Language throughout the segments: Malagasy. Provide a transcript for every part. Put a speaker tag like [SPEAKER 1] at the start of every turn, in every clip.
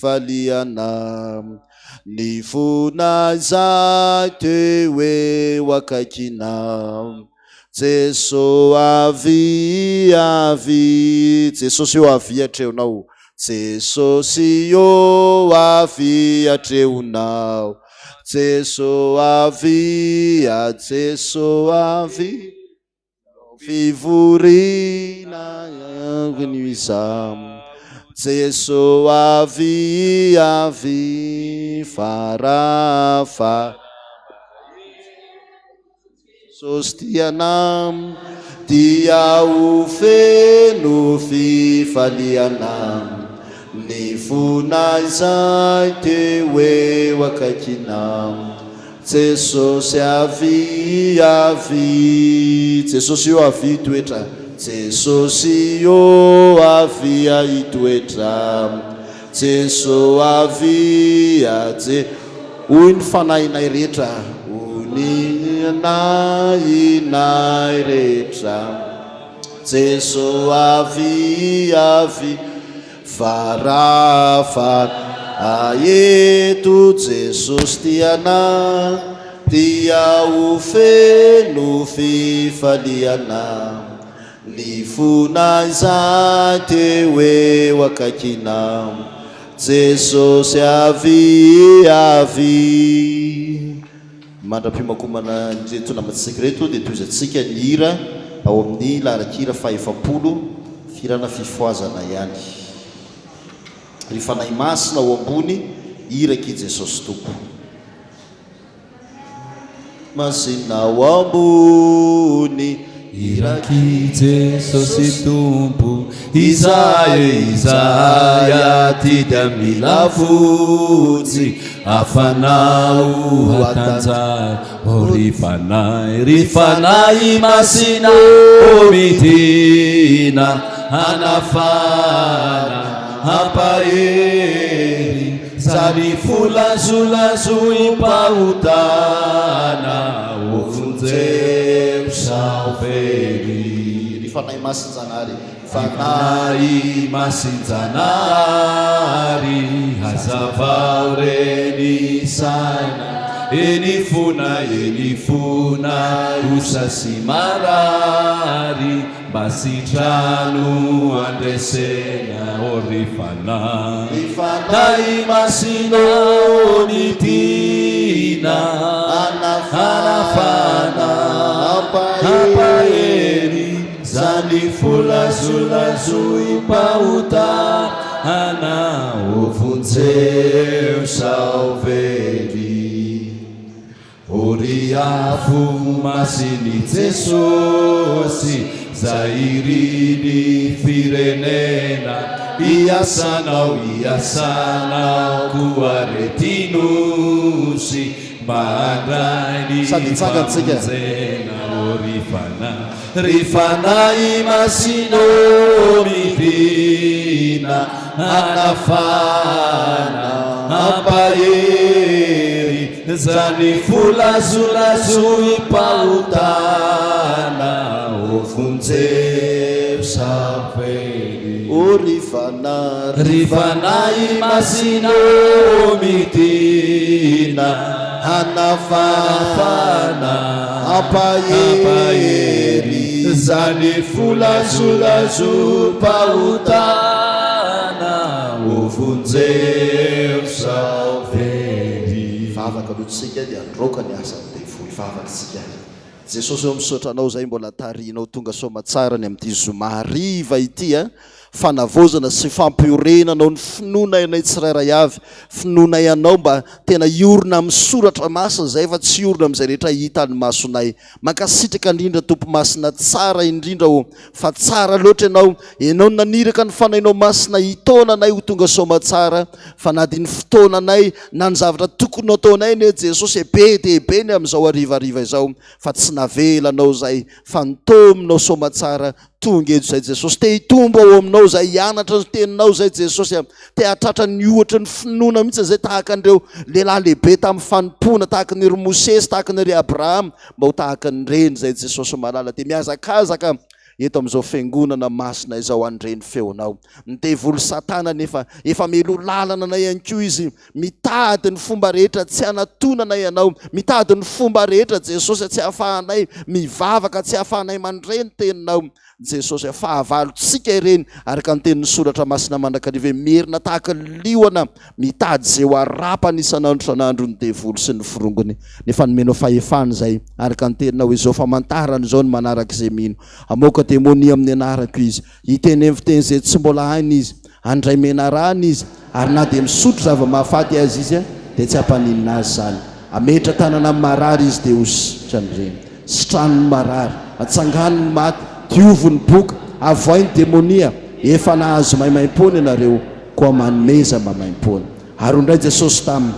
[SPEAKER 1] fifaliana Ny fonay izay teo eo akaikinao Jeso avia avia Jesosy ô avia atreonao Jesosy ô avia atreonao Jeso avia Jeso avia Fivoriana iza Jeso avia avia farafa Jesosy tiana dia ho feno fifaliana ny fonay izay teo eo akaikinao Jesosy avia avia Jesosy ô avia hitoetra Jesosy ô avia hitoetra Jeso avia Je Hoy ny fanahinay rehetra Hoy ny fanahinay rehetra Jeso avia avia Varafara eto Jesosy tiana Dia ho feno fifaliana Ny fonay izay teo eo akaikinao Jesosy avia avia Mandra-piomankomana an'ireto namantsika ireto dia tohizantsika ny hira ao amin'ny laharan-kira faha-efapolo, fihirana fifohazana ihany. Ry Fanahy Masina ao ambony, irak'i Jesosy Tompo. Masina ao ambony.
[SPEAKER 2] Irak'i Jesosy Tompo, izahay e izahay aty dia mila vonjy, hafanao hatanjaka, ô ry Fanahy, ry Fanahy Masina ô midina hanafana, hampahery. Zany fo lazolazoim-pahotana ho vonjeo sao very.
[SPEAKER 1] Ry Fanahy Masin-Janahary,
[SPEAKER 2] Fanahy Masin-Janahary, hazavao re ny saina, eny fona, eny fona, osa sy marary. Mba sitrano andresena ô ry Fanahy.
[SPEAKER 1] Ry
[SPEAKER 2] Fanahy Masina ô midina hanafana hampahery zany fo lazolazoim-pahotana ô vonjeo sao very. O ry afo masin'i Jesosy, zay irin'ny firenena, hiasanao, hiasanao koa re ty nosy, mba handray ny
[SPEAKER 1] Sady hitsangana tsika.
[SPEAKER 2] famonjena, o ry Fanahy, ry Fanahy Masina ô midina, hanafana, hampahery, Zany fo lazolazoim-pahotana ô vonjeo sa very.
[SPEAKER 1] O ry Fanahy,
[SPEAKER 2] Ry Fanahy Masina ô midina
[SPEAKER 1] hanafana,
[SPEAKER 2] hanafana
[SPEAKER 1] hampahery.
[SPEAKER 2] Zany fo lazolazoim-pahotana ô vonjeo sa very.
[SPEAKER 1] Vavaka aloha tsika dia handroaka ny asan'ny devoly. Vavaka tsika. Jesosy ô misaotra anao zay mbola tarihinao tonga soamatsara ny amin'ity zoma hariva ity a! Fanavaozana sy fampiorenanao ny finoanay anay tsirairay avy, finoanay anao mba tena hiorina amin'ny soratra masina zay fa tsy hiorina amin'izay rehetra hitan'ny masonay. Mankasitraka indrindra Tompo Masina tsara indrindra ô fa tsara loatra Ianao, Ianao no naniraka ny Fanahinao Masina hitaona anay ho tonga soamatsara fa na dia ny fotoananay na ny zavatra tokony ho ataonay anie Jesosy e be dia be ny amin'izao harivariva izao fa tsy navelanao izay fa nitaominao soamatsara Tonga eto izay Jesosy. Te hitombo ao aminao izay, hianatra ny teninao izay Jesosy a. Te hahatratra ny ohatry ny finoana mihitsy izay tahaka an'ireo lehilahy lehibe tamin'ny fanompoana, tahaka ny ry Mosesy, tahaka ny ry Abrahama, mba ho tahaka an'ireny izay Jesosy malala. Dia mihazakazaka. eto amin'izao fiangonana masina izao handre ny feonao. Ny devoly satana anefa efa mialoha lalana anay ihany koa izy, mitady ny fomba rehetra tsy hanatonanay anao, mitady ny fomba rehetra Jesosy tsy hahafahanay mivavaka, tsy hahafahanay mandre ny teninao. Jesosy a, fahavalontsika ireny, araka ny tenin'ny Soratra Masina mandrakariva hoe mierina tahaka ny liona mitady izay ho harapany isan'andro isan'andro ny devoly sy ny forongony, nefa nomenao fahefana izay, araka ny teninao hoe izao famantarana izao no manaraka izay mino, hamoaka demonia amin'ny anarako izy, hiteny amin'ny fiteny izay tsy mbola hainy izy, handray menarana izy, ary na dia misotro zava-mahafaty aza izy dia tsy hampaninona azy izany, hametra tanana amin'ny marary izy dia ho sitrana ireny. Sitrano ny marary, atsangano ny maty, diovy ny boka, avoay ny demonia, efa nahazo maimaimpoana ianareo, koa manomeza maimaimpoana. Ary hoy indray Jesosy taminy,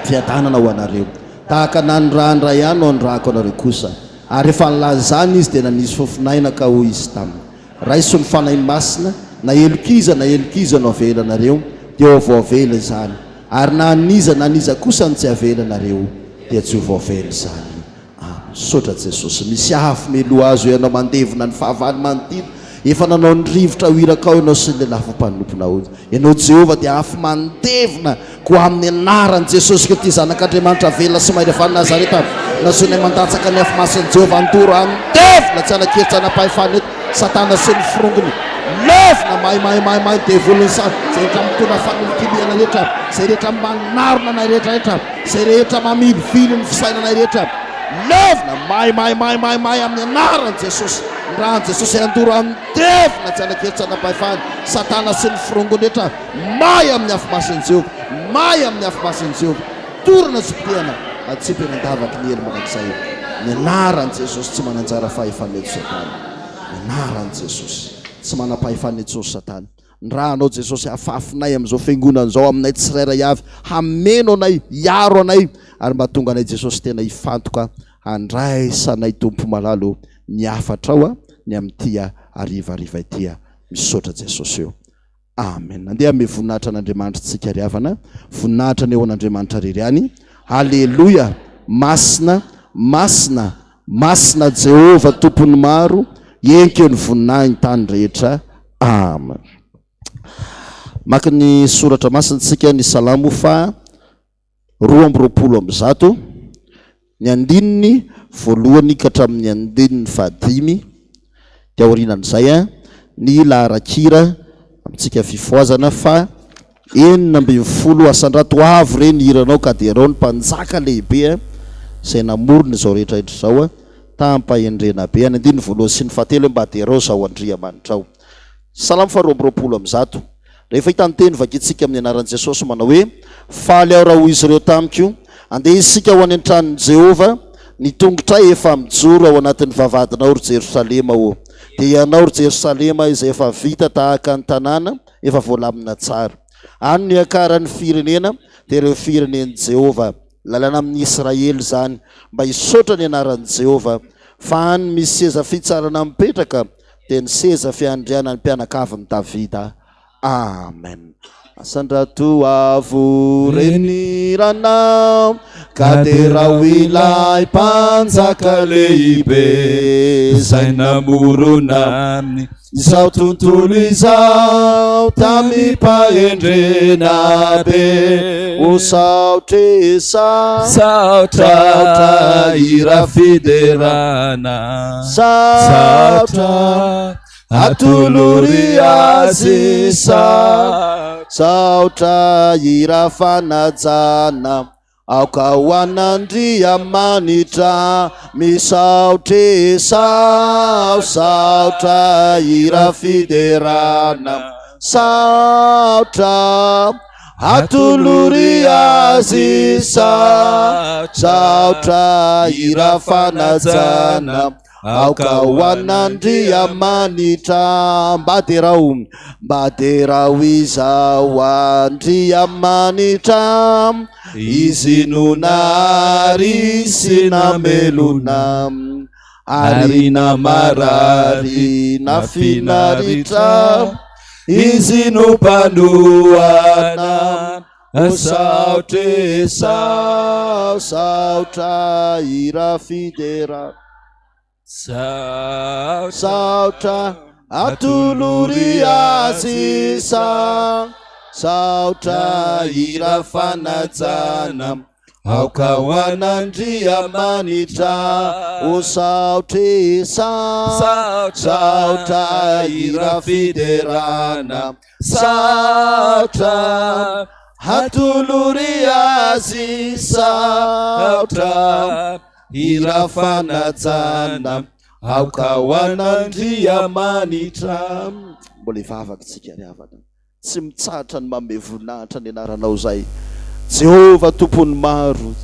[SPEAKER 1] Fiadanana ho anareo. Tahaka ny nanirahan'ny Ray Ahy no anirahako anareo kosa. Ary rehefa nilaza izany Izy dia nanisy fofon'aina ka hoy Izy taminy, Raiso ny Fanahy Masina, na helok'iza na helok'iza no avelanareo, dia ho voavela izany, ary na an'iza na an'iza kosa no tsy avelanareo, dia tsy ho voavela izany. Amen. Misaotra Jesosy. Misy afo meloa azo ianao mandevona ny fahavalo manodidina. Efa nanao ny rivotra ho irakao ianao sy ny lelafo mpanomponao. Ianao Jehovah dia afo mandevona. Koa amin'ny anaran'i Jesosy Kristy Zanak'Andriamanitra velona sy mahery avy any Nazareta, nasoinay mandatsaka ny afo masin'i Jehovah handoro handevona tsy hanan-kery tsy hanam-pahefana eto Satana sy ny forongony. Levona mahay mahay mahay mahay devolin'ny sa izay rehetra mitondra fanilikilihana rehetra, izay rehetra manarona anay rehetra rehetra. Izay rehetra mamilivily ny fisainanay rehetra, levona, may, may, may, may, may amin'ny anaran'i Jesosy. Ny ran'i Jesosy handoro handevona tsy hanan-kery tsy hanam-pahefana, Satana sy ny forongony rehetra, may amin'ny afo masin'i Jehovah, may amin'ny afo masin'i Jehovah. Dorana sy potehana, atsipy any an-davaky ny helo mandrakizay. Ny anaran'i Jesosy tsy manan-jara fahefana eto Satana. Ny anaran'i Jesosy tsy manam-pahefana intsony Satana. Ny ra anao Jesosy hafafinay amin'izao fiangonana izao aminay tsirairay avy hameno anay hiaro anay ary mba tonga anay Jesosy tena hifantoka handraisanay Tompo malala o ny hafatrao a ny amin'ity harivariva ity a misaotra Jesosy o Amen andeha hanome voninahitra an'Andriamanitra tsika ry havana voninahitra anie ho an'Andriamanitra rery ihany Aleloia masina masina masina Jehovah Tompon'ny maro enkeo ny voninahiny tany rehetra Amen. Maka ny soratra masina tsika ny Salamo faha 122, ny andininy voalohany ka hatramin'ny andininy fahadimy, dia aorianan'izay ny laharan-kira amintsika fifohazana fa 16, Asandrato avo re ny hiranao ka derao ny Mpanjaka lehibe izay namorona izao rehetra rehetra izao tamim-pahendrena be. Any andininy voalohany sy ny fahatelo hoe mba derao izao Andriamanitrao. Salamo faha 122. Rehefa hita ny teny vakintsika amin'ny anaran'i Jesosy manao hoe, Faly aho raha hoy izy ireo tamiko, Andeha isika ho any an-tranon'i Jehovah, ny tongotray efa mijoro ao anatin'ny vavahadinao, ry Jerosalema ô. Dia ianao, ry Jerosalema, izay efa vita tahaka ny tanàna efa voalamina tsara. Any no iakaran'ny firenena, dia ireo firenen'i Jehovah. Lalàna amin'ny Israely izany, mba hisaotra ny anaran'i Jehovah. Fa any misy seza fitsarana mipetraka, dia ny seza fiandrianan'ny mpianakavin'i Davida. Amen. Asandrato avo renirana, ka derao ilay Mpanjaka lehibe,
[SPEAKER 2] izay namorona ny
[SPEAKER 1] Izao tontolo izao tamim-pahendrena be. O saotra e
[SPEAKER 2] saotra hira fiderana,
[SPEAKER 1] saotra atolory azy, saotra hira fanajana. Aoka ho an'Andriamanitra misaotra e sao saotra hira fiderana saotra atolory azy saotra hira fanajana Aoka ho an'Andriamanitra, mba derao, mba derao izao Andriamanitra, Izy no nahary sy namelona, ary namarary nafinaritra, Izy no mpanohana. Saotra e, saotra hira fidera.
[SPEAKER 2] Saotra.
[SPEAKER 1] Saotra atolory azy sa Saotra hira fanajana Aoka ho an'Andriamanitra O saotra e sa Saotra hira fiderana Saotra atolory azy Saotra Hira fanajana aoka ho an'Andriamanitra. Mbola hivavaka isika ry havana. Tsy mitsahatra ny manome voninahitra ny anaranao izay. Jehovah Tompon'ny maro,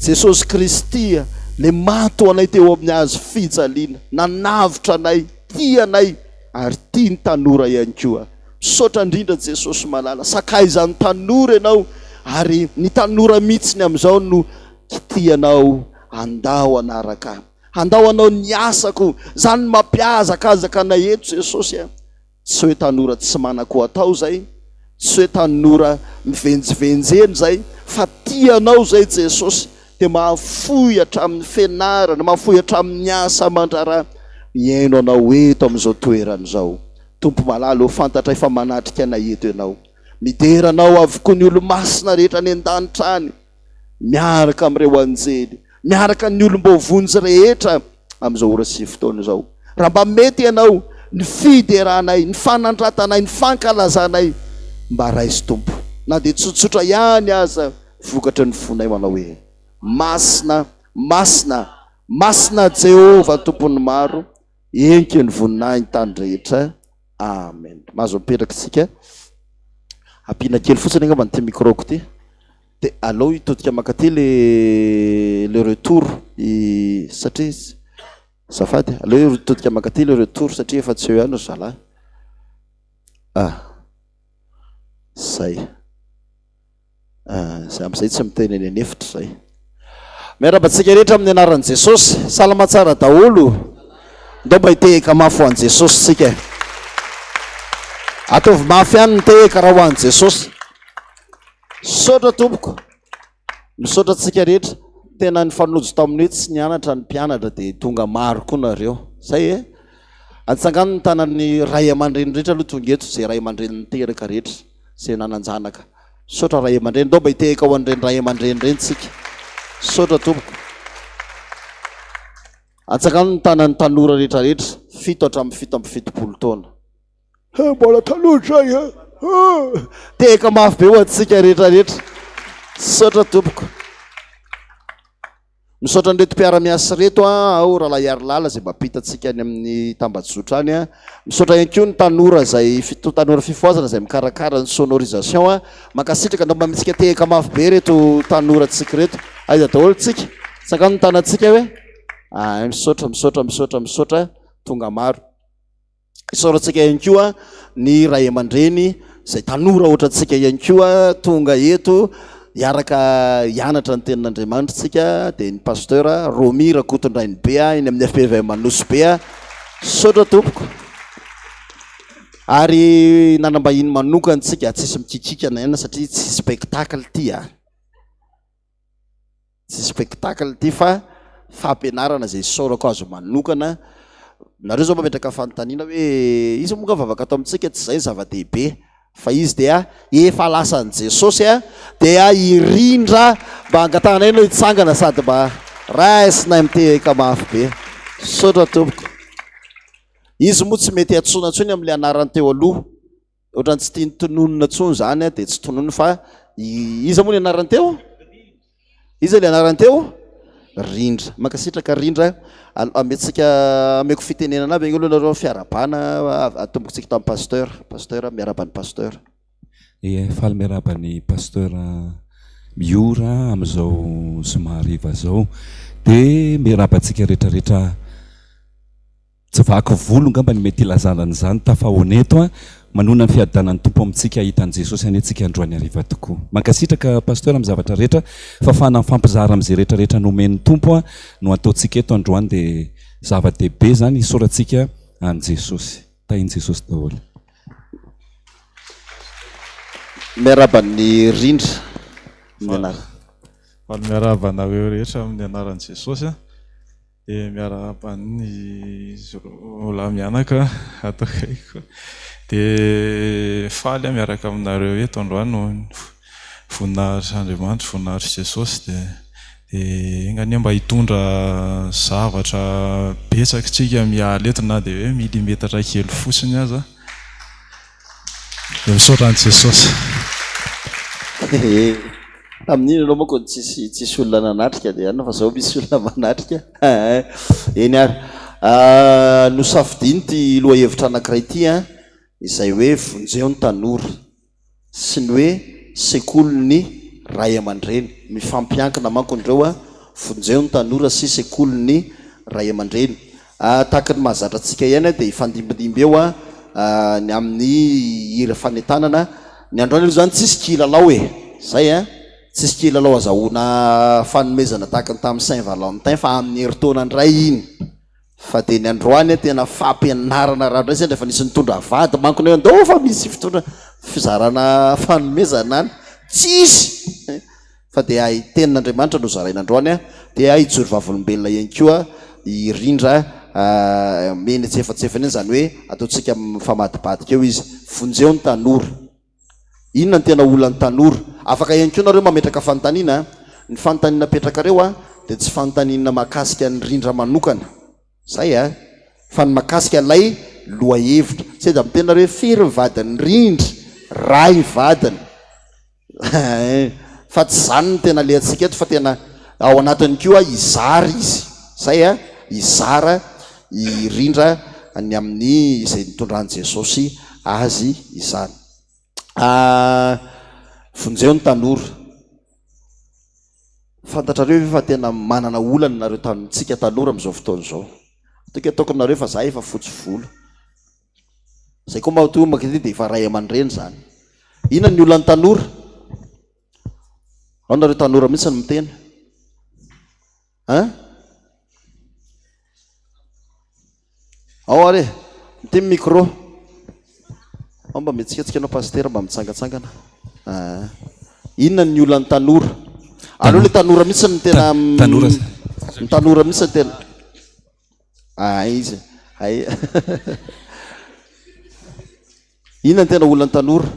[SPEAKER 1] Jesosy Kristy le maty ho anay teo amin'ny hazo fijaliana, nanavotra anay, tia anay ary tia ny tanora ihany koa. Misaotra indrindra Jesosy malala, sakaizan'ny tanora ianao ary ny tanora mihitsiny amin'izao no Kitihanao handao hanaraka ahy. Handao hanao ny asako. Zany no mampihazakazaka anay eto Jesosy a. Tsy hoe tanora tsy manan-ko atao zay, tsy hoe tanora mivenjivenjy eny zay, fa tia anao zay Jesosy dia mahafoy hatramin'ny fianarana, mahafoy hatramin'ny asa aman-draharaha mihaino anao eto amin'izao toerana izao. Tompo malala ô, fantatray fa manatrika anay eto Ianao. Midera Anao avokoa ny olo-masina rehetra any an-danitra any. miaraka amin'ireo anjely, miaraka ny olom-boavonjy rehetra amin'izao ora sy fotoana izao. Raha mba mety Ianao, ny fideranay, ny fanandratanay, ny fankalazanay, mba raiso Tompo, na dia tsotsotra ihany aza vokatry ny fonay manao hoe, Masina, masina, masina Jehovah Tompon'ny maro, enke ny voninahiny tany rehetra. Amen. Mahazo mipetraka isika. Ampiana kely fotsiny angamba ity micro-ko ity. Dia aleo hitodika mankaty le le retour i satria azafady aleo hitodika mankaty le retour satria efa tsy eo ihany ry zalahy. Ah, zay. Ah, zay amin'izay tsy miteny eny an'efitra zay. Miarahaba antsika rehetra amin'ny anaran'i Jesosy. Salama tsara daholo. Ndao mba hitehaka mafy ho an'i Jesosy tsika. Ataovy mafy ihany ny tehaka raha ho an'i Jesosy. Misaotra tompoko. Misaotra antsika rehetra. Tena nifanojo tamin'ny hoe tsy nianatra ny mpianatra dia tonga maro koa nareo. Zay e. Atsangano ny tanan'ny ray aman-dreny rehetra aloha tonga eto, izay ray aman-dreny niteraka rehetra, izay nanan-janaka. Misaotra ray aman-dreny. Ndao mba hitehaka ho an'ireny ray aman-dreny ireny tsika. Misaotra tompoko. Atsangano ny tanan'ny tanora rehetra rehetra, fito hatramin'ny 77 taona. He mbola tanora zay he. Tehaka mafy be ho antsika rehetra rehetra. Misaotra tompoko. Misaotra an'ireto mpiara-miasa ireto aho Rahalahy Harilala izay mampita antsika any amin'ny tambajotra any. Misaotra ihany koa ny tanora izay tanora fifohazana izay mikarakara ny sonorisation. Mankasitraka andao mba mihetsika tehaka mafy be ireto tanora antsika ireto. Aiza daholo tsika? Tsangano ny tanantsika hoe. Ah, misaotra, misaotra, misaotra, misaotra. Tonga maro. Isaorantsika ihany koa ny ray aman-dreny izay tanora ohatrantsika ihany koa tonga eto hiaraka hianatra ny tenin'Andriamanitra tsika dia ny pasteur Romy Rakotondrainibe eny amin'ny FPVM Nosy Be. Misaotra tompoko. Ary nanam-bahiny manokana tsika, tsisy mikikika na inona satria tsy spectacle ity a. Tsy spectacle ity fa fampianarana izay isaorako azy manokana. Nareo zao mametraka fanontaniana hoe iza moa nga vavaka ato amintsika, tsy izay ny zava-dehibe fa izy dia efa lasan'i Jesosy dia hirindra mba angatahanay ianao hitsangana sady mba raisinay mitehaka mafy be. Misaotra tompoko. Izy moa tsy mety antsoina intsony amin'ilay anarany teo aloha. Ohatran'ny tsy tiany tononina intsony izany dia tsy tononiny fa iza moa ny anarany teo? Iza ilay anarany teo? Rindra. Mankasitraka Rindra. Amentsika ameko fitenenana aby aloha nareo fiarahabana atombokontsika tamin'ny pasteur. Pasteur miarahaba ny pasteur.
[SPEAKER 2] Ie, faly miarahaba ny pasteur Miora amin'izao zoma hariva izao. Dia miarahaba antsika rehetrarehetra. Tsy vaky volo ngamba ny mety hilazana an'izany tafahoana eto an! Manoana ny fiadanan'ny Tompo amintsika hahita an'i Jesosy anie tsika androany hariva tokoa. Mankasitraka Pasteur amin'ny zavatra rehetra fa fahana mifampizara amin'izay rehetra rehetra nomen'ny Tompo an no ataontsika eto androany dia zava-dehibe izany hisaorantsika an'i Jesosy. Tahin'i Jesosy daholo.
[SPEAKER 1] Miarahaba an'i Rindra amin'ny anarana.
[SPEAKER 3] Faly miarahaba anareo rehetra amin'ny anaran'i Jesosy an. Dia miarahaba an'i roalahy mianaka ato akaikiko. Dia faly aho miaraka aminareo eto androany noho ny voninahitr'Andriamanitra, voninahitr'i Jesosy. Dia dia enga anie mba hitondra zavatra betsaka isika miala eto na dia hoe milimetatra kely fotsiny aza. Dia misaotra an'i Jesosy.
[SPEAKER 1] Hehe. Tamin'iny ianao manko no tsisy tsisy olona nanatrika dia anona fa zao misy olona manatrika. Eny ary. Nosafidiany ity lohahevitra anankiray ity an, izay hoe vonjeo ny tanora sy ny hoe sekolin'ny ray aman-dreny. Mifampiankina manko ireo an, vonjeo ny tanora sy sekolin'ny ray aman-dreny. Tahaka ny mahazatra antsika ihany dia hifandimbindimby eo ny amin'ny hira fanentanana. Ny androany aloha izany tsisy kilalao e! Zay an! Tsisy kilalao azahoana fanomezana tahaka ny tamin'ny Saint Valentin fa amin'ny herintaona indray iny. Fa dia ny androany tena fampianarana ranoray sendra efa nisy nitondra vady manko ny hoe andao fa misy fitondra fizarana fanomezana any. Tsisy! Fa dia hay tenin'Andriamanitra no zaraina androany dia hijoro vavolombelona ihany koa i Rindra meny antsefatsefany eny izany hoe ataontsika mifamadibadika eo izy. Vonjeo ny tanora. Inona no tena olan'ny tanora? Afaka ihany koa nareo mametraka fanontaniana a. Ny fanontaniana apetrakareo dia tsy fanontaniana mahakasika an'i Rindra manokana. Zay a. Fa ny mahakasika ilay lohahevitra. Sendra miteny nareo hoe firy ny vadin'i Rindra? Ray vadiny. Fa tsy izany no tena alehantsika eto fa tena ao anatiny koa hizara izy, zay a, hizara hirindra ny amin'ny izay nitondran'i Jesosy azy izany. Vonjeo ny tanora. Fantatrareo ve fa tena manana olana nareo tamintsika tanora amin'izao fotoana izao? Toky ataoko nareo fa za efa fotsy volo. Zay koa mba toa maka dia efa ray aman-dreny zany. Inona ny olan'ny tanora? Ao nareo tanora mihitsy no miteny. Hein? Ao ary e. Ity ny micro. Ao mba mihetsiketsika ianao pasitera mba mitsangatsangana. Ah. Inona ny olan'ny tanora? Aleo le tanora mihitsy no tena
[SPEAKER 2] Tanora.
[SPEAKER 1] Ny tanora mihitsy no tena Ah, izy. Hay. Inona ny tena olan'ny tanora?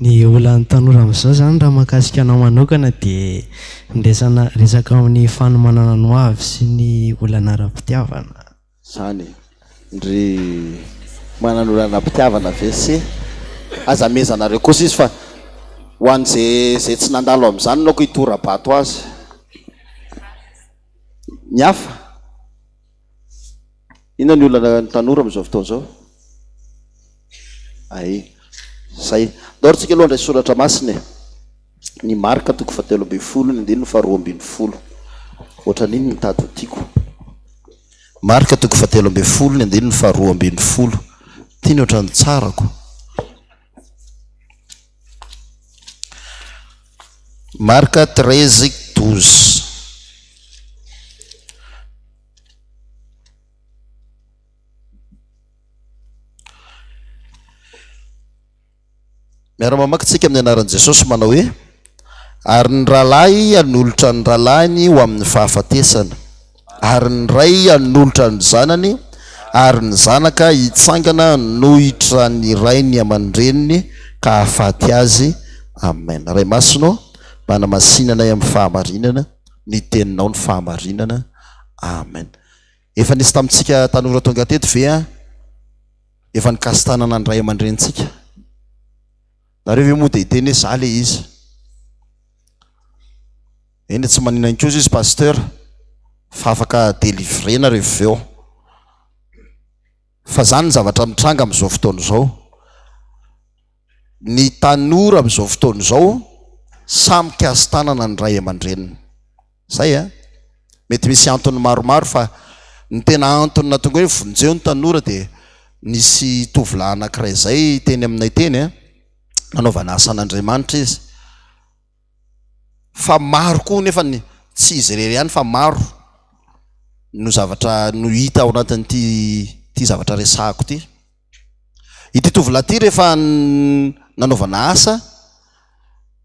[SPEAKER 4] Ny olan'ny tanora amin'izao izany raha mahakasika anao manokana dia ny resana resaka amin'ny fanomanana ny ho avy sy ny olana ara-pitiavana.
[SPEAKER 1] Zany e. Ndry manana olana am-pitiavana ve se? Aza amehezanareo kosa izy fa ho an'izay izay tsy nandalo amin'izany no aoka hitora-bato azy. Ny hafa? Inona ny olana ny tanora amin'izao fotoana izao? Ay, zay. Ndao ry tsika aloha handray soratra masina e. Ny Marka toko fahatelo ambin'ny folo ny andininy faharoa ambin'ny folo. Ohatran'iny ny tady ho tiako. Marka toko fahatelo ambin'ny folo ny andininy faharoa ambin'ny folo. Tiany ohatran'ny tsarako. Marka 13 12. Miara-mamaky tsika amin'ny anaran'i Jesosy manao hoe, Ary ny rahalahy hanolotra ny rahalahiny ho amin'ny fahafatesana, ary ny ray hanolotra ny zanany, ary ny zanaka hitsangana hanohitra ny rainy aman-dreniny ka hahafaty azy. Amen. Ray Masina ô, manamasina anay amin'ny fahamarinana, ny teninao ny fahamarinana. Amen. Efa nisy tamintsika tanora tonga teto ve an? Efa nikasi-tanana ny ray aman-drenintsika? Nareo ve moa dia hiteny hoe za le izy? Eny tsy manina inkozy izy pasteur fa afaka délivrer nareo avy eo. Fa zany ny zavatra mitranga amin'izao fotoana izao. Ny tanora amin'izao fotoana izao samy mikasi-tanana ny ray aman-dreniny. Zay a! Mety misy antony maromaro fa ny tena antony nahatonga hoe vonjeo ny tanora dia nisy tovolahy anankiray zay teny aminay teny a, nanaovana asan'Andriamanitra izy. Fa maro koa nefa ny tsy izy irery ihany fa maro no zavatra no hita ao anatin'ity ity zavatra resahako ity. Ity tovolahy ity rehefa nanaovana asa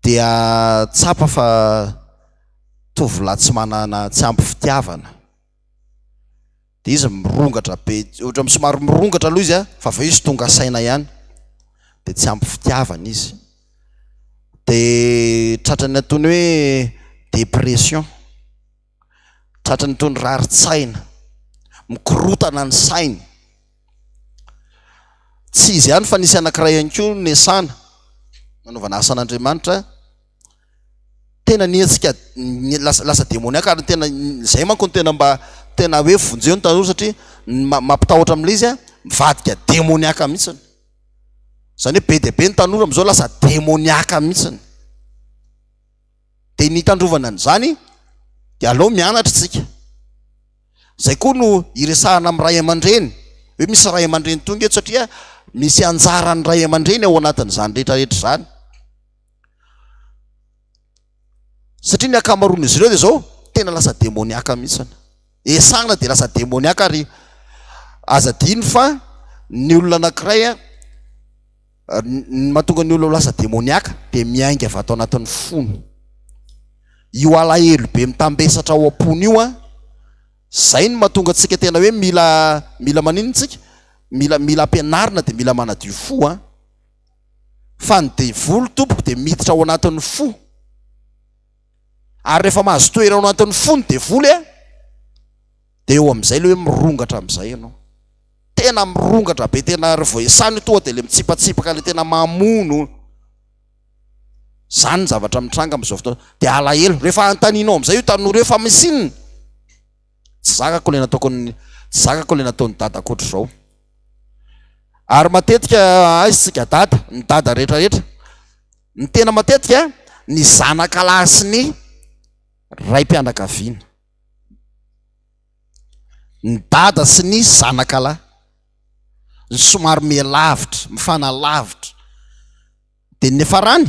[SPEAKER 1] dia tsapa fa. Tovolahy tsy manana, tsy ampy fitiavana. Dia izy mirongatra be, ohatran'ny somary mirongatra aloha izy an, fa avy eo izy tonga saina ihany. Dia tsy ampy fitiavana izy. Dia tratran'ny ataony hoe dépression. Tratran'ny itony rarin-tsaina, mikorotana ny sainy. Tsy izy ihany fa nisy anankiray ihany koa nesana, nanaovana asan'Andriamanitra. Tena nihetsika, lasa lasa demoniaka ary tena izay manko no tena mba tena hoe vonjeo ny tanora satria ny mampitahotra amin'ilay izy an, mivadika demoniaka mihitsy. Izany hoe be dia be ny tanora amin'izao lasa demoniaka mihitsy. Dia ny hitandrovana an'izany dia aleo mianatra isika. Izay koa no iresahana amin'ny ray aman-dreny, hoe misy ray aman-dreny tonga eto satria misy anjaran'ny ray aman-dreny ao anatin'izany rehetrarehetra izany. Satria ny ankamaroan'izy ireo dia izao, tena lasa demoniaka mihitsy. Esahina dia lasa demoniaka ary aza adino fa ny olona anankiray an, Ny mahatonga ny olona ho lasa demoniaka dia miainga avy ato anatin'ny fony. Io alahelo be mitambesatra ao am-pony io an, zay no mahatonga antsika tena hoe mila mila maninona tsika? Mila mila ampianarina dia mila manadio fo an. Fa ny devoly tompoko dia miditra ao anatin'ny fo. Ary rehefa mahazo toerana ao anatin'ny fo ny devoly an, dia eo amin'izay ilay hoe mirongatra amin'izay ianao. Tena mirongatra be tena ry vao esana io tonga dia le mitsipatsipaka le tena mamono. Zany ny zavatra mitranga amin'izao fotoana. Dia alahelo. Rehefa anontanianao amin'izay io tanora io fa misy inona? Tsy zakako le nataoko ny tsy zakako le nataon'i dadako ohatr'izao. Ary matetika aiza isika dada, ny dada rehetra rehetra. Ny tena matetika ny zanaka lahy sy ny raim-pianakaviana. Ny dada sy ny zanaka lahy, ny somary miha-lavitra, mifanalavitra, dia ny niafarany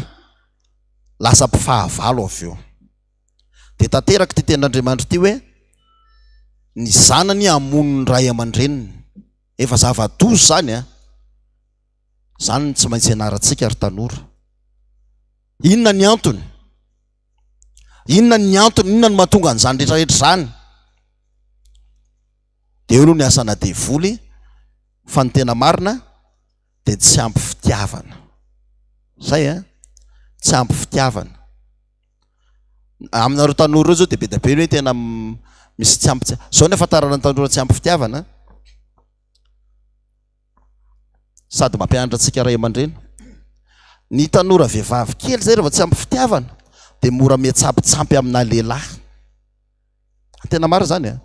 [SPEAKER 1] lasa mpifahavalo avy eo. Dia tanteraka ity tenin'Andriamanitra ity hoe ny zanany hamono ny ray aman-dreniny. Efa zava-doza izany an! Izany no tsy maintsy ianarantsika ry tanora. Inona ny antony? Inona ny antony, inona no mahatonga an'izany rehetra rehetra izany? Dia eo aloha ny asana devoly, fa ny tena marina dia tsy ampy fitiavana. Zay an, tsy ampy fitiavana. Aminareo tanora ireo zao dia be dia be ny hoe tena misy tsy ampy, zao ny ahafantarana ny tanora tsy ampy fitiavana. Sady mampianatra antsika ray aman-dreny. Ny tanora vehivavy kely zay rehefa tsy ampy fitiavana dia mora miantsampitsampy amina lehilahy. Tena marina zany a.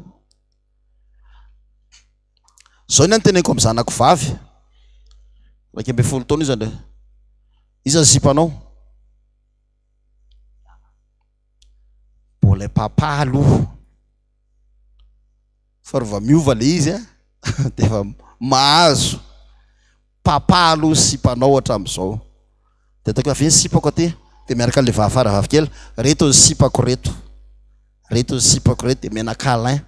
[SPEAKER 1] Zao ny anteneniko amin'ny zanako vavy. 11 taona izy andre. Iza ny sipanao? Mbola papa aloha. Fa reva miova le izy a dia efa mahazo papa aloha sipanao hatramin'izao. Dia ataoko avia ny sipako aty, dia miaraka an'le vavy vavy kely, reto ny sipako reto, reto ny sipako reto, dia omena câlin.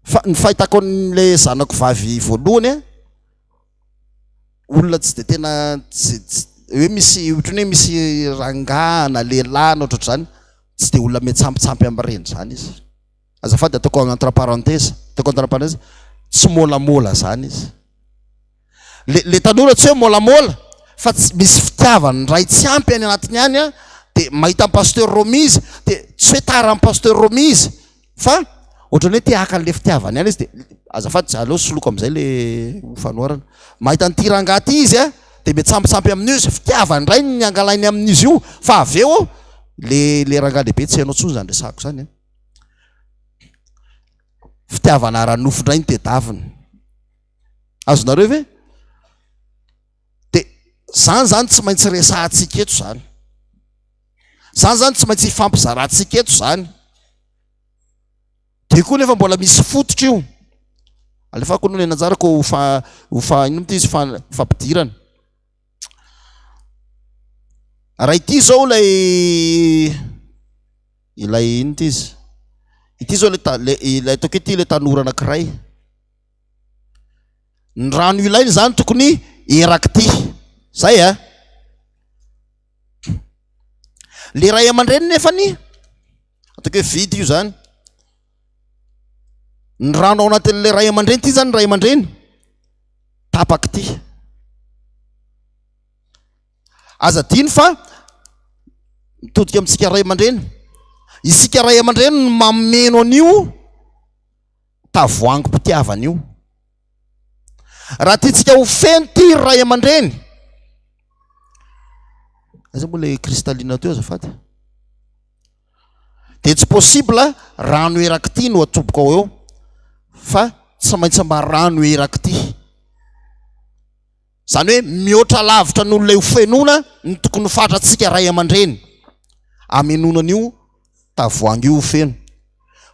[SPEAKER 1] Fa ny fahitako an'le zanako vavy voalohany a, olona tsy dia tena tsy tsy hoe misy ohatran'ny hoe misy rangahy na lehilahy na ohatrohatr'izany, tsy dia olona miantsampitsampy amin'ireny izany izy. Azafady ataoko entre parenthèse, ataoko entre parenthèse, tsy môlamôla zany izy. Le le tanora tsy hoe môlamôla fa tsy misy fitiavany ray tsy ampy any anatiny any an, de mahita an'i pasteur Romy izy de tsy hoe tara an'i pasteur Romy izy fa ohatran'ny hoe te haka an'le fitiavany ihany izy de azafady tsy aleo soloko amin'izay le ho fanoharana. Mahita an'ity rangahy ity izy an, de miantsampitsampy amin'io izy, fitiavany indray ny angalainy amin'izy io fa avy eo le le rangahy lehibe tsy hainao intsony zany resahako zany an. Fitiavana ara-nofo indray no tedaviny. Azonareo ve? Dia zany zany tsy maintsy resahantsika eto zany. Zany zany tsy maintsy ifampizarantsika eto zany. Dia koa nefa mbola misy fototra io. Alefako aloha ny anjarako ho fa ho fa inona moa ity izy fa fampidirana. Raha ity izao ilay ilay inona ity izy? Ity izao ilay ta- ilay ilay ataoko hoe ity ilay tanora anankiray. Ny rano ilainy izany tokony erak'ity. Zay a. Le ray aman-dreny nefany. Ataoko hoe vide io zany. Ny rano ao anatin'ilay ray aman-dreny ity zany ny ray aman-dreny tapaka ity. Aza adino fa mitodika amintsika ray aman-dreny. Isika ray aman-dreny no mameno an'io tavoahangim-pitiavana io. Raha tiantsika ho feno ity ry ray aman-dreny, aiza moa ilay cristalline teo azafady? Dia tsy possible rano erak'ity no atoboko ao eo fa tsy maintsy mba rano erak'ity. Izany hoe mihoatra lavitra noho ilay ho fenoina ny tokony ho fatrantsika ray aman-dreny hamenoana an'io tavoahangy io ho feno.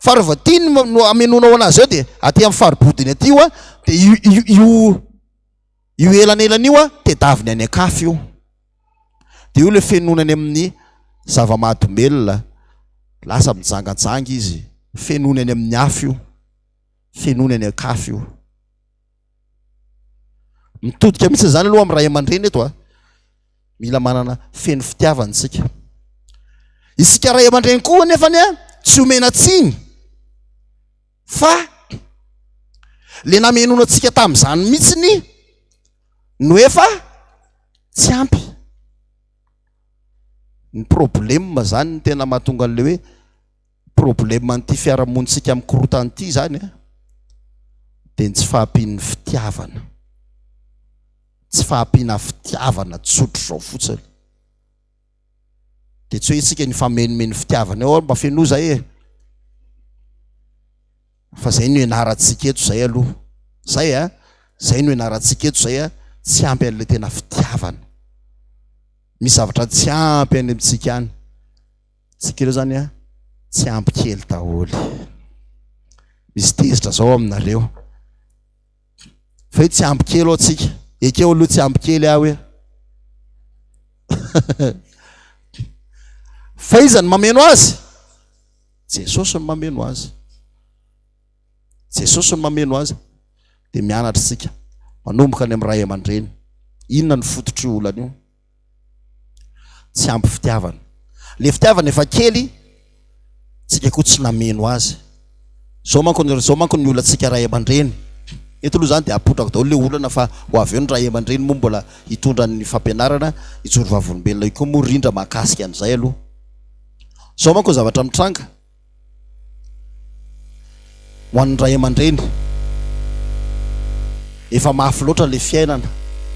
[SPEAKER 1] Fa rehefa tiany no hamenoanao anazy eo dia aty amin'ny faribodiny aty io a, dia io io io io elanelana io a tedaviny any an-kafa io. Dia io ilay fenoina any amin'ny zava-mahadomelina, lasa mijangajanga izy, fenoiny any amin'ny afo io, fenoiny any an-kafa io. Mitodika mihitsy izany aloha amin'ny ray aman-dreny eto a. Mila manana feno fitiavana isika. Isika ray aman-dreny koa nefa anie tsy omena tsiny fa le namenoana antsika tamin'izany mihitsiny no efa tsy ampy. Ny problème zany ny tena mahatonga an'le hoe Problème an'ity fiarahamonintsika mikorotana ity izany a, dia ny tsy fahampian'ny fitiavana. Tsy fahampiana fitiavana tsotra izao fotsiny. Dia tsy hoe isika nifamenomeno fitiavana eo, mba fenoa zay e. Fa zay no ianarantsika eto zay aloha. Zay a, zay no ianarantsika eto zay a, tsy ampy an'ilay tena fitiavana. Misy zavatra tsy ampy any amintsika any. Tsika ireo zany a tsy ampy kely daholo. Misy tezitra zao aminareo. Fa hoe tsy ampy kely ao tsika. Ekeo aloha tsy ampy kely aho hoe. Fa iza no mameno azy? Jesosy no mameno azy. Jesosy no mameno azy. Dia mianatra isika. Manomboka any amin'ny ray aman-dreny. Inona no fototr'io olana io? Tsy ampy fitiavana. Le fitiavana efa kely, tsika koa tsy nameno azy. Zao manko ny zao manko ny olantsika ray aman-dreny. Eto aloha zany dia apotrako daholo le olana fa ho avy eo ny ray aman-dreny moa mbola hitondra ny fampianarana, hijoro vavolombelona io koa moa rindra mahakasika an'izay aloha. Zao manko ny zavatra mitranga. Ho an'ny ray aman-dreny, efa mafy loatra ilay fiainana.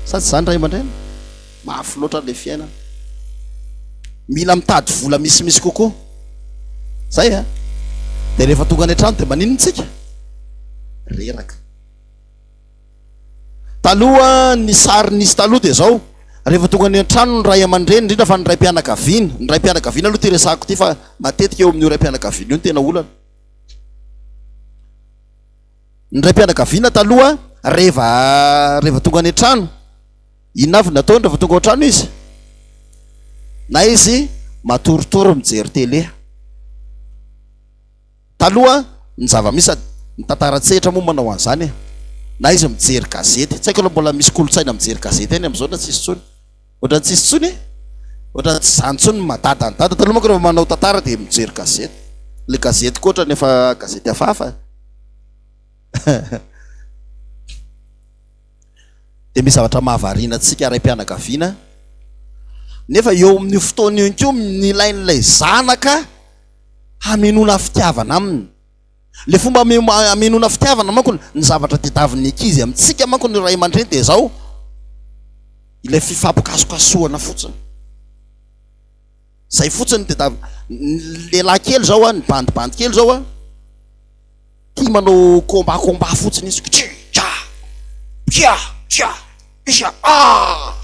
[SPEAKER 1] Sa tsy izany ray aman-dreny? Mafy loatra ilay fiainana. Mila mitady vola misimisy kokoa. Zay a. Dia rehefa tonga any an-trano dia maninona tsika? Reraka. Taloha, ny sary nisy taloha dia izao, rehefa tonga any an-trano ny ray aman-dreny, indrindra fa ny raim-pianakaviana, ny raim-pianakaviana aloha ity resahako ity fa matetika eo amin'io raim-pianakaviana io no tena olana. Ny raim-pianakaviana taloha, rehefa rehefa tonga any an-trano, inona avy no ataony rehefa tonga ao an-trano izy? Na izy matoritory mijery télé. Taloha, ny zava-misy sady ny tantara an-tsehatra moa manao an'izany e! Na izy mijery gazety, tsy haiko aloha mbola misy kolontsaina mijery gazety any amin'izao na tsisy intsony. Ohatran'ny tsisy intsony e! Ohatran'ny tsy izany intsony ny maha-dada an'i dada. Taloha manko rehefa manao tantara dia mijery gazety. Ilay gazety koa ohatran'ny efa gazety hafahafa e! Dia misy zavatra mahavariana antsika raim-pianakaviana, nefa eo amin'io fotoana io ihany koa ny ilain'ilay zanaka hamenoana fitiavana aminy. Le fomba hamenoana fitiavana manko, ny zavatra tediavin'ny ankizy amintsika manko ny ray aman-dreny dia izao, ilay fifampikasokasohana fotsiny. Zay fotsiny no tediavina. Ny lehilahy kely zao an, ny bandibandy kely zao an, tia manao combat combat fotsiny izy, tsia, tsia, tsia, tsia, ah!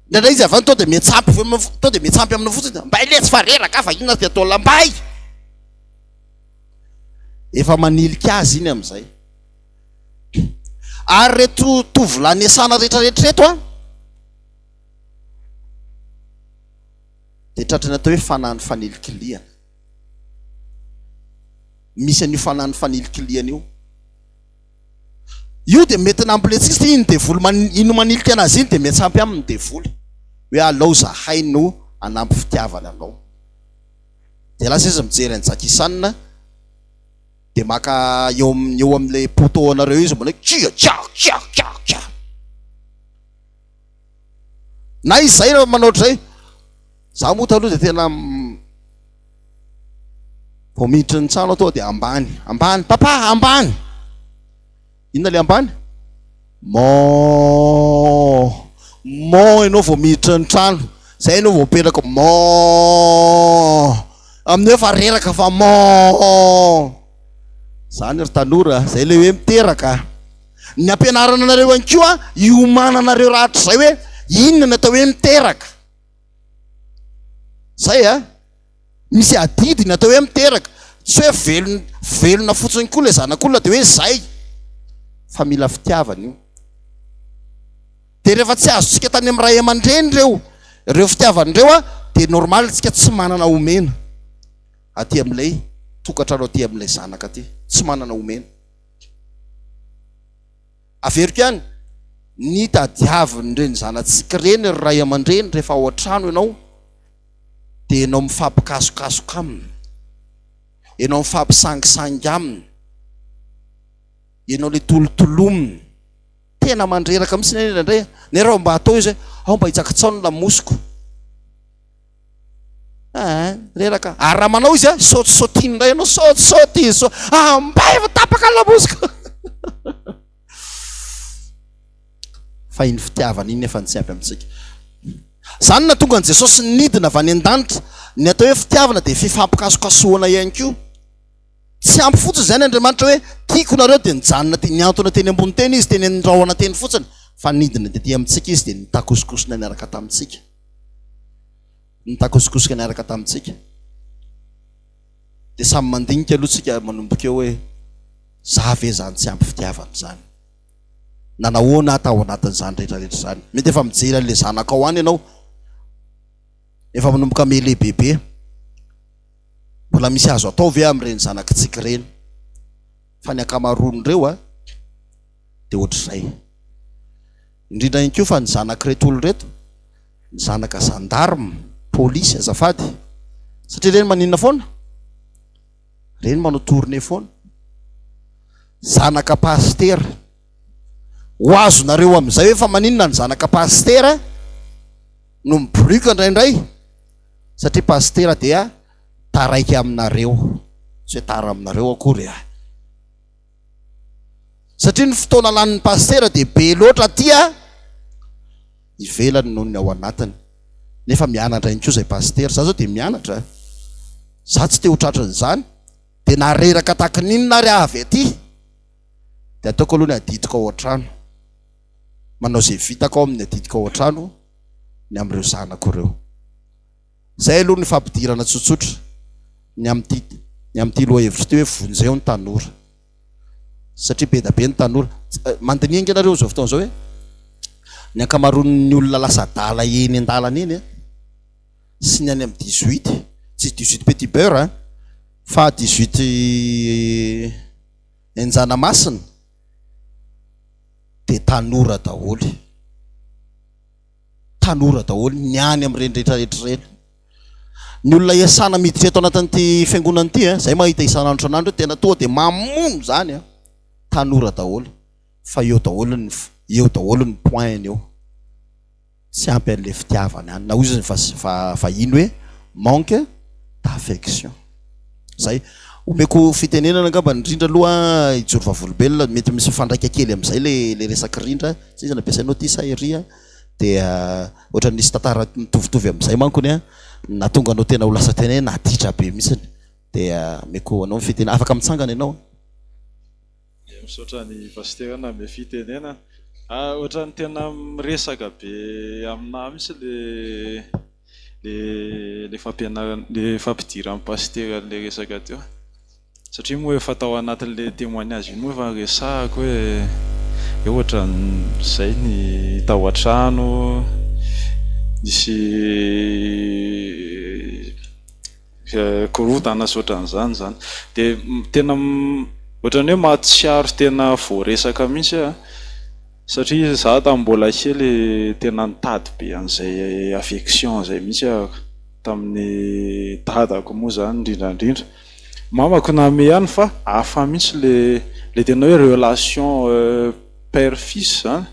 [SPEAKER 1] Indraindray izy avy any tonga dia miantsampy tonga dia miantsampy aminao fotsiny, mbay letsy fa reraka fa inona ty atao la mbay! Efa manilika azy iny amin'izay. Ary reto tovolahy niasana rehetrarehetra reto an, dia tratran'ny atao hoe fanahin'ny fanilikilihana. Misy an'io fanahin'ny fanilikilihana io. Io dia mety nampilentsika satria iny devoly man, iny manilika anazy iny dia miantsampy aminy ny devoly hoe alao zahay no hanampy fitiavana anao. Dia lasa izy mijery an'i Jackie Chan dia maka eo amin'ny eo amin'ilay poteau anareo izy manao hoe kia kia kia kia kia. Na izay raha manao ohatr'izay, za moa taloha dia tena vao miditra ny trano aho tonga dia ambany, ambany, papa ambany. Inona ilay ambany? Mon, mon ianao vao miditra ny trano, zay ianao vao mipetraka mon, amin'io efa reraka fa mon. Zany ry tanora, zay ilay hoe miteraka. Ny ampianarana anareo ihany koa hiomananareo rahatrizay hoe inona ny atao hoe miteraka. Zay a. Misy adidy ny atao hoe miteraka. Tsy hoe velona velona fotsiny koa ilay zanak'olona dia hoe zay. Fa mila fitiavana io. Dia rehefa tsy azontsika tany amin'ny ray aman-dreny ireo ireo fitiavana ireo a, dia normal tsika tsy manana omena aty amin'ilay tokantrano aty amin'ilay zanaka aty. Tsy manana omena. Averiko ihany, ny tadiavin'ireny zanatsika ireny ry ray aman-dreny rehefa ao an-trano ianao dia ianao mifampikasokasoka aminy, ianao mifampisangisangy aminy, ianao le tolotolominy. Tena mandreraka mihitsy anie indraindray. Ny raha mba atao izy hoe ao mba hitsakitsao ny lamosiko. Aa, reraka. Ary raha manao izy a, saotisaotiny indray ianao, saotisaoty izy, sao, ah, mba efa tapaka ny lamosiko. Fa iny fitiavana iny nefa no tsy ampy amintsika. Izany no nahatonga an'i Jesosy nidina avy any an-danitra. Ny atao hoe fitiavana dia fifampikasokasohana ihany koa. Tsy ampy fotsiny izany Andriamanitra hoe tiako nareo dia nijanona te, nihantona teny ambony teny izy, teny amin'ny rahona teny fotsiny, fa nidina tety amintsika izy dia nitakosokosona niaraka tamintsika. Nitakosikosoka niaraka tamintsika. Dia samy mandinika aloha tsika manomboka eo hoe za ve izany tsy ampy fitiavana izany? Na nahoana aho tao anatin'izany rehetra rehetra izany? Mety efa mijery an'ilay zanakao any ianao, efa manomboka miha-lehibebe. Mbola misy azo atao ve amin'ireny zanakitsika ireny? Fa ny ankamaroan'ireo a, dia ohatr'izay. Indrindra ihany koa fa ny zanak'ireto olona ireto, ny zanaka gendarme, polisy azafady, satria ireny maninona foana? Ireny manao tournée foana. Zanaka pasitera. Ho azonareo amin'izay hoe fa maninona ny zanaka pasitera no miboriaka indraindray? Satria pasitera dia taraiky aminareo, tsy hoe tara aminareo akory ah. Satria ny fotoana lanin'ny pasitera dia be loatra aty ivelany noho ny ao anatiny. Nefa mianatra ihany koa izay pasitera. Za zao dia mianatra. Za tsy te ho tratran'izany. Dia na reraka tahaka ny inona ary aho avy aty, dia ataoko aloha ny adidiko ao an-trano. Manao izay vitako aho amin'ny adidiko ao an-trano ny amin'ireo zanako ireo. Izay aloha ny fampidirana tsotsotra ny amin'ity ny amin'ity lohahevitra ity hoe vonjeo ny tanora. Satria be da be ny tanora. Mandiniha ange nareo amin'izao fotoana izao hoe ny ankamaroan'ny olona lasa adala eny an-dalana eny sy ny any amin'ny 18, tsy 18 petit beurre an, fa 18 Enjanamasina dia tanora daholo. Tanora daholo ny any amin'ireny rehetra rehetra ireny. Ny olona iasana miditra eto anatin'ity fiangonana ity, eh, zay mahita isan'andro isan'andro tena toa dia mamono izany an. Tanora daholo fa eo daholo ny eo daholo ny point-ny eo. Tsy ampy an'ilay fitiavana ihany. Na hoy izy ny vahiny hoe manque d'affection. Zay. Omeko fitenenana angamba ny rindra aloha hijoro vavolombelona, mety misy mifandraika kely amin'izay le le resak'i rindra, tsy iza no ampiasainao ity sa ery an, dia ohatran'ny nisy tantara mitovitovy amin'izay mankony an, nahatonga anao tena ho lasa tena hoe naditra be mihitsiny, dia omeko anao ny fitenenana, afaka mitsangana ianao an.
[SPEAKER 3] Dia misaotra an'i Pasitera nanome fitenenana. Ohatran'ny tena miresaka be aminà mihitsy le le le fampianarana le fampidiran'i Pasitera an'ilay resaka teo. Satria moa efa tao anatin'ilay témoignage iny moa efa niresahako hoe hoe ohatran'izay ny tao an-trano, nisy Korontana sy ohatran'izany izany. Dia tena ohatran'ny hoe mahatsiaro tena voaresaka mihitsy aho satria izaho tamin'ny mbola kely tena nitady be an'izay affection izay mihitsy aho. Tamin'ny dadako moa izany indrindra indrindra. Mamako nanome ihany fa hafa mihitsy le le tena hoe relation père fils izany.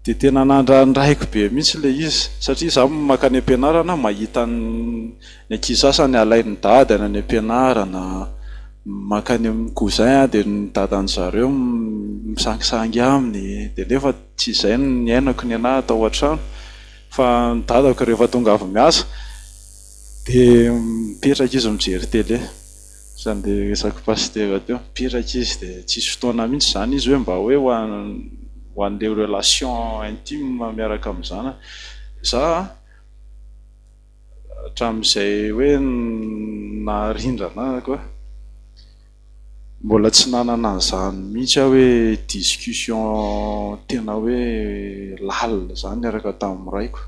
[SPEAKER 3] Dia tena nandrandraiko be mihitsy ilay izy satria izaho mankany am-pianarana mahita ny ankizy sasany alain'ny dadany any am-pianarana, mankany amin'ny cousin aho dia ny dadan-dry zareo misangisangy aminy dia nefa tsy izay no niainako ny anah tao an-trano fa ny dadako rehefa tonga avy miasa dia mipetraka izy mijery télé. Ohatran'ny le resak'i Pasitera teo, mipetraka izy dia tsisy fotoana mihitsy izany izy hoe mba hoe ho ho an'le relation intime miaraka amin'ny zanany. Za hatramin'izay hoe naharindra anahako a, mbola tsy nanana an'izany mihitsy aho hoe discussion tena hoe lalina izany niaraka tamin'ny raiko.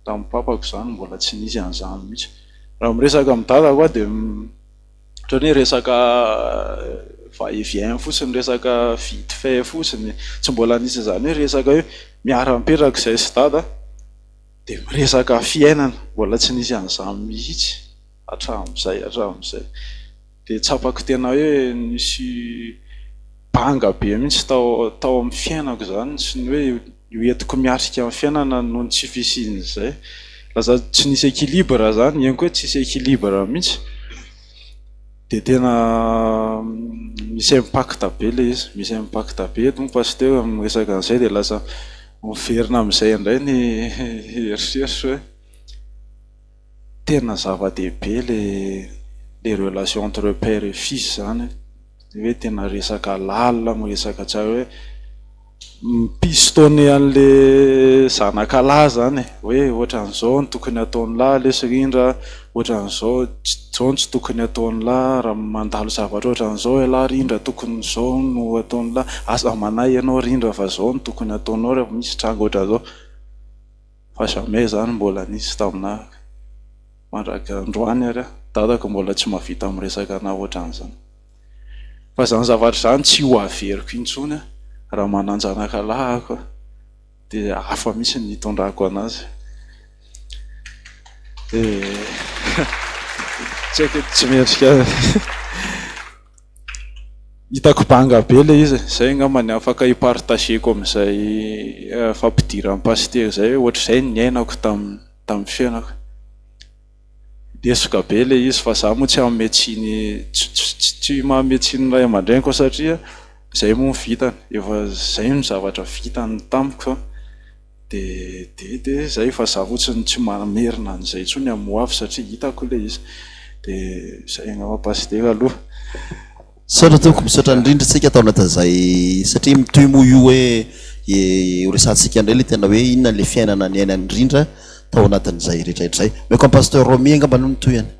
[SPEAKER 3] Tamin'ny papako izany mbola tsy nisy an'izany mihitsy. Raha miresaka amin'i dadako aho dia ohatran'ny hoe resaka va et vient fotsiny, resaka vite fait fotsiny. Tsy mbola nisy an'izany hoe resaka hoe miara-mipetraka izahay sy dada dia miresaka fiainana. Mbola tsy nisy an'izany mihitsy hatramin'izay hatramin'izay. Dia tsapako tena hoe nisy banga be mihitsy tao tao amin'ny fiainako izany sy ny hoe ho entiko miatrika ny fiainana noho ny tsy fisian'izay. Lasa tsy nisy équilibre izany, henoko hoe tsisy équilibre mihitsy. Dia tena misy impact be ilay izy, misy impact be eto moa Pasitera miresaka an'izay dia lasa miverina amin'izay indray ny eritreritra hoe. Tena zava-dehibe le le relation entre père et fils zany e, hoe tena resaka lalina miresaka tsara hoe mi-pistonner an'le zanaka lahy zany e, hoe ohatran'izao no tokony ataon'lah lesy rindra, ohatran'izao zao no tsy tokony ataon'lah, raha mandalo zavatra ohatran'izao elah rindra tokony zao no ataon'lah, aza manahy ianao rindra fa zao no tokony ataonao rehefa misy tranga ohatran'izao. Fa jamais zany mbola nisy taminah mandraka androany ary aho, dadako mbola tsy mahavita miresaka anah ohatran'izany. Fa zany zavatra zany tsy ho averiko intsony raha manan-janaka lahy aho dia hafa mihitsy ny hitondrako anazy. Dia tsy haiko hoe tsy mendrika. Hitako banga be ilay izy e, izay angamba ny afaka hi-partager-ko amin'izay fampidiran'i Pasitera izay hoe ohatr'izay ny niainako tamin'ny fiainako. Lesoka be ilay izy fa za moa tsy hanome tsiny, tsy manome tsiny ny ray aman-dreniko aho satria izay moa ny vitany, efa izay no zavatra vitany tamiko. Dia dia dia izay fa za fotsiny tsy mamerina an'izay intsony amin'ny ho avy satria hitako ilay izy. Dia izay angamba Pasitera aloha.
[SPEAKER 1] Misaotra tompoko, misaotra indrindra tsika tao anatin'izay satria mitohy moa io hoe ho resahantsika indray ilay tena hoe inona ilay fiainana niainany indrindra tao anatin'izay rehetra rehetra izay. Omeko an'i Pasteur Romy angamba aloha ny tohiny.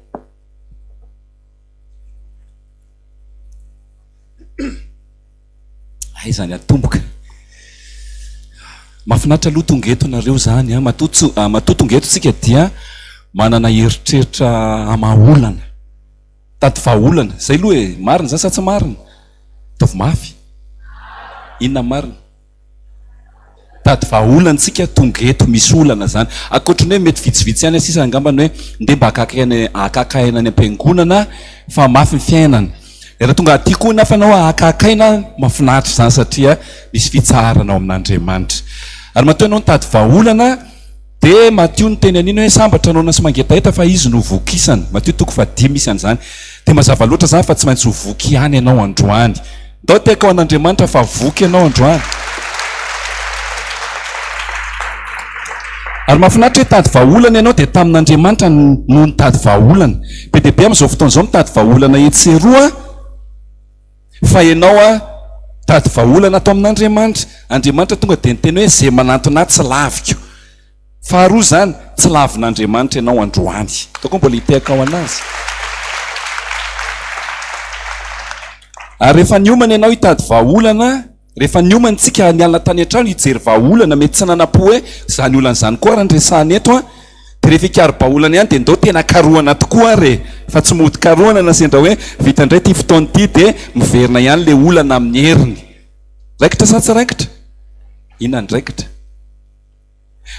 [SPEAKER 2] Aiza ny atomboka? Mahafinaritra aloha tonga eto nareo zany a, matoa tsy matoa tonga eto tsika dia manana eritreritra hamaha olana, mitady vahaolana, zay aloha e, marina zany sa tsy marina? Ataovy mafy, inona ny marina? Mitady vahaolana tsika tonga eto, misy olana zany. Ankoatry ny hoe mety vitsivitsy ihany sisa angambany hoe ndeha mba haka aina haka aina any am-piangonana fa mafy ny fiainana. Raha tonga aty koa nefa ianao haka aina, mahafinaritra izany satria misy fitsaharana ao amin'Andriamanitra. Ary matoa ianao nitady vahaolana dia Matio niteny an'iny hoe sambatra noana sy mangetaheta fa izy no vokisana. Matio toko fahadimy misy an'izany. Dia mazava loatra izany fa tsy maintsy ho voky ihany ianao androany. Ndao tehaka ho an'Andriamanitra fa voky ianao androany. Ary mahafinaritra hoe tady vahaolana ianao dia tamin'Andriamanitra no nitady vahaolana. Be dia be amin'izao fotoana izao mitady vahaolana etsy sy eroa fa ianao a tady vahaolana ato amin'Andriamanitra. Andriamanitra tonga dia niteny hoe izay manantona ahy tsy laviko. Faharoa izany, tsy lavin'Andriamanitra ianao androany. Atao koa mbola hitehaka ho an'Azy. Ary rehefa niomana ianao hitady vahaolana, rehefa niomana isika niala tany an-trano hijery vahaolana, mety tsy nanam-po hoe izany olana izany koa ary no resahana eto an, dia rehefa hikaro-bahaolana ihany dia ndao tena karohana tokoa ary e, fa tsy mody karohana na sendra hoe vita indray ity fotoana ity dia miverina ihany ilay olana amin'ny heriny. Raikitra sa tsy raikitra? Inona ny raikitra?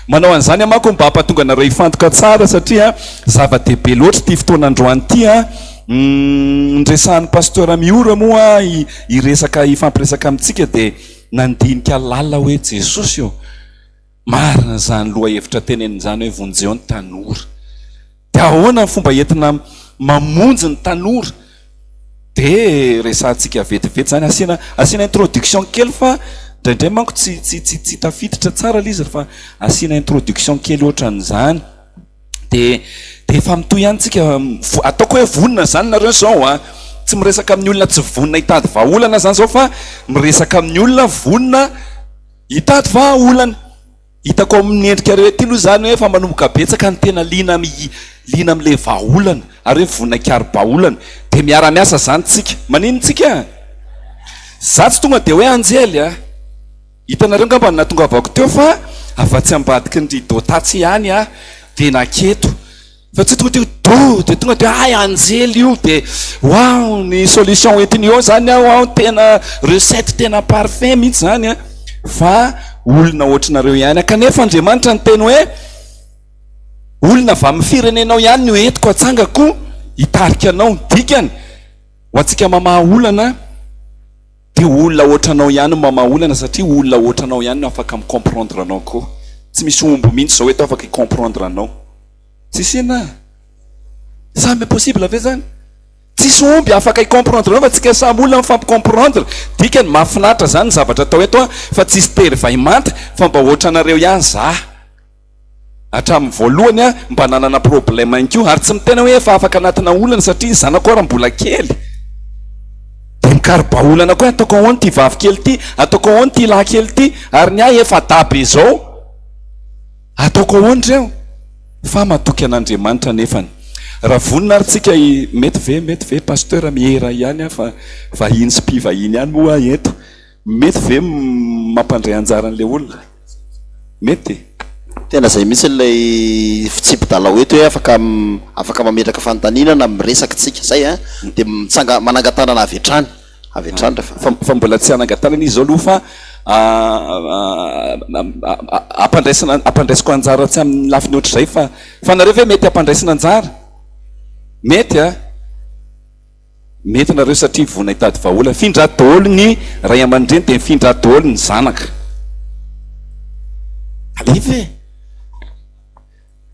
[SPEAKER 2] Manao an'izany aho manko mba hampatonga anareo hifantoka tsara satria zava-dehibe loatra ity fotoana androany ity an. Ny resahan'ny Pasteur Miora moa hiresaka hifampiresaka amintsika dia nandinika lalina hoe Jesosy ô, marina izany lohahevitra teneniny izany hoe vonjeo ny tanora. Dia ahoana ny fomba entina mamonjy ny tanora? Dia resahantsika vetivety izany, asiana asiana introduction kely fa indraindray manko tsy tsy tsy tsy tafiditra tsara ilay izy rehefa asiana introduction kely ohatran'izany. Dia dia efa mitohy ihany tsika, ataoko hoe vonona izany nareo izao an! Tsy miresaka amin'ny olona tsy vonona hitady vahaolana izany izao fa miresaka amin'ny olona vonona hitady vahaolana. Hitako ao amin'ny endrikareo ety aloha izany hoe efa manomboka betsaka ny tena liana liana amin'ilay vahaolana ary hoe vonona hikaro-bahaolana. Dia miara-miasa izany tsika. Maninona tsika? Za tsy tonga dia hoe anjely a! Hitanareo angamba ny nahatongavako teo fa avy atsy ambadiky ny rideau tatsy ihany aho dia naketo. Fa tsy tonga dia hoe do dia tonga dia hay anjely io dia waouh ny solution entiny eo zany aho aho tena recette tena parfait mihitsy zany an, fa olona ohatrinareo ihany aho kanefa Andriamanitra niteny hoe olona avy amin'ny firenenao ihany no entiko atsangako hitarika anao, ny dikany ho antsika mamaha olana dia olona ohatranao ihany no mamaha olana satria olona ohatranao ihany no afaka mi-comprendre anao koa, tsy misy omby mihitsy zao eto afaka hi-comprendre anao. Tsisy inona a! Samy impossible ve zany? Tsisy omby afaka hi-comprendre anao fa tsika samy olona mifampi-comprendre. Dikany, mahafinaritra zany ny zavatra atao eto a, fa tsisy tery vay manta fa mba ohatranareo ihany za. Hatramin'ny voalohany aho mba nanana problème ihany koa ary tsy miteny aho hoe efa afaka anatina olana satria ny zanako ara mbola kely. Dia mikaro-bahaolana koa hoe ataoko ahoana ity vavy kely ity, ataoko ahoana ity lahy kely ity ary ny ahy efa dabe zao. Ataoko ahoana ireo? Fa matoky an'Andriamanitra anefany. Raha vonona ary tsika i, mety ve, mety ve Pasteur mihera ihany aho fa vahiny sy mpivahiny ihany moa aho eto. Mety ve mampandray anjara an'ilay olona? Mety?
[SPEAKER 1] Tena izay mihitsy ilay fitsipi-dalao eto hoe afaka afaka mametraka fanontaniana na miresaka tsika. Izay an! Dia mitsanga manangan-tanana avy hatrany. Avy hatrany rehefa.
[SPEAKER 2] Fa fa mbola tsy hanangan-tanana izy izao aloha fa ampandraisina ampandraisiko anjara tsy amin'ny lafiny ohatr'izay fa fa nareo ve mety ampandraisina anjara? Mety a! Mety nareo satria vonona hitady vahaolana. Mifindra daholo ny ray aman-dreny dia mifindra daholo ny zanaka. Alefa e!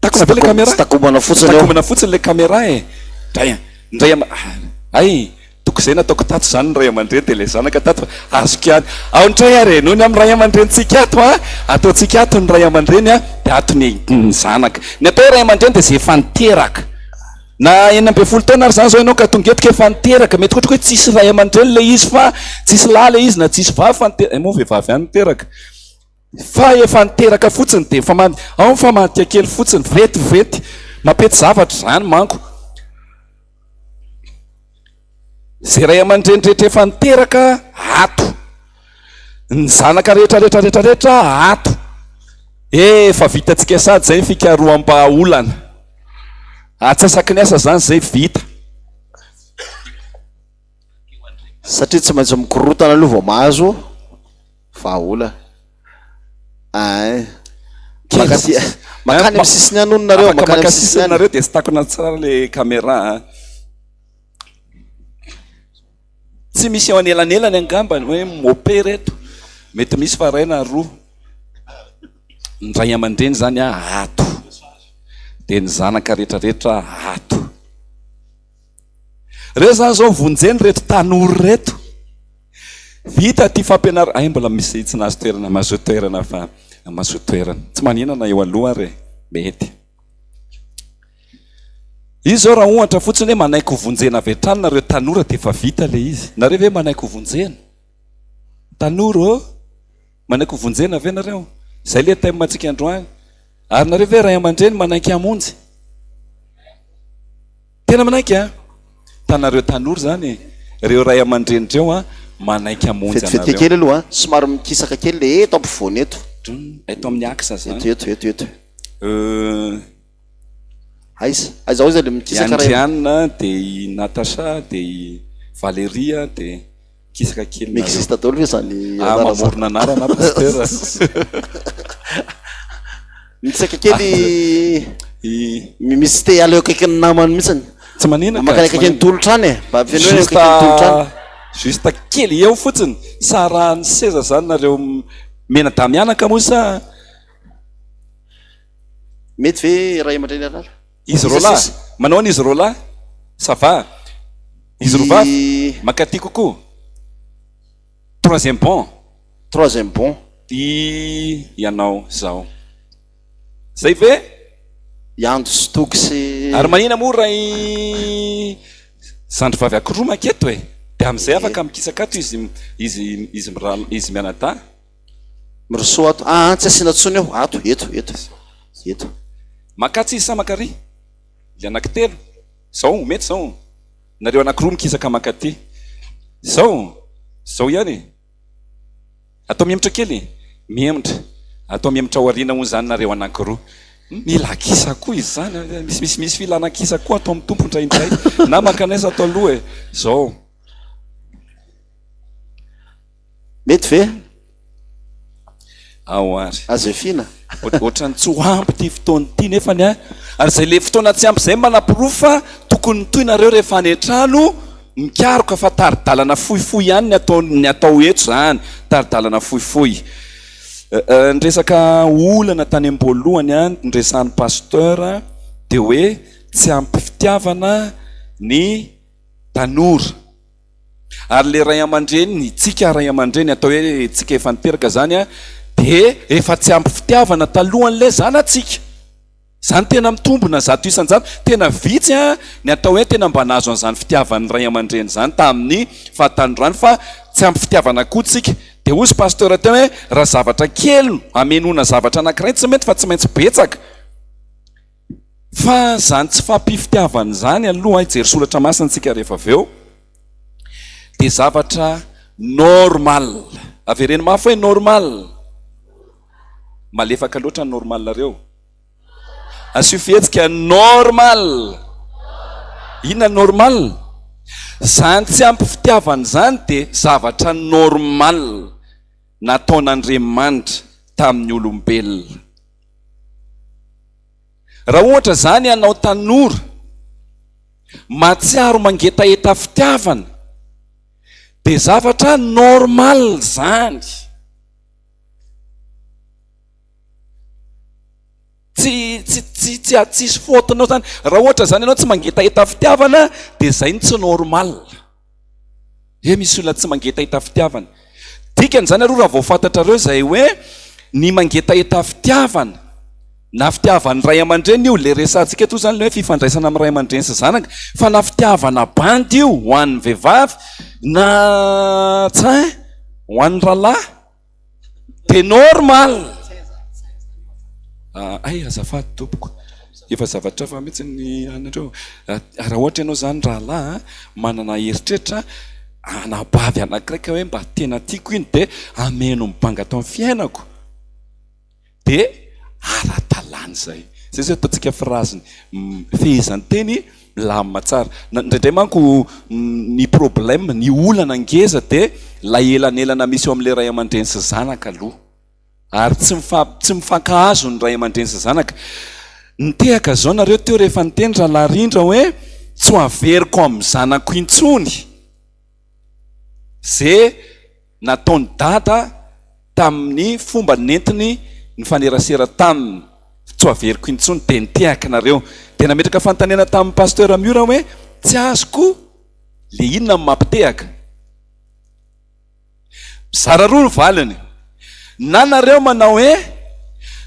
[SPEAKER 2] Takona ve le caméra?
[SPEAKER 1] Tsy takomana fotsiny eo.
[SPEAKER 2] Takomana fotsiny le caméra e. Dray ny ray ama hay toko zay nataoko tato zany ny ray aman-dreny dia le zanaka tato fa azoko ihany. Ao ndray ary e, noho ny amin'ny ray aman-drenintsika ato a, ataontsika ato ny ray aman-dreny a, dia ato ny ny zanaka. Ny atao hoe ray aman-dreny dia zay efa niteraka. Na 16 taona ary zany zao ianao ka tonga eto ka efa niteraka, mety koa hoe tsisy ray aman-dreny le izy fa tsisy lahy le izy na tsisy vavy fa niteraka, moa vehivavy ihany niteraka. Fa efa niteraka fotsiny dia efa man, ao mifamadika kely fotsiny, vetivety, mampety zavatra izany manko. Izay ray aman-dreny rehetra efa niteraka ato, ny zanaka rehetra rehetra rehetra rehetra ato, efa vitantsika sady izay ny fikaroham-bahaolana. Atsasaky ny asa izany izay vita.
[SPEAKER 1] Satria tsy maintsy mikorotana aloha vao mahazo Vahaolana. Ein. Makaty, makany amin'ny sisiny any hono nareo,
[SPEAKER 2] Afaka
[SPEAKER 1] makany
[SPEAKER 2] maka
[SPEAKER 1] amin'ny sisiny
[SPEAKER 2] sisiny
[SPEAKER 1] any.
[SPEAKER 2] nareo dia tsy takona tsara le caméra a. Tsy misy eo anelanelany angamba ny hoe mopera eto. Mety misy fa iray na roa. Ny ray aman-dreny zany a ato. Dia ny zanaka rehetrarehetra ato. Reo zany zao vonjeny reto tanora reto. Vita ty fampianarana, ay mbola misy tsy nahazo toerana, mahazoa toerana fa mahazoa toerana. Tsy maninona na eo aloha ary e, mety. Izy zao raha ohatra fotsiny hoe manaiky ho vonjena avy hatrany nareo tanora dia efa vita le izy. Nareo ve manaiky ho vonjena? Tanora ô, manaiky ho vonjena ve nareo? Zay le thème antsika androany. Ary nareo ve ray aman-dreny manaiky hamonjy? Tena manaiky an! Tanareo tanora zany e! Reo ray aman-dreny reo an, manaiky hamonjy
[SPEAKER 1] Vetivety
[SPEAKER 2] anareo.
[SPEAKER 1] kely aloha an, somary mikisaka kely le eto ampovoany eto.
[SPEAKER 2] Eto amin'ny axe zany.
[SPEAKER 1] Eto eto eto eto.
[SPEAKER 2] Euh.
[SPEAKER 1] Aiza? Aiza ho aiza le
[SPEAKER 2] I
[SPEAKER 1] mikisaka ray?
[SPEAKER 2] Andriana, dia i Natacha, dia i Valeria, dia mikisaka kely nareo.
[SPEAKER 1] Mi-existe daholo ve zany
[SPEAKER 2] Ah,
[SPEAKER 1] anarana zany?
[SPEAKER 2] mamorona anarana aho Pasteur.
[SPEAKER 1] Mitsaka kely misy te hiala eo akaikin'ny namany mihitsiny.
[SPEAKER 2] Tsy manina ka.
[SPEAKER 1] Makany akaikin'ny tolotra any e. Mba feno eo akaikin'ny tolotra any.
[SPEAKER 2] Juste kely eo fotsiny. Sarahan'ny seza zany nareo mianadahy mianaka moa sa?
[SPEAKER 1] Mety ve ray aman-dreny arara?
[SPEAKER 2] Izy roalahy? Manao ahoana izy roalahy? Ça va? Izy roa vavy? Mankaty kokoa? Troisième bon?
[SPEAKER 1] Troisième bon.
[SPEAKER 2] I ianao zao. Zay ve?
[SPEAKER 1] I Ando sy Toky sy.
[SPEAKER 2] Ary manina moa raha i zandry vavy ankiroa manketo e? Dia amin'izay afaka mikisaka ato izy izy izy mirahalahy izy mianadahy.
[SPEAKER 1] Mirosoa ato. Aa tsy asiana tsony eo. Ato, eto, eto. Eto.
[SPEAKER 2] Makatsy izy sa makary? Ilay anankitelo. Zao, mety zao. Nareo anankiroa mikisaka mankaty. Zao, zao ihany e. Atao mihemotra kely e. Mihemotra. Atao mihemotra ao aoriana hono izany nareo anankiroa. Mila kisa koa izy izany. Misy misy misy filana kisa koa ato amin'ny Tompo indraindray. Na mankanesa ato aloha e. Zao.
[SPEAKER 1] Mety ve?
[SPEAKER 2] Ao ary.
[SPEAKER 1] Azo efiana.
[SPEAKER 2] Ohatran'ny tsy ho ampy ity fotoana ity nefany an. Ary izay le fotoana tsy ampy izay manaporofo fa tokony mitohy nareo rehefa any an-trano mikaroka fa tari-dalana fohifohy ihany ny atao ny atao eto izany, tari-dalana fohifohy. Ny resaka olana tany am-boalohany an, niresahan'ny pasteur dia hoe tsy ampy fitiavana ny tanora. Ary le ray aman-dreny, tsika ray aman-dreny atao hoe tsika efa niteraka zany an, de efa tsy ampy fitiavana talohan'le zanatsika. Zany tena mitombina 100%, tena vitsy an ny atao hoe tena mba nahazo an'izany fitiavan'ny ray aman-dreny zany tamin'ny fahatanorany fa tsy ampy fitiavana koa tsika. De hozy pasteur teo hoe raha zavatra kely no hamenoana zavatra anankiray tsy mety fa tsy maintsy betsaka. Fa zany tsy fampifitiavana zany aloha hijery soratra masina tsika rehefa avy eo dia zavatra normal. Avereno mafy hoe normal. Malefaka loatra ny normal nareo. Asio fihetsika normal. Inona normal? Zany tsy ampy fitiavana zany dia zavatra normal nataon'Andriamanitra tamin'ny olombelona. Raha ohatra izany ianao tanora mahatsiaro mangetaheta fitiavana dia zavatra normal izany. Tsy tsy tsy tsy tsisy faute-nao izany. Raha ohatra izany ianao tsy mangetaheta fitiavana dia izay no tsy normal. He misy olona tsy mangetaheta fitiavana. Dikany izany aloha raha vao fantatrareo izay hoe ny mangetaheta fitiavana na fitiavan'ny ray aman-dreny io, ilay resahantsika eto izany ilay hoe fifandraisana amin'ny ray aman-dreny sy zanaka, fa na fitiavana bandy io ho an'ny vehivavy na tsain ho an'ny rahalahy. Dia normal. Hay azafady tompoko, efa zavatra hafa mihitsy ny anareo. Raha ohatra ianao izany rahalahy manana eritreritra anabavy anankiray ka hoe mba tena tiako iny dia hameno ny banga tao amin'ny fiainako. Dia ara-dalàna izay. Izay izao ataontsika phrase fehezanteny milamina tsara. Indraindray manko ny problème, ny olana ngeza dia ilay elanelana misy eo amin'ilay ray aman-dreny sy zanaka aloha. Ary tsy tsy mifankahazo ny ray aman-dreny sy zanaka. Nitehaka izao nareo teo rehefa niteny Rahalahy Rindra hoe tsy ho averiko amin'ny zanako intsony ze nataon'i Dada tamin'ny fomba nentiny nifanerasera taminy, tsy ho averiko intsony, dia nitehaka nareo. Dia nametraka fanontaniana tamin'i Pasteur Miora hoe tsy azoko le inona no mampitehaka? Mizara roa ny valiny, na nareo manao hoe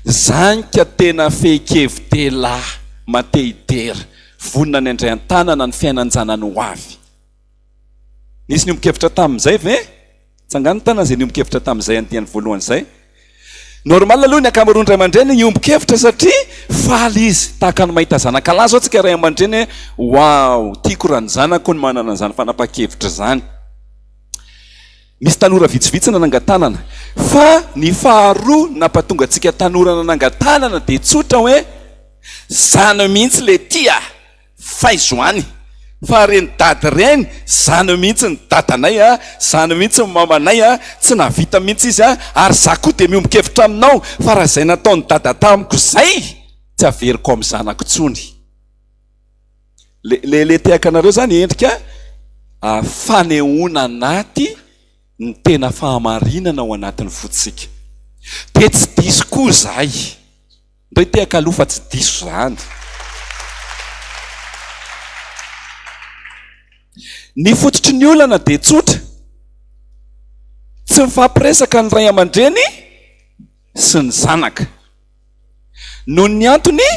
[SPEAKER 2] zanika tena fehi-kevi-dehilahy mate hidera, vonona ny handray an-tanana ny fiainan-janany ho avy. Nisy niombon-kevitra tamin'izay ve? Tsangano ny tanana izay niombon-kevitra tamin'izay andiany voalohany izay. Normal aloha ny ankamaroan'ny ray aman-dreny hiombon-kevitra satria faly izy. Tahaka ny mahita zanaka lahy izao tsika ray aman-dreny hoe waouh, tiako raha ny zanako no manana an'izany fanapahan-kevitra izany. Misy tanora vitsivitsy nanangan-tanana. Fa ny faharoa nampatonga antsika tanora nanangan-tanana dia tsotra hoe zany mihitsy le tia. Faizo any. Fa reny dada reny, zany mihitsy ny dadanay a, zany mihitsy ny mamanay a, tsy nahavita mihitsy izy a, ary za koa dia miombon-kevitra aminao fa raha izay nataon'i dada tamiko izay tsy averiko amin'ny zanako intsony. Le le le tehaka anareo zany endrika fanehoana anaty ny tena fahamarinana ao anatin'ny fontsika. Dia tsy diso koa izahay. Ndray tehaka aloha fa tsy diso zany. Ny fototry ny olana dia tsotra, tsy mifampiresaka ny ray aman-dreny sy ny zanaka. Noho ny antony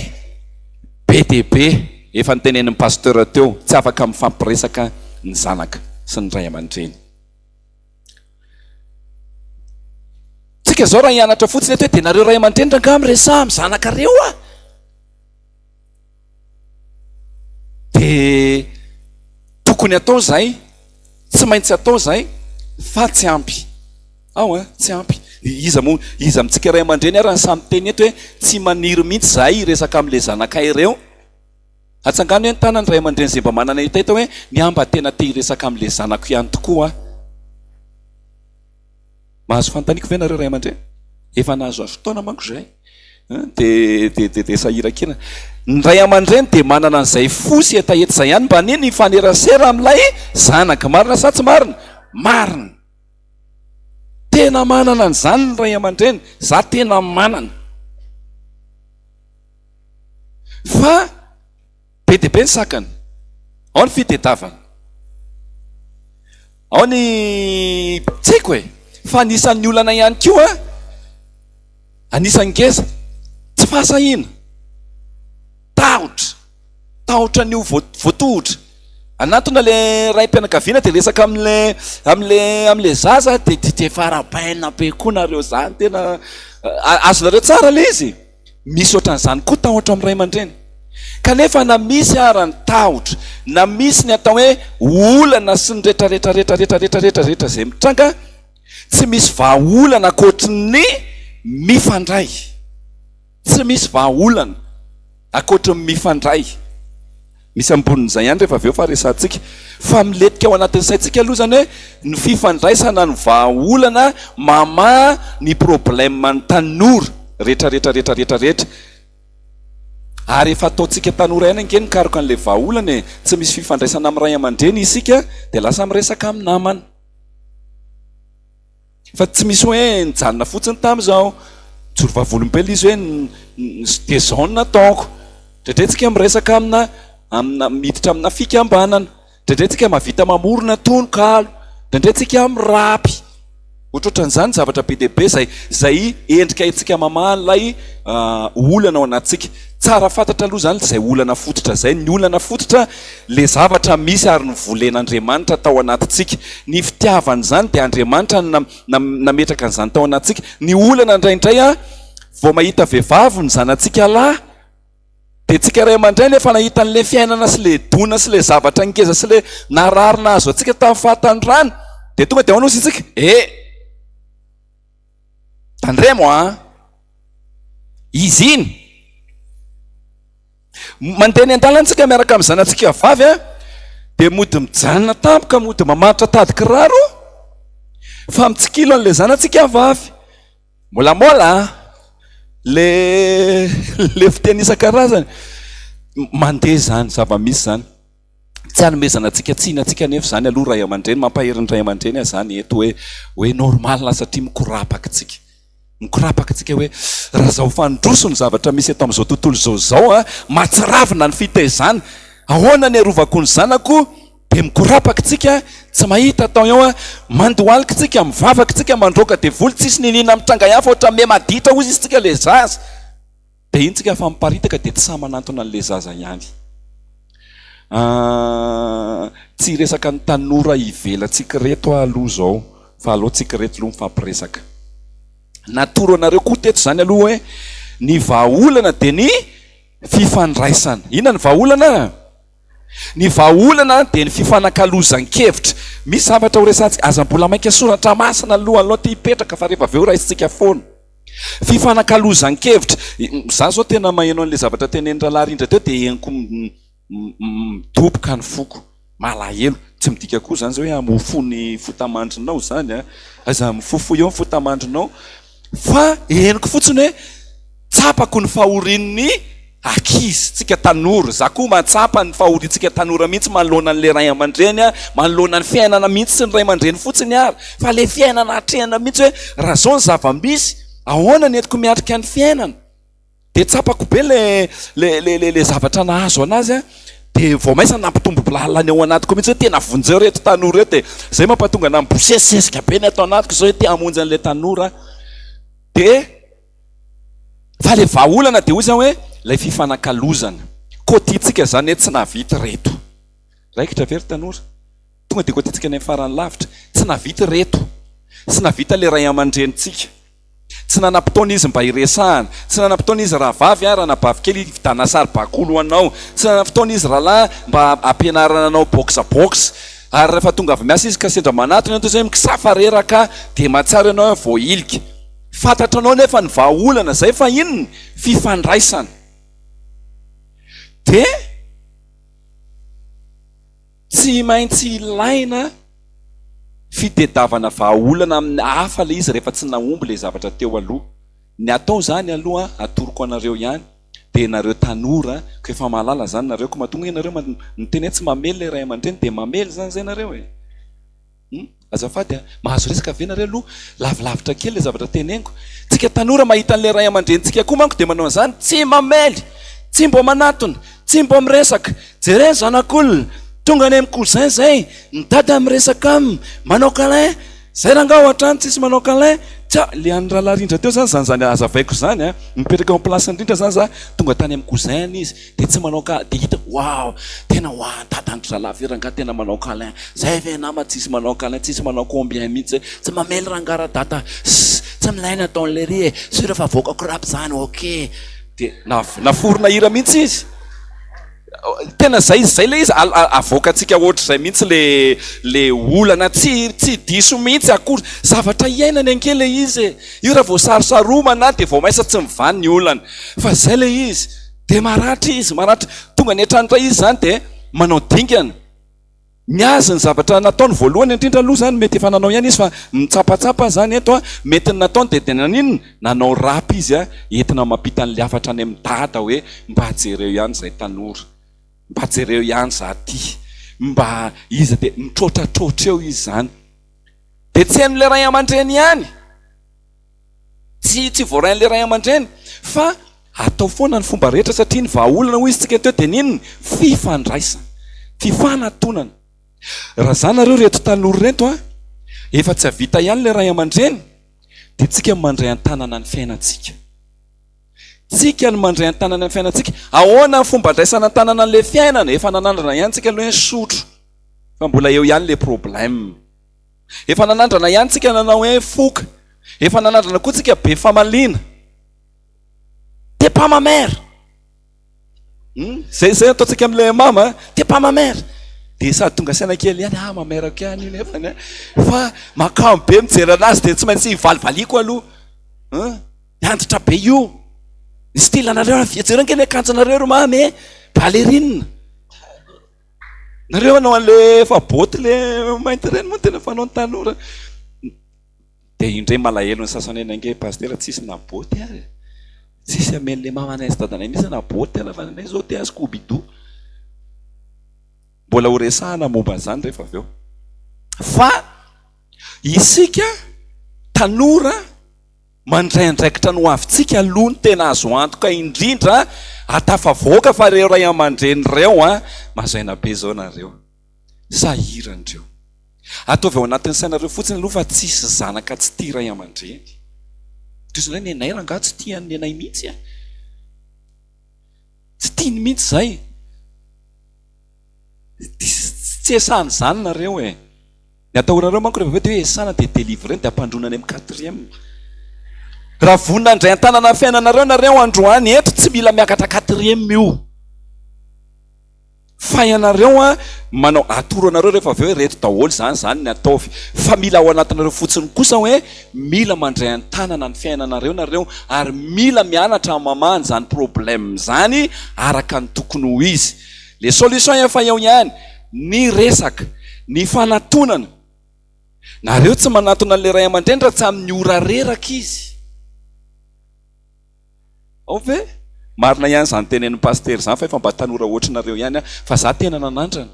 [SPEAKER 2] be dia be efa notenenin'ny pasteur teo, tsy afaka mifampiresaka ny zanaka sy ny ray aman-dreny. Tsika zao raha hianatra fotsiny eto hoe dia nareo ray aman-dreny rangaha miresaha amin'ny zanakareo a! Dia tokony atao izay, tsy maintsy atao izay fa tsy ampy. Ao an, tsy ampy. Iza moa, iza amintsika ray aman-dreny ary no sahy miteny eto hoe tsy maniry mihitsy izahay hiresaka amin'ilay zanakay ireo? Atsangano hoe ny tanany ray aman-dreny izay mba manana hetaheta hoe ny ahy mba tena te hiresaka amin'ilay zanako ihany tokoa aho. Mahazo fanontaniako ve nareo ray aman-dreny? Efa nahazoazo taona manko izahay dia dia dia dia sahirankirana. Ny ray aman-dreny dia manana an'izay fo sy hetaheta izay ihany mba ny hifanerasera amin'ilay zanaka. Marina sa tsy marina? Marina. Tena manana an'izany ny ray aman-dreny. Za tena manana. Fa be dia be ny sakana. Ao ny fitedavana. Ao ny tsy haiko e. Fa anisan'ny olana ihany koa, anisan'ny ngeza, tsy fahasahiana, tahotra. Tahotra ny ho voatohotra. Anatona le raim-pianakaviana dia resaka amle amle amle zaza dia dia efa arahabaina be koa nareo zany tena azonareo tsara le izy. Misy ohatran'izany koa tahotra amin'ny ray aman-dreny. Kanefa na misy ara ny tahotra, na misy ny atao hoe olana sy ny retraretra retraretra retraretra rehetra izay mitranga, tsy misy vahaolana ankoatry ny mifandray. Tsy misy vahaolana ankoatry ny mifandray. Misy ambonin'izay ihany rehefa avy eo fa resahantsika. Fa milentika ao anatin'ny saintsika aloha izany hoe ny fifandraisana no vahaolana mamaha ny problème ny tanora rehetra rehetra rehetra rehetra rehetra. Ary efa ataontsika tanora ihany ange ny mikaroka an'ilay vahaolana e. Tsy misy fifandraisana amin'ny ray aman-dreny isika dia lasa miresaka amin'ny namana. Fa tsy misy hoe nijanona fotsiny tamin'izao. Nijoro vavolombelona izy hoe dia izao no nataoko. Indraindray tsika miresaka amina amina miditra amina fikambanana. Indraindray tsika mahavita mamorona tononkalo. Indraindray tsika mirapy. Ohatrohatran'izany zavatra be dia be izay izay endrika haintsika mamaha an'ilay olana ao anatintsika. Tsara fantatra aloha izany izay olana fototra izay. Ny olana fototra Ilay zavatra misy ary novolen'Andriamanitra tao anatintsika. Ny fitiavana izany dia Andriamanitra no nametraka an'izany tao anatintsika. Ny olana indraindray an, vao mahita vehivavy ny zanatsika lahy, dia tsika ray aman-dreny efa nahita an'ilay fiainana sy ilay dona sy ilay zavatra ngeza sy ilay narary nahazo antsika tamin'ny fahatanorana, dia tonga dia ahoana hozy isika? Eh! Tandremo an! Izy iny! Mandeha eny an-dalana isika miaraka amin'ny zanatsika vavy an, dia mody mijanona tampoka, mody mamatotra tady kiraro fa mitsikilo an'ilay zanatsika vavy. Môlamôla an, le le fiteny isan-karazany. Mandeha izany, zava-misy izany. Tsy hanomezana antsika tsiny antsika anefa izany aloha ray aman-dreny, mampahery ny ray aman-dreny aho izany eto hoe hoe normal satria mikorapaka isika. Mikorapaka tsika hoe raha zao fandroso ny zavatra misy eto amin'izao tontolo izao izao a, mahatsiravina ny fitaizana, ahoana ny arovako ny zanako, dia mikorapaka tsika, tsy mahita atao eo a, mandohalika tsika, mivavaka tsika, mandroaka devoly, tsisy niniana mitranga ihany fa ohatran'ny miha maditra hozy izy tsika le zaza. Dia iny tsika fa miparitaka dia tsy sahy manantona an'ilay zaza ihany. Tsy hiresaka ny tanora ivelantsika ireto aho aloha izao fa aleo tsika ireto aloha mifampiresaka. Natoro anareo koa teto izany aloha hoe ny vahaolana dia ny fifandraisana. Inona ny vahaolana? Ny vahaolana dia ny fifanakalozan-kevitra. Misy zavatra ho resahantsika, aza mbola mainka soratra masina aloha, aleo ty hipetraka fa rehefa avy eo raisintsika foana. Fifanakalozan-kevitra. Za zao tena maheno an'le zavatra tenenin'i Rahalahy Rindra teo dia henoko midoboka ny foko. Malahelo. Tsy midika koa izany izao hoe hamofo ny fotamandrinao izany an. Aza mifofo eo ny fotamandrinao. Fa henoko fotsiny hoe tsapako ny fahorian'ny ankizy, tsika tanora. Za koa mahatsapa ny fahoriantsika tanora mihitsy manoloana an'ilay ray aman-dreny, manoloana ny fiainana mihitsy, tsy ny ray aman-dreny fotsiny ary fa ilay fiainana atrehina mihitsy hoe raha izao ny zava-misy, ahoana ny entiko miatrika ny fiainana? Dia tsapako be le le le le zavatra nahazo anazy an, dia vao maisa nampitombo lalina ny ao anatiko mihitsy hoe tena vonjeo reto tanora reto e, zay mampatonga anah mibosesisesika be ny ato anatiko zao hoe te hamonjy an'le tanora aho, dia fa le vahaolana dia hoy za hoe ilay fifanakalozana, côté-tsika zany hoe tsy nahavita reto, raikitra ve ry tanora? Tonga dia côté-tsika any amin'ny farany lavitra, tsy nahavita reto, tsy nahavita le ray aman-drenintsika. Tsy nanam-potoana izy mba hiresahana. Tsy nanam-potoana izy rahavavy a, ranabavy kely hividianana saribakoly ho anao. Tsy nanam-potoana izy rahalahy mba hampianarana anao boxe boxe. Ary rehefa tonga avy miasa izy ka sendra manatona ianao toy izay hoe mikisafa reraka aho dia mahatsiaro ianao hoe voahilika. Fantatranao nefa ny vahaolana izay fa inona? Fifandraisana. Dia tsy maintsy ilaina fitedavana vahaolana amin'ny hafa ilay izy rehefa tsy nahomby ilay zavatra teo aloha. Ny atao izany aloha atoroko anareo ihany dia nareo tanora ko efa mahalala izany nareo ko mahatonga ianareo miteny hoe tsy mamely ilay ray aman-dreny dia mamely izany izay nareo e! Hum azafady a! Mahazo resaka ve nareo aloha? Lavilavitra kely ilay zavatra teneniko. Tsika tanora mahita an'ilay ray aman-drenintsika koa manko dia manao an'izany, tsy mamely, tsy mbo manatona, tsy mbo miresaka. Jereo ny zanak'olona, tonga any amin'ny cousin zay, ny dada miresaka aminy, manao câlin, zay rangaha ao an-trano tsisy manao câlin, tsa, le an'i rahalahy Rindra teo zany zany zany hazavaiko zany a, mipetraka eo am-place-n'i Rindra zany za, tonga tany amin'ny cousin-ny izy, dia tsy manao ka dia hita waouh tena waouh dadan-dry zalahy ve rangaha tena manao câlin zay ve nama tsisy manao câlin tsisy manao combien mihitsy zay tsy mamely rangaha radada ss tsy milay ny ataon'lery e sûr fa avoakako rap zany ok dia naforona hira mihitsy izy tena zay zay le izy avoakantsika ohatr'izay mihitsy le le olana tsy tsy diso mihitsy akory zavatra iainany ange le izy e io raha vao sarosaromana dia vao maisa tsy mivaha ny olana fa zay le izy Dia maratra izy, maratra. Tonga any an-trano indray izy izany dia manao dingana. Ny azy ny zavatra nataony voalohany indrindra aloha izany mety efa nanao ihany izy fa mitsapatsapa izany eto an, mety ny nataony dia dia naninona? Nanao rap izy an, entina mampita an'ilay hafatra any amin'i dada hoe mba jereo ihany izay tanora, mba jereo ihany za ty, mba iza dia mitrotratrotra eo izy izany. Dia tsy hain'ilay ray aman-dreny ihany. Tsy tsy voarain'ilay ray aman-dreny fa atao foana ny fomba rehetra satria ny vahaolana hoy izy tsika teo dia ny inona? Fifandraisana, fifanatonana. Raha za nareo reto tanora reto a, efa tsy havita ihany ilay ray aman-dreny dia tsika no mandray an-tanana ny fiainantsika. Tsika no mandray an-tanana ny fiainantsika. Ahoana ny fomba andraisana an-tanana an'ilay fiainana? Efa nanandrana ihany tsika aloha hoe nisotro fa mbola eo ihany ilay problème. Efa nanandrana ihany tsika nanao hoe foka. Efa nanandrana koa tsika be famaliana. T'es pas ma mère. Hmm? Zay zay ataontsika amin'ilay mama, t'es pas ma mère. Dia sady tonga saina kely ihany, ah ma mère-ko ihany io nefany a. Fa makamo be mijery anazy dia tsy maintsy valivaliako aloha. Hein? Antitra be io. Ny style anareo, jereo ange ny akanjonareo ry mamy e. Ballerine. Nareo hanao an'le efa boty le mainty ireny moa tena fanaon'ny tanora. Dia indray malahelo ny sasany eny ange pasitera tsisy na boty ary e. Tsisy amen'le mamanay sy dadanay mihitsy na boty ary fa ny anay zao te scooby-doo. Mbola ho resahana momba an'izany rehefa avy eo. Fa isika tanora Mandray andraikitra ny hoavintsika aloha no tena azo antoka indrindra ahatafavoaka fa ireo ray aman-dreny ireo an, mazaina be zao nareo. Sahirana ireo. Ataovy ao anatin'ny sainareo fotsiny aloha fa tsisy zanaka tsy tia ray aman-dreny. Toy izany hoe nenay rangaha tsy tia an'i nenay mihitsy an. Tsy tiany mihitsy izay. Tsy esan'izany nareo e. Ny atahoranareo manko rehefa avy eo dia hoe esana dia délivrer dia ampandroana any amin'ny quatrième. Raha vonona handray an-tanana ny fiainanareo nareo androany eto tsy mila miakatra quatrième io. Fa ianareo an manao atoro anareo rehefa avy eo hoe reto daholo izany izany ny ataovy. Fa mila ao anatinareo fotsiny kosa hoe mila mandray an-tanana ny fiainanareo nareo ary mila mianatra mamaha an'izany problème izany araka ny tokony ho izy. Le solution efa eo ihany. ny resaka, ny fanatonana. Nareo tsy manatona an'ilay ray aman-dreny raha tsy amin'ny ora reraka izy. Ao ve? Marina ihany izany tenenin'i Pasitera izany fa efa mba tanora ohatrinareo ihany aho fa za tena nanandrana.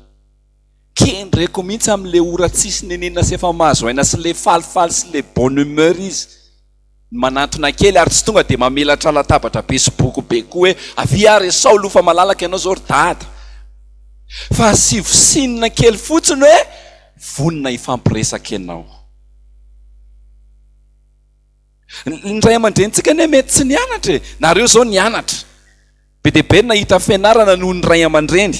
[SPEAKER 2] Kendreko mihitsy amin'ilay ora tsisy nenenina sy efa mahazo aina sy ilay falifaly sy ilay bonne humeur izy ny manantona kely ary tsy tonga dia mamelatra latabatra be sy boky be koa hoe avia ary resaho aloha fa malalaka ianao izao ry dada. Fa asivo signe kely fotsiny hoe vonona hifampiresaka ianao. Ny ray aman-drenintsika anie mety tsy nianatra e! Nareo izao nianatra. Be dia be ny nahita fianarana noho ny ray aman-dreny.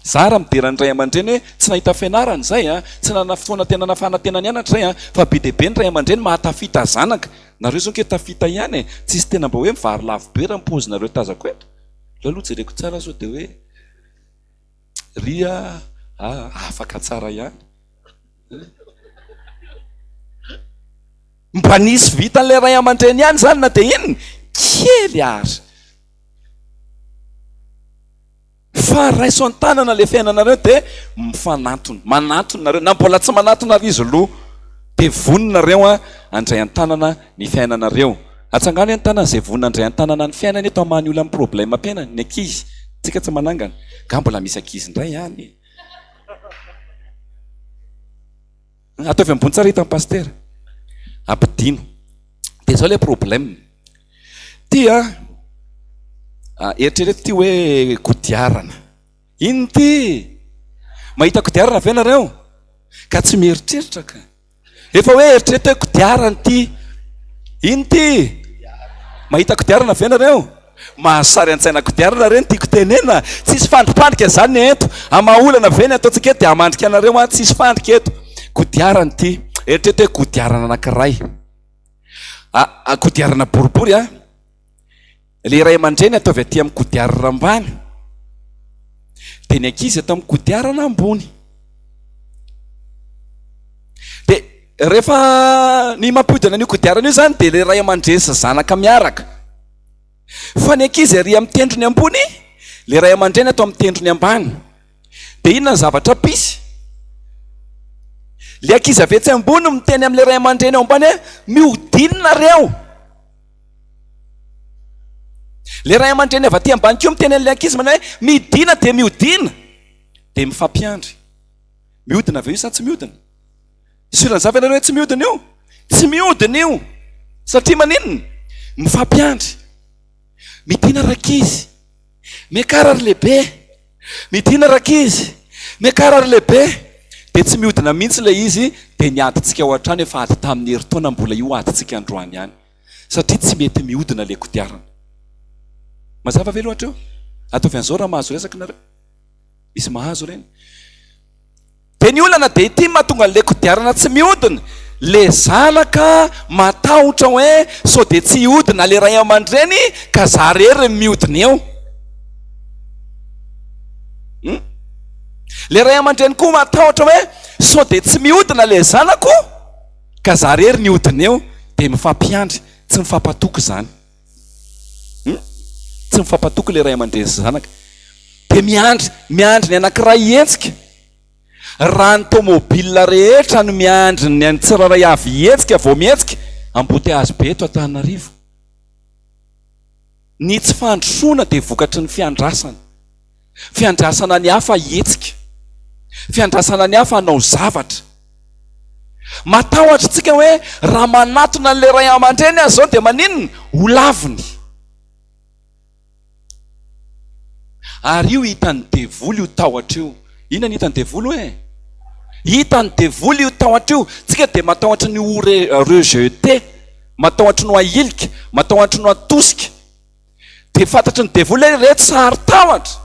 [SPEAKER 2] Za raha midera ny ray aman-dreny hoe tsy nahita fianarana izay an, tsy nanana fotoana tena nahafahana tena nianatra izay an, fa be dia be ny ray aman-dreny mahatafita zanaka. Nareo izao ange tafita ihany e! Tsisy tena mba hoe mivary lavo be raha ny paozinareo tazako eto. Aleo aloha jereko tsara sao dia hoe ry a, afaka tsara ihany. Mba nisy vitan'ilay ray aman-dreny ihany izany na dia inona? Kely ary. Fa raiso an-tanana ilay fiainanareo dia mifanantona. Manantona nareo. Na mbola tsy manantona ary izy loha. Dia vonona nareo an, handray an-tanana ny fiainanareo. Atsangano ny tanana izay vonona handray an-tanana ny fiainany eto hamaha ny olan'ny problème-piainany, ny ankizy. Tsika tsy manangana. Nga mbola misy ankizy indray any e. Ataovy ambony tsara hitan'i Pasitera. Ampidino. Dia izao ilay problème. Ty a, eritrereto ty hoe kodiarana. Inona ty? Mahita kodiarana ve nareo? Ka tsy mieritreritra ka. Efa hoe eritrereto hoe kodiarana ity. Inona ity? Mahita kodiarana ve nareo? Mahazo sary an-tsaina kodiarana re ny tiako tenena. Tsisy fandripandrika izany ny eto. Hamaha olana ve ny ataontsika eto dia hamandrika anareo an? Tsisy fandrika eto. Kodiarana ity. Eritrereto hoe kodiarana anankiray. Ah, kodiarana boribory an. Le ray aman-dreny ataovy aty amin'ny kodiarana ambany, dia ny ankizy atao amin'ny kodiarana ambony. Dia rehefa ny mampihodina an'io kodiarana io izany dia le ray aman-dreny sy zanaka miaraka. Fa ny ankizy ary amin'ny tendrony ambony, le ray aman-dreny atao amin'ny tendrony ambany. Dia inona ny zavatra pisy? Le ankizy avy etsy ambony miteny amin'le ray aman-dreny ao ambany hoe mihodino nareo. Le ray aman-dreny avy aty ambany koa miteny an'ilay ankizy manao hoe midina dia mihodina. Dia mifampiandry. Mihodina ve io sa tsy mihodina? Sûr an'izany ve nareo hoe tsy mihodina io? Tsy mihodina io. Satria maninona? Mifampiandry. Midina rankizy. Miakara ry lehibe. Midina rankizy. Miakara ry lehibe. Dia tsy mihodina mihitsy ilay izy dia ny adintsika ao an-trano efa ady tamin'ny herintaona mbola io adintsika androany ihany. Satria tsy mety mihodina ilay kodiarana. Mazava ve aloha hatreo? Ataovy an'izao raha mahazo resaka nareo. Misy mahazo ireny. Dia ny olana dia ity mahatonga an'ilay kodiarana tsy mihodina. Le zanaka matahotra hoe sao dia tsy hihodina le ray aman-dreny ka za rery ny mihodina eo. Hmm? Le ray aman-dreny koa matahotra hoe sao dia tsy mihodina le zanako ka za rery ny hodina eo. Dia mifampiandry, tsy mifampatoky izany. Hmm? Tsy mifampatoky le ray aman-dreny sy zanaka. Dia miandry, miandry ny anankiray hihetsika. Raha ny tomobile rehetra no miandry ny an'ny tsirairay avy hihetsika vao mihetsika, embouteillage be eto Antananarivo. Ny tsy fandrosoana dia vokatry ny fiandrasana. Fiandrasana ny hafa hihetsika. Fiandrasana ny hafa hanao zavatra. Matahotra tsika hoe raha manatona an'ilay ray aman-dreny aho izao dia maninona? Ho laviny. Ary io hitan'ny devoly io tahotra io. Inona ny hitan'ny devoly hoe? Hitan'ny devoly io tahotra io. Tsika dia matahotra ny ho rejeté, matahotra ny ho ahilika, matahotra ny ho atosika. Dia fantatry ny devoly hoe ireto saro-tahotra.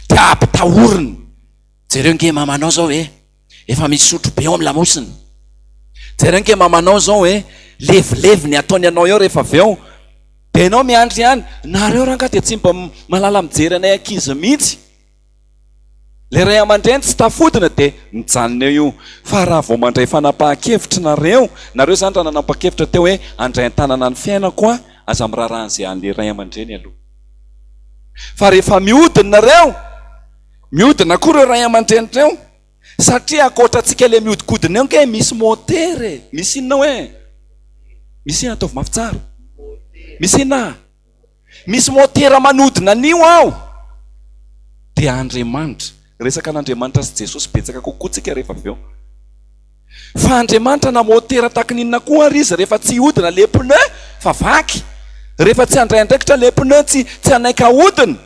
[SPEAKER 2] Dia ampitahoriny. Jereo nge mamanao zao e, efa misotro be ao amin'ny lamosiny. Jereo nge mamanao zao e, levilevy ny ataony anao eo rehefa avy eo. Dia ianao miandry ihany, nareo rangahy dia tsy mba mahalala mijery anay ankizy mihitsy. Ilay ray aman-dreny tsy tafodina dia mijanona eo io. Fa raha vao mandray fanapahan-kevitra nareo, nareo izany raha nanapa-kevitra teo hoe handray an-tanana ny fiainako aho, aza miraharaha an'izay an'ilay ray aman-dreny aloha. Fa rehefa mihodina nareo. Miodina koa ireo ray aman-dreny ireo satria ankoatra antsika ilay miodikodina eo ange misy motera e! Misy inona hoe? Misy inona? Ataovy mafy tsara. Misy inona? Misy motera manodina an'io ao. Dia Andriamanitra. Resaka an'Andriamanitra sy Jesosy betsaka kokoa tsika rehefa avy eo. Fa Andriamanitra na motera tahaka ny inona koa ary izy rehefa tsy hiodina le pneu fa vaky. Rehefa tsy handray andraikitra le pneu tsy tsy hanaiky ahodina.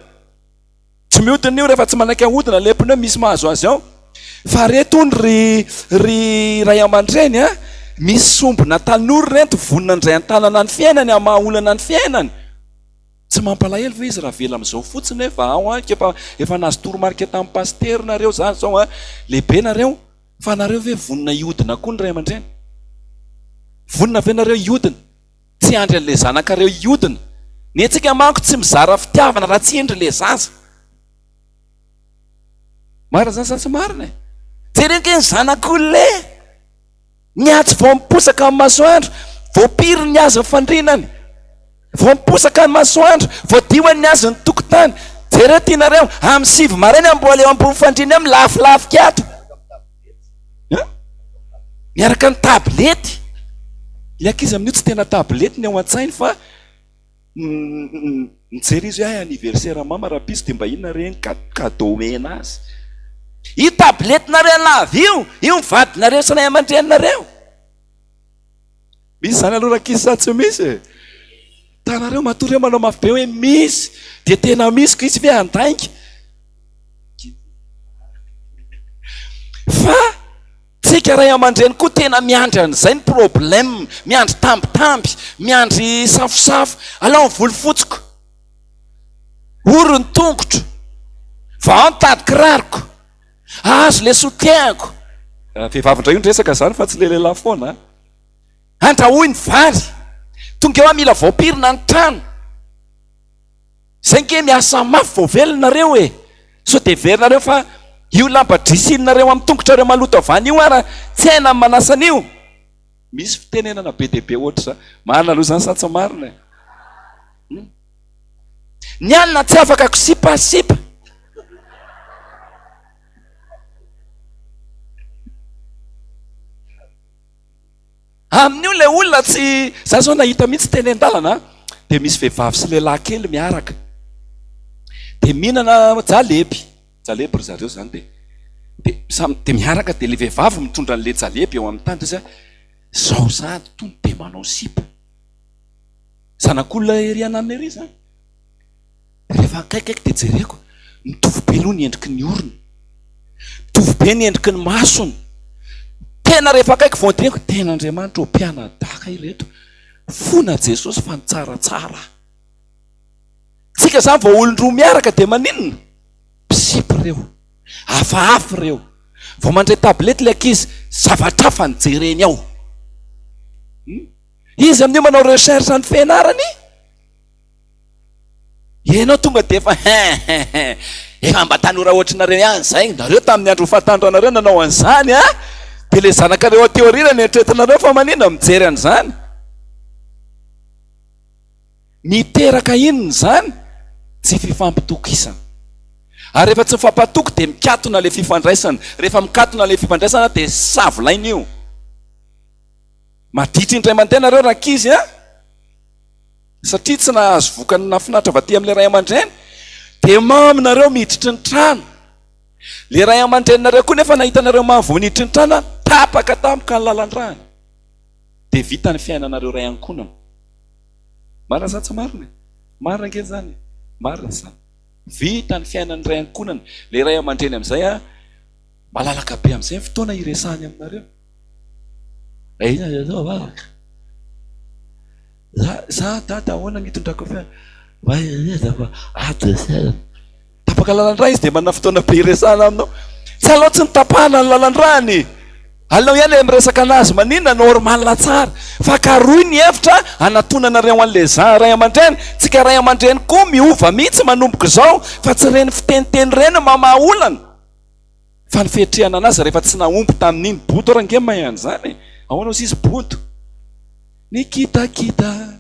[SPEAKER 2] Tsy miodina io rehefa tsy manaiky ahodina le pneu misy mahazo azy ao. Fa reto hono ry ry ray aman-dreny a, misy sombina tanora rento vonona handray an-tanana ny fiainany hamaha olana ny fiainany. Tsy mampalahelo ve izy raha avela amin'izao fotsiny hoe vahao an, efa efa nahazo toromarika tamin'ny pasitera nareo zany zao an, lehibe nareo, fa nareo ve vonona hiodina koa ny ray aman-dreny? Vonona ve nareo hiodina? Tsy hiandry an'ilay zanakareo hiodina. Ny antsika manko tsy mizara fitiavana raha tsy hendry ilay zaza. Marina zany sa tsy marina e? Jereo ange ny zanak'olona e! Ny atsy vao miposaka ny masoandro, voapiry ny azy ny fandrinany. Vao miposaka ny masoandro, voadioany ny azy ny tokotany. Jereo tianareo, amin'ny sivy maraina mbola eo ambony fandriana eo milafilafika ato. Miaraka ny tablety. Ilay ankizy amin'io tsy tena tablety ny ao an-tsainy fa mijery izy hoe hay anniversaire mama rahampitso dia mba inona re ny cadeau omena azy. Io tablette-nareo lava io, io ny vadinareo sy ray aman-dreninareo. Misy izany aloha rankizy sa tsy misy e? Hitanareo matoa reo manao mafy be hoe misy dia tena misy ko izy ve handainga? Fa tsika ray aman-dreny koa tena miandry an'izay ny problème, miandry tambitamby, miandry safosafo, alao ny volo fotsiko, ory ny tongotro, vao ny tady kiraroko, ahazo le soutien-ko. Vehivavy indray io ny resaka zany fa tsy le lehilahy foana an. Andrahoy ny vary, tonga eo aho mila voapirina ny trano. Zay nge miasa mafy vao velona nareo e! Sao dia heverinareo fa io lamba drisininareo amin'ny tongotrareo maloto avy any io ara tsy haina ny manasa an'io? Misy fitenenana be dia be ohatr'izany. Marina aloha izany sa tsy marina e? Hum. Ny alina tsy afaka kosipa sipa. Amin'io ilay olona tsy, za zao nahita mihitsy teny an-dalana dia misy vehivavy sy lehilahy kely miaraka dia mihinana jaleby, jaleby ry zareo zany dia dia samy dia miaraka dia ilay vehivavy mitondra an'ilay jaleby eo amin'ny tany dia izy hoe zao sahady tony dia manao sipa, zanak'olona ery ananona ery zany. Rehefa akaikaiky dia jereko, mitovy be aloha ny endriky ny orony, mitovy be ny endriky ny masony. Tena rehefa akaiky vao dinihiko, tena Andriamanitra ô, mpianadaka ireto. Fona Jesosy fa nitsaratsara. Tsika zany vao olon-droa miaraka dia maninona? Mpisipy ireo, hafahafa ireo. Vao mandray tablette ilay ankizy, zavatra hafa no jereny ao. Hmm? Izy amin'io manao recherche ny fianarany. Ianao tonga dia efa hein hein hein, efa mba tanora ohatrinareo ihany izay, nareo tamin'ny andro fahatanoranareo nanao an'izany an, dia ilay zanakareo aty aoriana no eritreretinareo fa maninona mijery an'izany? Miteraka inona izany? Tsy fifampitokisana. Ary rehefa tsy mifampatoky dia mikatona ilay fifandraisana, rehefa mikatona ilay fifandraisana dia savolaina io. Maditra indray mandeha nareo rankizy an! Satria tsy nahazo vokany nahafinaritra avy aty amin'ilay ray aman-dreny, dia mamy nareo miditry ny trano. Ilay ray aman-dreninareo koa nefa nahita anareo mamy vao niditry ny trano, tapaka tampoka ny lalan-drany. Dia vita ny fiainanareo ray ankohonana. Marina sa tsy marina e? Marina ange izany e! Marina izany. Vita ny fiainan'ny ray ankohonana. Ilay ray aman-dreny amin'izay an, malalaka be amin'izay ny fotoana hiresahany aminareo. Inona ny atao vavaka? Za, za dada ahoana ny hitondrako fiainana? Mahereza fa ady ny fiainana. Tapaka lalan-drà izy dia manana fotoana be hiresahana aminao. Tsy aleo tsy nitapahana ny lalan-dràny. Aleo ihany ilay miresaka anazy maninona, normal tsara. Fa karohy ny hevitra hanatonanareo an'ilay za ray aman-dreny. Tsika ray aman-dreny koa miova mihitsy manomboka izao fa tsy ireny fiteniteny ireny no mamaha olana. Fa ny fiatrehana anazy rehefa tsy nahomby tamin'iny boto ary ange mahay an'izany e! Ahoana ozy izy boto? Ny kitakita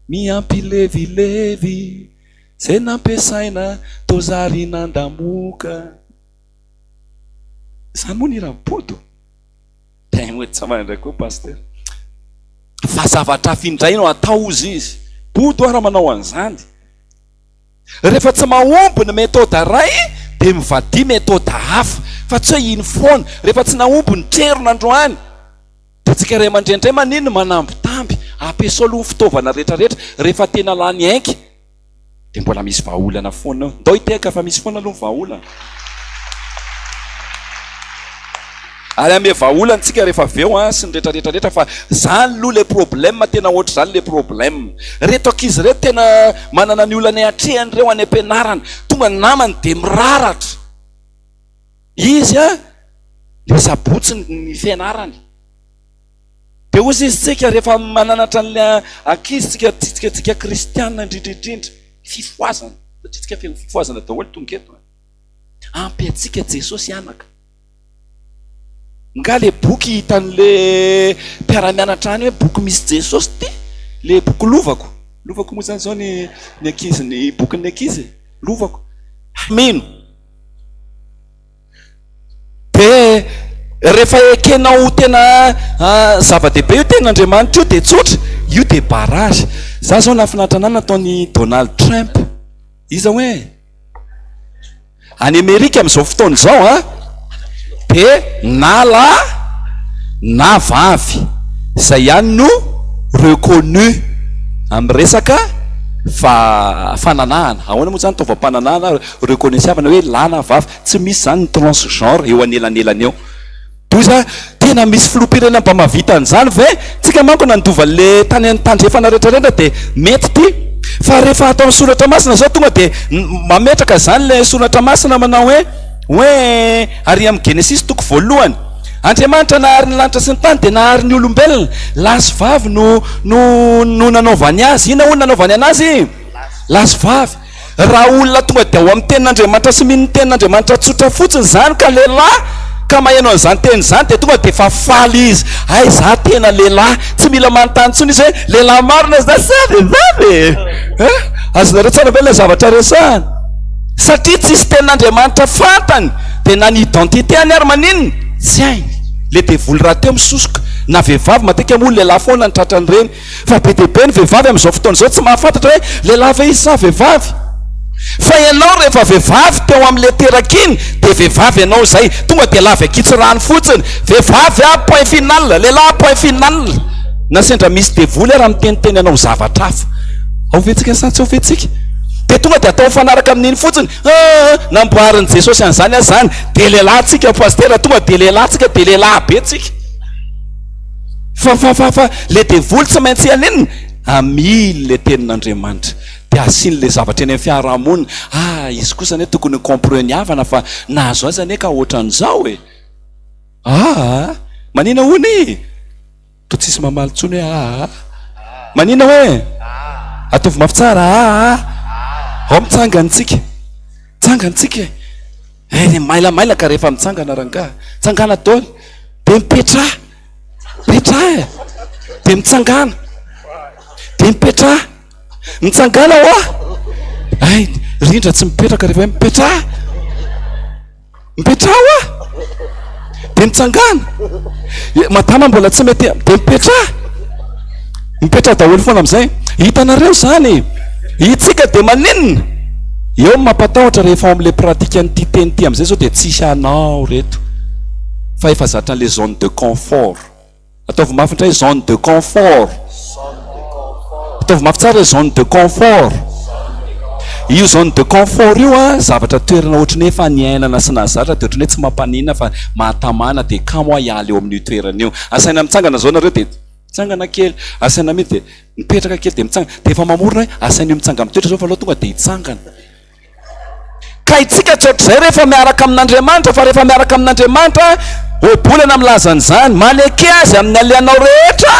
[SPEAKER 2] miampy levilevy zay nampiasaina toa zary nandamoka. Zany moa ny hiran'i Bodo? Dia mody tsy mahay indray koa Pasitera. Fa zavatra hafa indray no atao hozy izy. Bodo ara manao an'izany. Rehefa tsy mahomby ny méthode iray dia mivadia méthode hafa. Fa tsy hoe iny foana. Rehefa tsy nahomby ny trerona androany dia tsika ray aman-dreny indray maninona manambitamby. Ampiasao aloha ny fitaovana rehetra rehetra. Rehefa tena lany ainga. Dia mbola misy vahaolana foana eo. Ndao hitehaka fa misy foana aloha ny vahaolana. Ary hanome vahaolana tsika rehefa avy eo an, sy ny rehetra rehetra rehetra fa zany aloha le problème tena ohatr'izany le problème. Reto ankizy reto tena manana ny olana atrehany reo any am-pianarana. Tonga ny namany dia miraratra. Izy an, le sabotsy ny fianarany. Dia hozy izy tsika rehefa mananatra an'ilay ankizy tsika tsika tsika kristiana indrindra indrindra fifohazana satria tsika feno fifohazana daholo tonga eto ampy antsika Jesosy anaka nga le boky hitan'le mpiara-mianatra any hoe boky misy Jesosy ty le boky lovako lovako moa zany zao ny ny ankizy ny bokin'ny ankizy lovako mino Dia rehefa ekenao ho tena zava-dehibe io tenin'Andriamanitra io dia tsotra, io dia barrage. Za zao nahafinaritra anah nataon'i Donald Trump. Iza hoe? Any Amerika amin'izao fotoana izao an, dia na lahy na vavy, izay ihany no reconnu amin'ny resaka fa fananahana. Ahoana moa izany taovam-pananahana reconnaissable hoe lahy na vavy? Tsy misy izany ny transgenre eo anelanelany eo. Doza, tena misy filoham-pirenena mba mahavita an'izany ve? Tsika manko nandova an'le tany any tandrefana rehetra rehetra dia mety ity. Fa rehefa atao amin'ny soratra masina izao tonga dia mametraka izany le soratra masina manao hoe hoe ary amin'ny Genesisy toko voalohany. Andriamanitra nahary ny lanitra sy ny tany dia nahary ny olombelona. Lahy sy vavy no no no nanaovany azy. Inona hono nanaovany anazy? Lahy sy vavy. Raha olona tonga dia ao amin'ny tenin'Andriamanitra sy mino ny tenin'Andriamanitra tsotra fotsiny izany ka lehilahy ka maheno an'izany teny izany dia tonga dia efa faly izy, hay za tena lehilahy, tsy mila manontany intsony izy hoe lehilahy marina za sa vehivavy e? Eh? Azonareo tsara ve ilay zavatra resahana? Satria tsisy tenin'Andriamanitra fantany dia na ny identité-ny ary maninona? Tsy hainy. Le devoly rahateo misosoka, na vehivavy matetika moa lehilahy foana ny tratran'ireny. Fa be dia be ny vehivavy amin'izao fotoana izao tsy mahafantatra hoe lehilahy ve izy sa vehivavy. Fa ianao rehefa vehivavy teo amin'ilay teraka iny dia vehivavy ianao izay. Tonga dia lavy ankitsirano fotsiny. Vehivavy aho point final, lehilahy aho point final. Na sendra misy devoly ara miteniteny anao zavatra hafa. Ao ve tsika sa tsy ao ve tsika? Dia tonga dia atao mifanaraka amin'iny fotsiny. Aa namboarin'i Jesosy an'izany aza izany. Dia lehilahy tsika pasitera, tonga dia lehilahy tsika dia lehilahy be tsika. Fa fa fa fa le devoly tsy maintsy haninona? Hamily le tenin'Andriamanitra. Dia asiany le zavatra eny amin'ny fiarahamonina. Ah, izy kosa anie tokony ho-compreniavana fa nahazo azy anie ka ohatran'izao e. Ah, manina hono e? Toa tsisy mamaly intsony hoe ah. Manina hoe? Ataovy mafy tsara ah. Ao mitsangana tsika. Tsangana tsika e. Eh, mailamailaka rehefa mitsangana rangahy. Tsangana daholo. Dia mipetraha. Mipetraha e. Dia mitsangana. Dia mipetraha. Mitsangana hoa. Ay, rindra tsy mipetraka rehefa hoe mipetraha. Mipetraha hoa. Dia mitsangana. Madama mbola tsy mety dia mipetraha. Mipetraha daholo foana amin'izay. Hitanareo izany. Itsika dia maninona? Eo ny mampatahotra rehefa ao amin'ilay pratique an'ity teny ity amin'izay izao dia tsisy hanao reto. Fa efa zatra an'ilay zone de confort. Ataovy mafy indray zone de confort. Ataovy mafy tsara zone de confort. Io zone de confort io an, zavatra toerana ohatran'ny hoe efa niainana sy nahazatra dia ohatran'ny hoe tsy mampaninona fa mahatamana dia kamo aho hiala eo amin'io toerana io. Asaina mitsangana izao nareo dia mitsangana kely, asaina mihitsy dia mipetraka kely dia mitsangana, dia efa mamorona hoe asaina io mitsanga-mitoetra izao fa aleo tonga dia hitsangana. Ka itsika tsy ohatr'izay rehefa miaraka amin'Andriamanitra, fa rehefa miaraka amin'Andriamanitra, ohabolana milaza an'izany, maneke Azy amin'ny alehanao rehetra,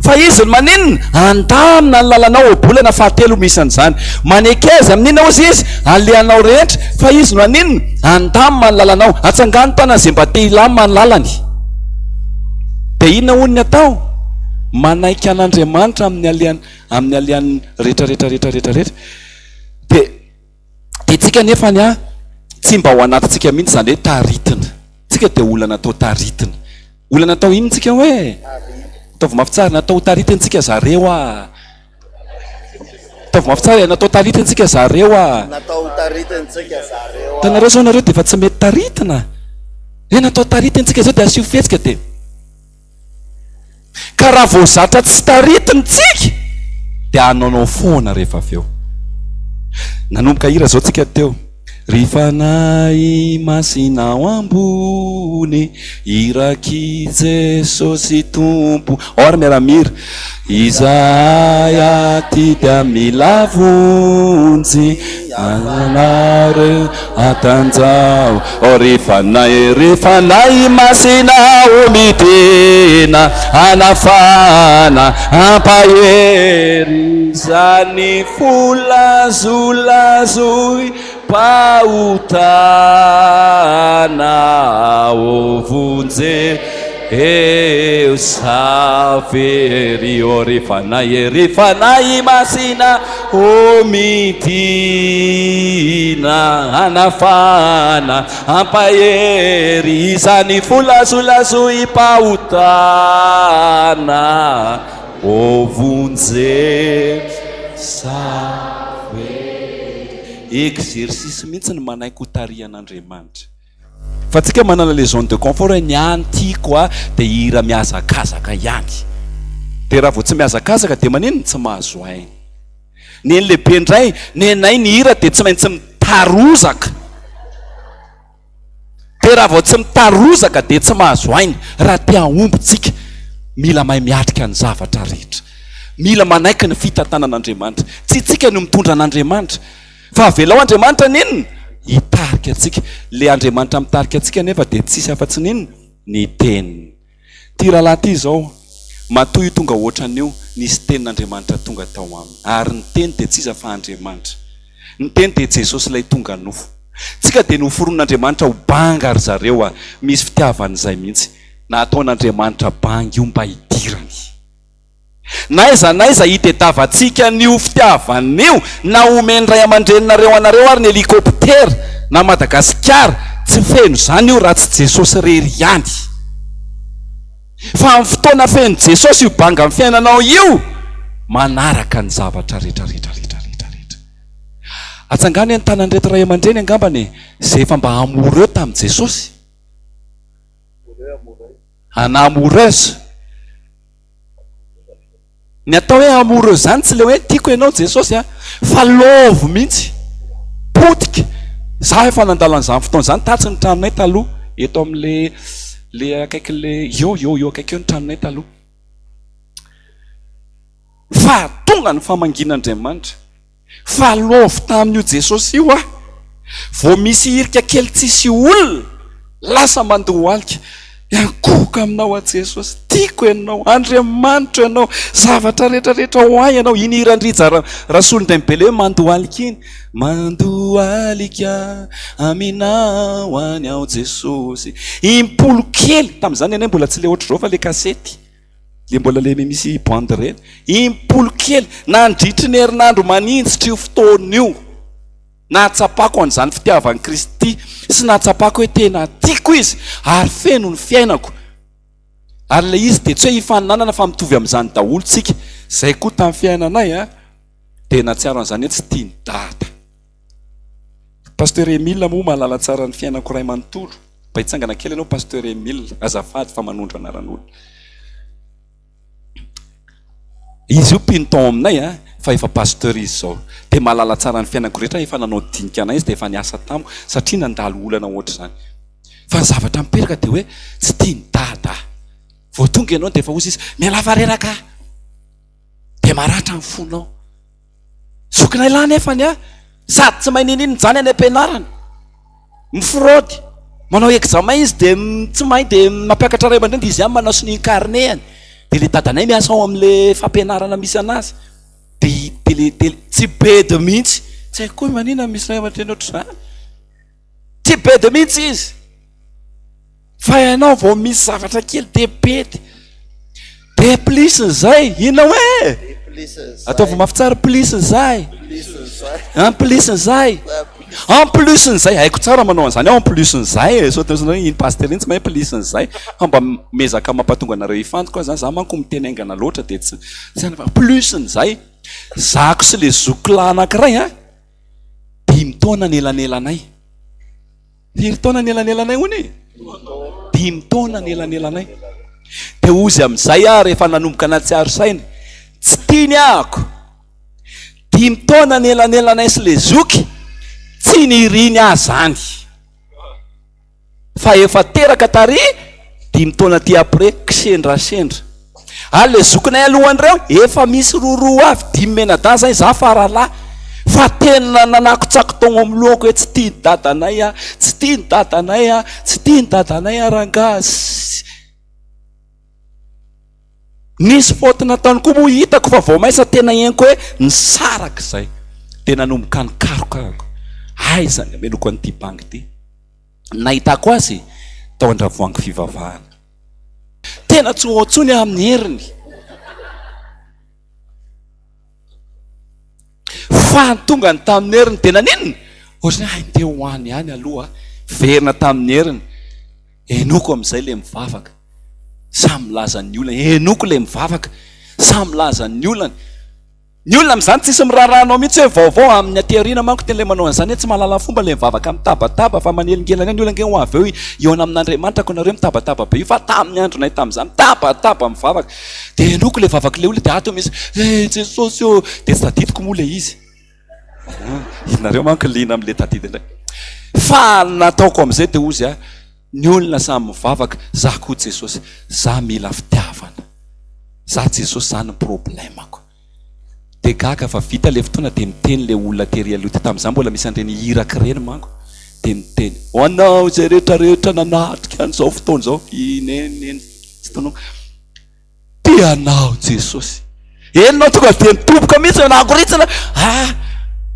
[SPEAKER 2] fa Izy no maninona? Handamina ny lalanao, ohabolana fahatelo misy an'izany. Maneke Azy amin'inona hozy Izy? Alehanao rehetra, fa Izy no haninona? Handamina ny lalanao. Atsangano tanana izay mba te hilamina ny lalany. Dia inona hono ny atao? Manaiky an'Andriamanitra amin'ny alehany, amin'ny alehany rehetra rehetra rehetra rehetra rehetra. Dia dia tsika nefany an, tsy mba ao anatintsika mihitsy izany hoe taritina. Tsika. Tsika dia olona natao taritina. Olona natao inona tsika hoe? Ataovy mafy tsara, natao ho taritina tsika zareo ah. Ataovy mafy tsara e, natao taritina tsika zareo ah.
[SPEAKER 1] Natao ho taritina tsika zareo ah.
[SPEAKER 2] Hitanareo zao nareo dia efa tsy mety taritina. Hoe natao taritina tsika zao dia asio fihetsika dia. Ka raha vao zatra tsy taritina tsika dia hanaonao foana rehefa avy eo. Nanomboka hira zao tsika teo. Ry Fanahy Masina ao ambony, irak'i Jesosy Tompo. Ao ary miara-mihira. Izahay aty dia mila vonjy anareo atanjaho. O ry Fanahy, ry Fanahy Masina o midina hanafana hampahery izany fo lazolazoy Pahotana ô vonje eo savery ô ry Fanahy ry Fanahy Masina ô midina hanafana hampahery izany fo lazolazoim-pahotana ô vonje savery. Exercice mihitsy ny manaiky ho tarihan'Andriamanitra. Fa tsika manana le zone de confort hoe ny ahy ny tiako a dia hira mihazakazaka ihany. Dia raha vao tsy mihazakazaka dia maninona? Tsy mahazo aina. Ny an'ny lehibe indray, nenay ny hira dia tsy maintsy mitarozaka. Dia raha vao tsy mitarozaka dia tsy mahazo aina. Raha te hahomby tsika, mila mahay miatrika ny zavatra rehetra. Mila manaiky ny fitantanan'Andriamanitra. Tsy itsika no mitondra an'Andriamanitra. Fa avelao Andriamanitra ny inona? Hitarika antsika. Ilay Andriamanitra mitarika antsika anefa dia tsisy afa-tsy ny inona? Ny Teniny. Ity rahalahy ity izao, matoa io tonga hoatran'io, nisy Tenin'Andriamanitra tonga tao aminy. Ary ny Teny dia tsy iza fa Andriamanitra. Ny Teny dia Jesosy ilay tonga nofo. Tsika dia noforonin'Andriamanitra ho banga ry zareo a! Misy fitiavana izay mihitsy. Nataon'Andriamanitra banga io mba hidirany. N'aiza n'aiza hitediavantsika an'io fitiavana io, na omen'ny ray aman-dreninareo anareo ary ny helicoptera, na Madagasikara, tsy feno izany io raha tsy Jesosy irery ihany. Fa amin'ny fotoana feno Jesosy io banga amin'ny fiainanao io, manaraka ny zavatra rehetra rehetra rehetra rehetra rehetra. Atsangano ny tanan'ireto ray aman-dreny angambany e, izay efa mba amoureux tamin'i Jesosy. An amoureuse. Ny atao hoe amoureux zany tsy le hoe tiako ianao Jesosy a, fa love mihitsy, potika. Za efa nandalo an'izany fotoana izany tatsy ny tranonay taloha, eto amin'le le akaikin'le eo eo eo akaiky eo ny tranonay taloha. Fa tonga ny famangian'Andriamanitra. Fa love tamin'io Jesosy io aho. Vao misy hirika kely tsisy olona, lasa mandohalika. Miankohoka aminao aho Jesosy, tiako ianao, Andriamanitro ianao, zavatra rehetra rehetra ho ahy ianao. Iny hiran-dRija Rasolondrainibele hoe mandohalika iny. Mandohalika aminao any aho Jesosy. Impolo kely, tamin'izany ianay mbola tsy le ohatr'izao fa le kasety. Le mbola le misy bande ireny. Impolo kely, nandritry ny herinandro maninjitra io fotoana io, nahatsapako an'izany fitiavan'i Kristy sy nahatsapako hoe tena tiako Izy ary feno ny fiainako. Ary ilay izy dia tsy hoe hifaninanana fa mitovy amin'izany daholo tsika. Izay koa tamin'ny fiainanay a, dia nahatsiaro an'izany hoe tsy tian'i Dada. Pasteur Emile moa mahalala tsara ny fiainako iray manontolo. Mba hitsangana kely ianao Pasteur Emile, azafady fa manondro anaran'olona. Izy io mpino tao aminay a, fa efa pasteur izy izao. Dia mahalala tsara ny fiainako rehetra, efa nanao dinika anay izy dia efa niasa tamiko satria nandalo olana ohatr'izany. Fa ny zavatra mipetraka dia hoe tsy tian'i Dada. Vao tonga ianao dia efa hozy izy, mialà fa reraka aho. Dia maratra ny fonao. Zokinay lahy nefa ny ahy sady tsy mahay niniana izany any am-pianarana. Mifraody. Manao examen izy dia tsy mahay dia mampiakatra ray aman-dreny dia izy ihany manao sonia carnet-ny. Dia ilay dadanay miasa ao amin'ilay fampianarana misy anazy. Dia dia le dia tsy bedy mihitsy. Tsy haiko koa hoe maninona misy ray aman-dreny ohatr'izany. Tsy bedy mihitsy izy. Fa ianao vao misy zavatra kely dia bedy. Dia plisy izay. Inona hoe? Ataovy mafy tsara plisy izay. An plisy izay. En plus n'izay, haiko tsara manao an'izany aho en plus n'izay e, sao dia hoe iny pasitera iny tsy mahay plus n'izay, fa mba miezaka mampatonga anareo hifantoka aho zany, za manko miteny haingana loatra dia tsy tsy fa plus n'izay, zako sy le zokiko lahy anankiray an, dimy taona ny elanelanay. Firy taona ny elanelanay hono e? Dimy taona ny elanelanay. Dia hozy amin'izay aho rehefa nanomboka nahatsiaro saina, tsy tiany ahako. Dimy taona ny elanelanay sy le zoky, tsy niriny ahy zany. Fa efa teraka tary, dimy taona aty après, kisendrasendra. Ary le zokinay alohan'ireo efa misy roroa avy, dimy menadahy zay, za faralahy. Fa tena nanakotsako tao amin'ny lohako hoe tsy tian'i dadanay aho, tsy tian'i dadanay aho, tsy tian'i dadanay aho rangaha. Nisy faute nataony koa moa hitako fa vao maisa tena henoko hoe nisaraka izay. Dia nanomboka nikaroka aho. Aiza ny hameloko an'ity bangy ity? Nahitako azy tao Andravoahangy fivavahana. Tena tsy ho ao intsony aho amin'ny heriny. Fa ny tonga ny tamin'ny heriny dia naninona? Ohatran'ny hoe hay ndeha ho any ihany aloha. Verina tamin'ny heriny. Henoko amin'izay ilay mivavaka. Samy milaza ny olany. Henoko ilay mivavaka. Samy milaza ny olany. Ny olona amin'izany tsisy miraharaha anao mihitsy hoe vaovao amin'ny aty aoriana manko tena ilay manao an'izany hoe tsy mahalala fomba ilay mivavaka mitabataba fa manelingelina ny olona ange ho avy eo hihaona amin'Andriamanitra ko nareo mitabataba be io fa tamin'ny andronay tamin'izany mitabataba mivavaka dia henoko ilay vavak'ilay olona dia ato misy eh Jesosy ô dia tsy tadidiko moa ilay izy Nareo manko liana amin'ilay tadidy indray fa nataoko amin'izay dia hozy aho ny olona samy mivavaka za koa Jesosy za mila fitiavana Za Jesosy zany ny problemako. De gaga fa vita le fotoana de miteny le olona tery aloha ty tamin'izany mbola misy an'ireny iraka ireny manko de miteny ho anao izay rehetra rehetra nanatrika an'izao fotoana izao i neny neny tsy tononiko tia anao Jesosy. Eny nao tonga de mitoboka mihitsy nagoritsina ah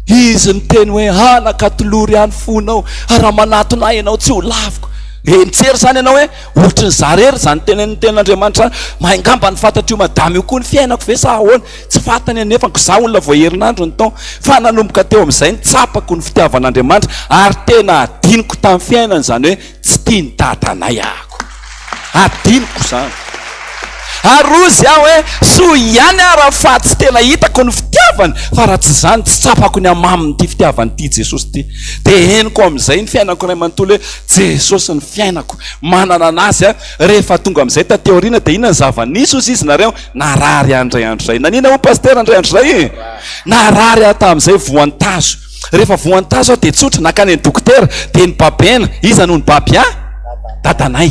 [SPEAKER 2] izy miteny hoe anaka atolory ahy ny fonao raha manatona ahy ianao tsy ho laviko. E mijery izany ianao hoe ohatry ny za rery izany tenenin'ny tenin'Andriamanitra izany, mahay ngamba ny fantatr'io madama io koa ny fiainako ve sa ahoana? Tsy fantany anefa ko za olona vao herinandro ny tao fa nanomboka teo amin'izay ny tsapako ny fitiavan'Andriamanitra ary tena adinoko tamin'ny fiainana izany hoe tsy tian'i dadanay ahako. Adinoko izany. Ary hozy aho hoe, soa ihany aho raha fa tsy tena hitako ny fitiavany, fa raha tsy izany tsy tsapako ny hamamin'ity fitiavan'ity Jesosy ity. Dia henoko amin'izay ny fiainako iray manontolo hoe, Jesosy ny fiainako, manana an'Azy aho. Rehefa tonga amin'izay taty aoriana dia inona ny zava-nisy hozy izy nareo? Narary aho indray andro izay. Nanina hoy Pasitera indray andro izay? Narary aho tamin'izay voan-tazo. Rehefa voan'ny tazo aho dia tsotra, nankany amin'ny dokotera, dia nibabena, iza no nibaby ahy? Dadanay.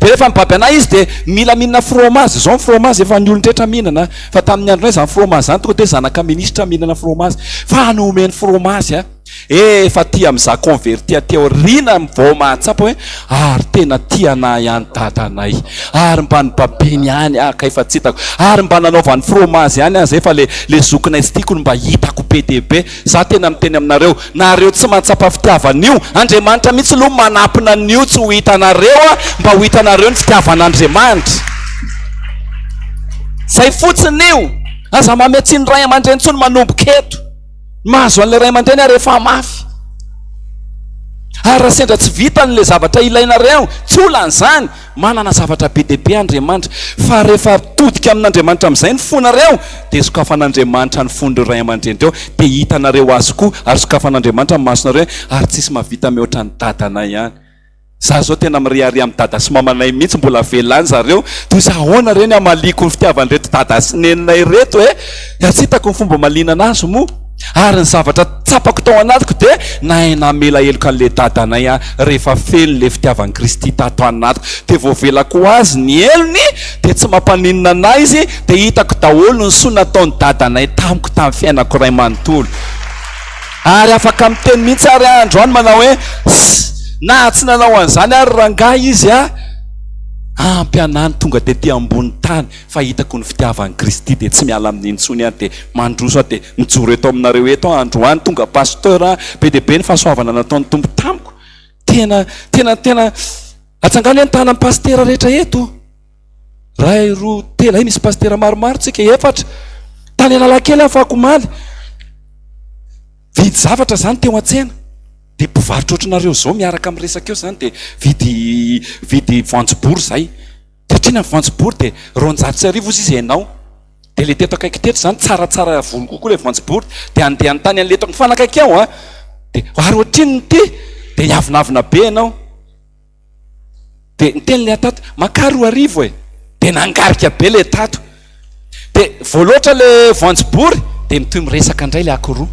[SPEAKER 2] Dia rehefa nibaby anay izy dia mila mihinana fromage, izao ny fromage efa ny olon-drehetra mihinana, fa tamin'ny andronay izany fromage izany tonga dia zanaka minisitra mihinana fromage, fa nomeny fromage aho. Efa aty amin'izaho converti aty aoriana vao mahatsapa hoe ary tena tia anah ihany dadanay, ary mba nibabeny ihany aho kay fa tsy hitako, ary mba nanaovany fromage ihany aho zay fa le le zokinay tsy tiako no mba hitako be dia be. Za tena miteny aminareo, nareo tsy mahatsapa fitiavana io, Andriamanitra mihitsy aloha manampina an'io tsy ho hitanareo a, mba ho hitanareo ny fitiavan'Andriamanitra. Zay fotsiny io, aza mamehy tsiny ray aman-dreny intsony manomboka eto. Mahazo an'ilay ray aman-dreny ary efa mafy. Ary raha sendra tsy vitany ilay zavatra ilainareo, tsy olana izany, Manana zavatra be dia be Andriamanitra, fa rehefa mitodika amin'Andriamanitra amin'izay ny fonareo, dia sokafan'Andriamanitra ny fon'ireo ray aman-dreny ireo, dia hitanareo Azy koa, ary sokafan'Andriamanitra ny masonareo, ary tsisy mahavita mihoatra ny dadanay ihany. Za zao tena mirehareha amin'ny dada sy mamanay mihitsy, mbola velona any zareo, toy izay ahoana re ny hamaliako ny fitiavan'ireto dada sy neninay ireto e? Tsy hitako ny fomba hamaliana anazy moa. Ary ny zavatra tsapako tao anatiko dia nahay namela heloka an'ilay dadanay aho rehefa feno ilay fitiavan'i Kristy tato anatiko. Dia voavelako ho azy ny helony dia tsy mampaninona an'ahy izy dia hitako daholo ny soa nataon'i dadanay tamiko tamin'ny fiainako iray manontolo. Ary afaka miteny mihitsy ary aho androany manao hoe, na tsy nanao an'izany ary rangahy izy a, ampy an'ahy ny tonga tety ambony tany. Fa hitako ny fitiavan'i Kristy dia tsy miala aminy intsony aho dia mandroso aho dia mijoro eto aminareo eto aho androany tonga pasteur aho be dia be ny fahasoavana nataon'ny Tompo tamiko tena tena tena atsangano hoe ny tanan'ny pasitera rehetra eto ray roa telo hay misy pasitera maromaro tsika efatra tany Analakely aho afako omaly vidy zavatra zany teo an-tsena. mpivarotra ohatranareo izao miaraka miresaka eo izany dia vidy vidy voanjobory izahay. Dia ohatr'inona ny voanjobory dia 1200 hozy izy ianao. Dia ilay teto akaiky teto izany tsaratsara volo kokoa ilay voanjobory dia handeha hanontany an'ilay eto mifanakaiky ao an. Dia ary ohatrinona ity? Dia hiavonavona be ianao. Dia niteny ilay tato, makà 2000 e! Dia nangarika be ilay tato. Dia vao loatra ilay voanjobory, dia mitohy miresaka indray ilay akoroa.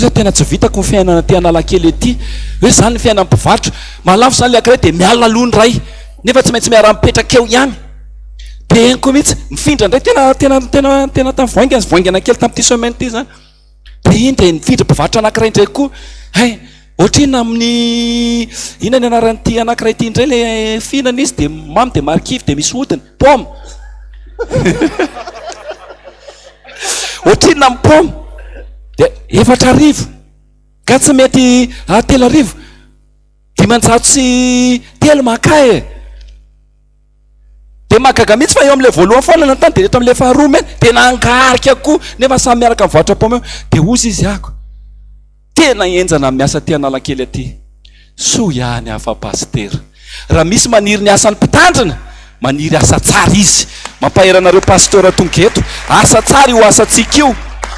[SPEAKER 2] Hoe tena tsy vitako ny fiainana aty Analakely aty. Hoe izany ny fiainan'ny mpivarotra. Mahalafo izany ilay ankiray dia miala aloha ny iray. Nefa tsy maintsy miara-mipetraka eo ihany. Dia henoko mihitsy, mifindra indray, tena tena tena tena tamin'ny voaingana, voaingana kely tamin'ity semaine ity izany. Dia iny dia nifindra mpivarotra anankiray indray koa. Hay, ohatrinona amin'ny inona ny anaran'ity anankiray ity indray ilay fihinana izy dia mamy dia marikivy dia misy hodiny, pomme. Ohatrinona amin'ny pomme? Dia 4000. Ka tsy mety 3000. 503 maka e. Dia mahagaga mihitsy fa eo amin'ilay voalohany foana nanontany dia eto amin'ilay faharoa mena dia nangarika koa nefa samy miaraka mivarotra paoma eo. Dia hozy izy ako, tena henjana ny miasa aty Analakely aty. Soa ihany aho fa pasitera. Raha misy maniry ny asan'ny mpitandrina, maniry asa tsara izy. Mampahery anareo pasteur tonga eto. Asa tsara io asantsika io.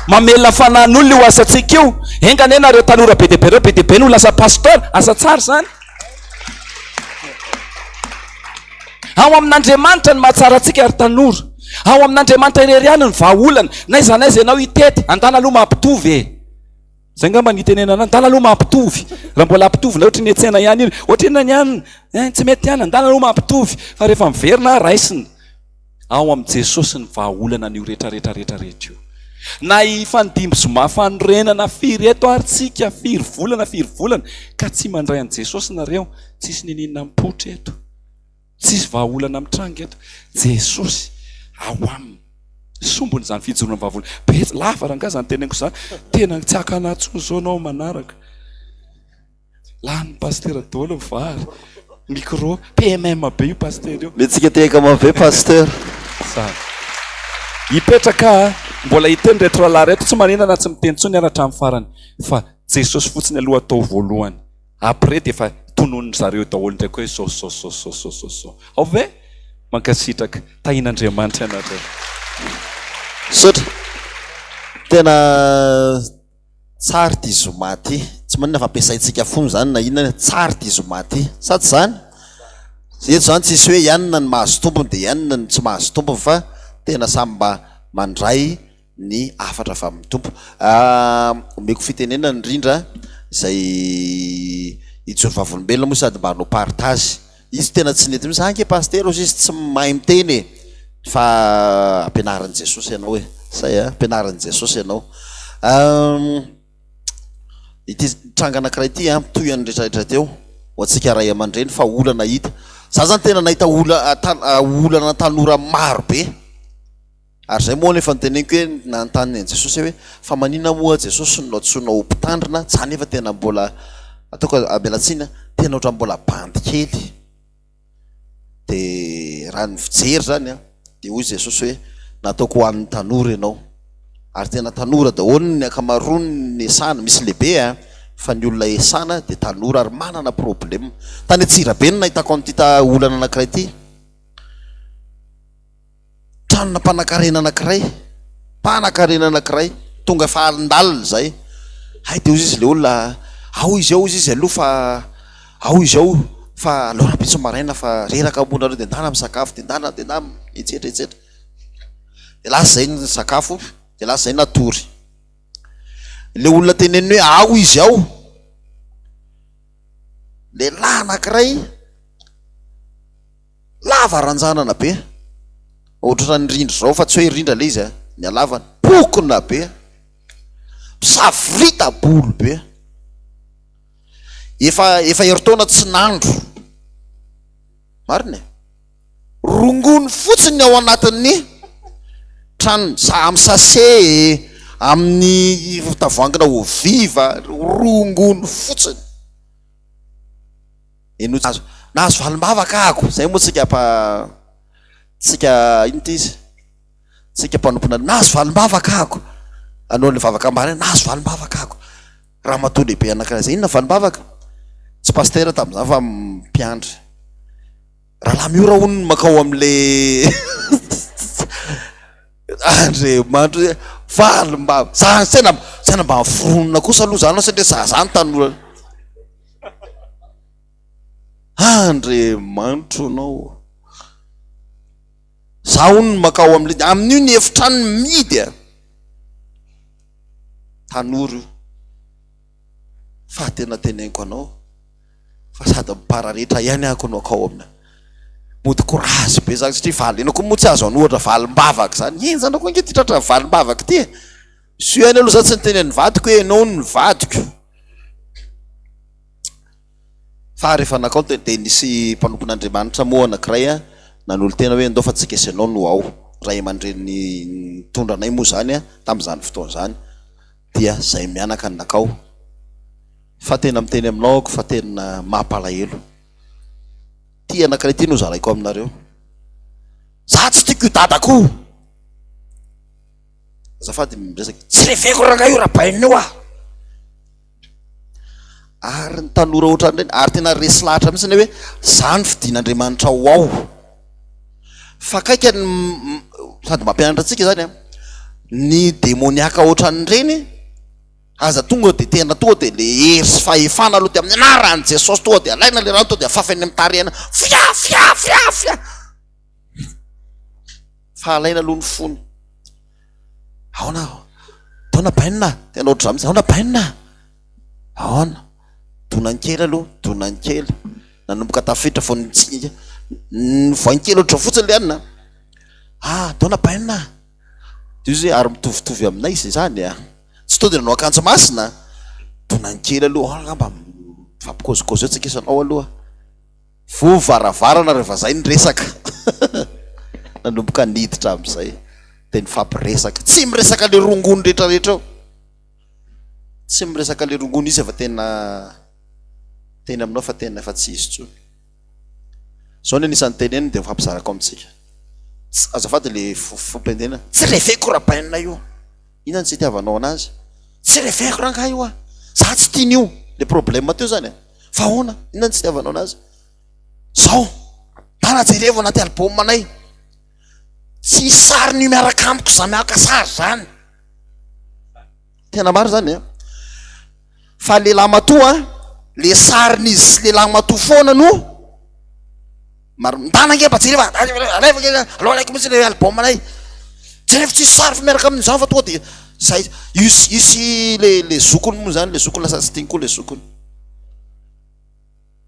[SPEAKER 2] Mamelona fanahin'olona io asantsika io. Enga anie nareo tanora be dia be ireo, be dia be no lasa pasteur. Asa tsara izany. Ao amin'Andriamanitra ny mahatsara antsika ry tanora. Ao amin'Andriamanitra irery ihany ny vahaolana. N'aiza n'aiza ianao hitety, andana aloha mampitovy e. Zay angamba ny itenenana, andana aloha mampitovy. Raha mbola ampitovina ohatry ny etsena ihany iny, ohatry inona ny anona, eh, tsy mety ihany, andana aloha mampitovy. Fa rehefa miverina raisina. Ao amin'i Jesosy ny vahaolana an'io retraretra rehetra rehetra io. Na hifandimby zoma fanorenana firy eto ary tsika, firy volana firy volana, ka tsy mandray an'i Jesosy nareo, tsisy niniana mipoitra eto. Tsisy vahaolana mitranga eto. Jesosy ao aminy. Sombiny izany fijoroana vavolombelona. Betsy, lava rangahy izany teneniko izany. Tena tsy hakana intsony izao ianao manaraka. Lanin'ny pasitera daholo ny vary, micro, PMM be io pasitera io.
[SPEAKER 1] Mihetsika tehaka mafy be pasteur.
[SPEAKER 2] Zany. Hipetraka aho, mbola hiteny reto rahalahy reto, tsy maninona na tsy miteny intsony ary hatramin'ny farany, fa Jesosy fotsiny aloha atao voalohany. Après dia efa tononin-dry zareo daholo indraiky hoe zao zao zao zao zao zao zao. Ao ve? Mankasitraka. Tahian'Andriamanitra ianareo.
[SPEAKER 1] Misaotra. Tena tsara ity zoma ity. Tsy maninona fa ampiasaintsika foana izany na inona, tsara ity zoma ity. Sa tsy izany? Eto izany tsisy hoe ianona ny mahazo tombony dia ianona ny tsy mahazo tombony fa tena samy mba mandray ny hafatra avy amin'ny Tompo. Omeko fitenenana ny rindra izay hijoro vavolombelona moa sady mba hanao partage. Izy tena tsy nety mihitsy, za ange pasitera hozy izy tsy mahay miteny e! Fa ampianarin'i Jesosy ianao e! Zay a, ampianarin'i Jesosy ianao. Ity tranga anankiray ity an, mitohy an'ny rehetra rehetra teo, ho antsika ray aman-dreny fa olana hita. Za zany tena nahita olana tanora maro be. Ary izay moa no efa noteneniko hoe nanontany an'i Jesosy aho hoe fa maninona moa Jesosy no nantsoinao ho mpitandrina, za nefa tena mbola ataoko miala tsiny an, tena ohatran'ny mbola bandy kely. Dia raha ny fijery izany an, dia hoy Jesosy hoe nataoko ho an'ny tanora ianao. Ary tena tanora daholo ny ankamaroan'ny esana, misy lehibe an, fa ny olona esana dia tanora ary manana problème. Tany Antsirabe no nahitako an'ity olana anankiray ity. Tranona mpanankarena anankiray, mpanankarena anankiray, tonga efa alindalina izay. Hay dia hozy izy ilay olona, ao izy ao hozy izy aloha fa, ao izy ao fa aleo rahampitso maraina fa reraka moa nareo dia ndana misakafo, dia ndana, dia ndana, etsetra etsetra. Dia lasa izay nisakafo, dia lasa izay natory. Ilay olona teneniny hoe ao izy ao, lehilahy anankiray, Lava ranjanana be, ohatran'ny rindra izao fa tsy hoe rindra ilay izy a, ny halavany, pokona be, misavorita-bolo be, efa efa herintaona tsy nandro, marina e, rongony fotsiny ny ao anatin'ny tranony, za amin'ny sachet e, amin'ny tavoahangina eau vive, rongony fotsiny. Henoy tsara. Nahazo valim-bavaka ahako. Zay moa tsika mpa tsika inona ity izy? Tsika mpanompona. Nahazo valim-bavaka ahako. Alohan'ilay vavaka ambara iny, nahazo valim-bavaka ahako. Ramatoa lehibe anankiray zay. Inona valim-bavaka? pastera tamin'izany fa mpiandry. Rahalahy Miora hono no mankao amin'le Andriamanitra hoe valim-bava. Za tena tena mba miforonina kosa aloha zany satria za zany tanora. Andriamanitro anao. Za hono no makao amin'le amin'io ny efitrano mihidy a. Tanora io. Fa tena teneniko anao fa sady mipararetra ihany ako no akao amina. Mody courage be zany satria valina koa moa tsy azo anohatra valim-bavaka zany. Henjana koa ange ty tratra valim-bavaka ty e. Soa ihany aloha za tsy niteny an'ny vadiko hoe ianao no vadiko. Fa rehefa nakao dia dia nisy mpanompon'Andriamanitra moa anankiray nanolo-tena hoe ndao fa tsika sy ianao no ao. Ray aman-dreny nitondra anay moa izany tamin'izany fotoana izany dia izay mianaka no nakao. Fa tena miteny aminao aho fa tena mampalahelo. Ity anankiray ity no zaraiko aminareo. Za tsy tiako io dadako io. Azafady miresaka. Tsy reveko rangahy io rabainina io ah. Ary ny tanora ohatran'ireny, ary tena resy lahatra mihitsy hoe za no fidin'Andriamanitra ho ao. Fa akaika ny sady mampianatra antsika izany an, ny demoniaka ohatran'ireny aza tonga dia tena tonga dia le hery sy fahefana aloha dia amin'ny anaran'i Jesosy tonga dia alaina le rano tonga dia afafa eny amin'ny tarehina, fia fia fia fia. Fa alaina aloha ny fony. Ahoana? Taona bainina? Tena ohatr'izany mihitsy. Ahoana bainina? Ahoana? Donany kely aloha, donany kely. Nanomboka tafiditra vao nitsinga. Nivoainy kely ohatr'izao fotsiny ilay anona. Ah, taona bainina? Dia izy hoe ary mitovitovy aminay izy izany ah. Tsy tonga dia nanao akanjo masina. Donany kely aloha, angamba mifampikôzikôzy eo tsika isanao aloha. Voa varavarana rehefa zay ny resaka. Nanomboka niditra amin'izay dia nifampiresaka. Tsy miresaka le rongony rehetra rehetra eo. Tsy miresaka le rongony izy efa tena teny aminao fa tena efa tsy izy intsony. Zao ny anisan'ny teneniny dia mifampizarako amintsika. Azafady le fompentenana. Tsy reveko rabainina io. Inona no tsy itiavanao anazy? Tsy reveko rangahy io ah. Za tsy tiany io. Le problème teo zany e. Fa ahoana? Inona no tsy itiavanao anazy? Zao, tana jerevo anaty album anay. Tsy sarin'io miaraka amiko za miaka sary zany. Tena marina zany e. Fa lehilahy matoa, le sarin'izy sy lehilahy matoa foana no Maro ndana ange mba jereva, alaivo ange, alao alaiko mihitsy le album anay. Jerevo tsisy sary fa miaraka amin'izany fa tonga dia zay io sy io sy le le zokiny moa zany, le zokiny lasa tsy tiany koa le zokiny.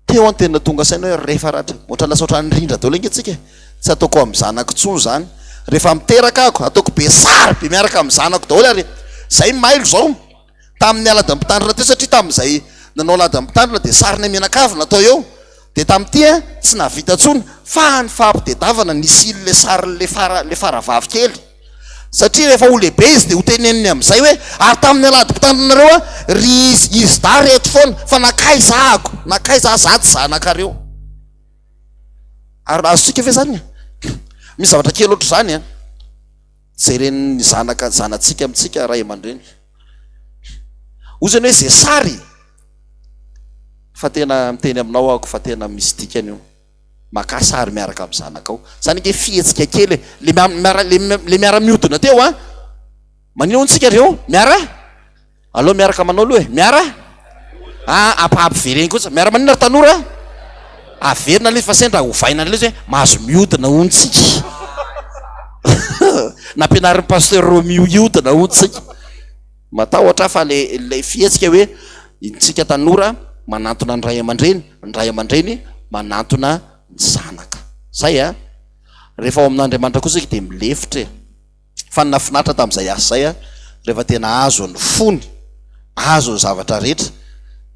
[SPEAKER 1] Teo aho tena tonga saina hoe rehefa ratra, ohatran'ny lasa ohatran'ny rindra daholo ange tsika e. Tsy ataoko amin'ny zanako intsony zany. Rehefa miteraka ako, ataoko be sary be miaraka amin'ny zanako daholo ary zay mailo zao. Tamin'ny alahady mpitandrina teo satria tamin'izay nanao alahady mpitandrina dia sarinay mianakavy natao eo dia tamin'ity a tsy nahavita intsony fa ny fampitedavana nisy le sarin'le fara le faravavy kely satria rehefa ho lehibe izy dia ho teneniny amin'izay hoe ary tamin'ny alahady mpitandrinareo a ry izy izy dahy reto foana fa nankaiza ahako nankaiza aho za tsy zanakareo ary azontsika ve zany misy zavatra kely ohatr'izany a Jeren'ny zanaka zanatsika amintsika ray aman-dreny. Hoy zany hoe ze sary fa tena miteny aminao aho fa tena misy dikany io. Makà sary miaraka amin'ny zanakao. Zany ange fihetsika kely e. Le miara le miara miodina teo an. Maninona hono tsika reo? Miara? Aleo miaraka manao aloha e. Miara? Ah, ampivereno kosa. Miara maninona ry tanora? Averina ilay izy fa sendra ovaina ilay izy hoe mahazo miodina hono tsika. Nampianarin'ny pasteur Romio hiodina hono tsika. Matahotra aho fa le ilay fihetsika hoe tsika tanora manantona ny ray aman-dreny, ny ray aman-dreny manantona ny zanaka. Zay a. Rehefa ao amin'Andriamanitra kosa isika dia milefitra e. Fa ny nahafinaritra tamin'izay asa izay, rehefa tena azo ny fony, azo ny zavatra rehetra,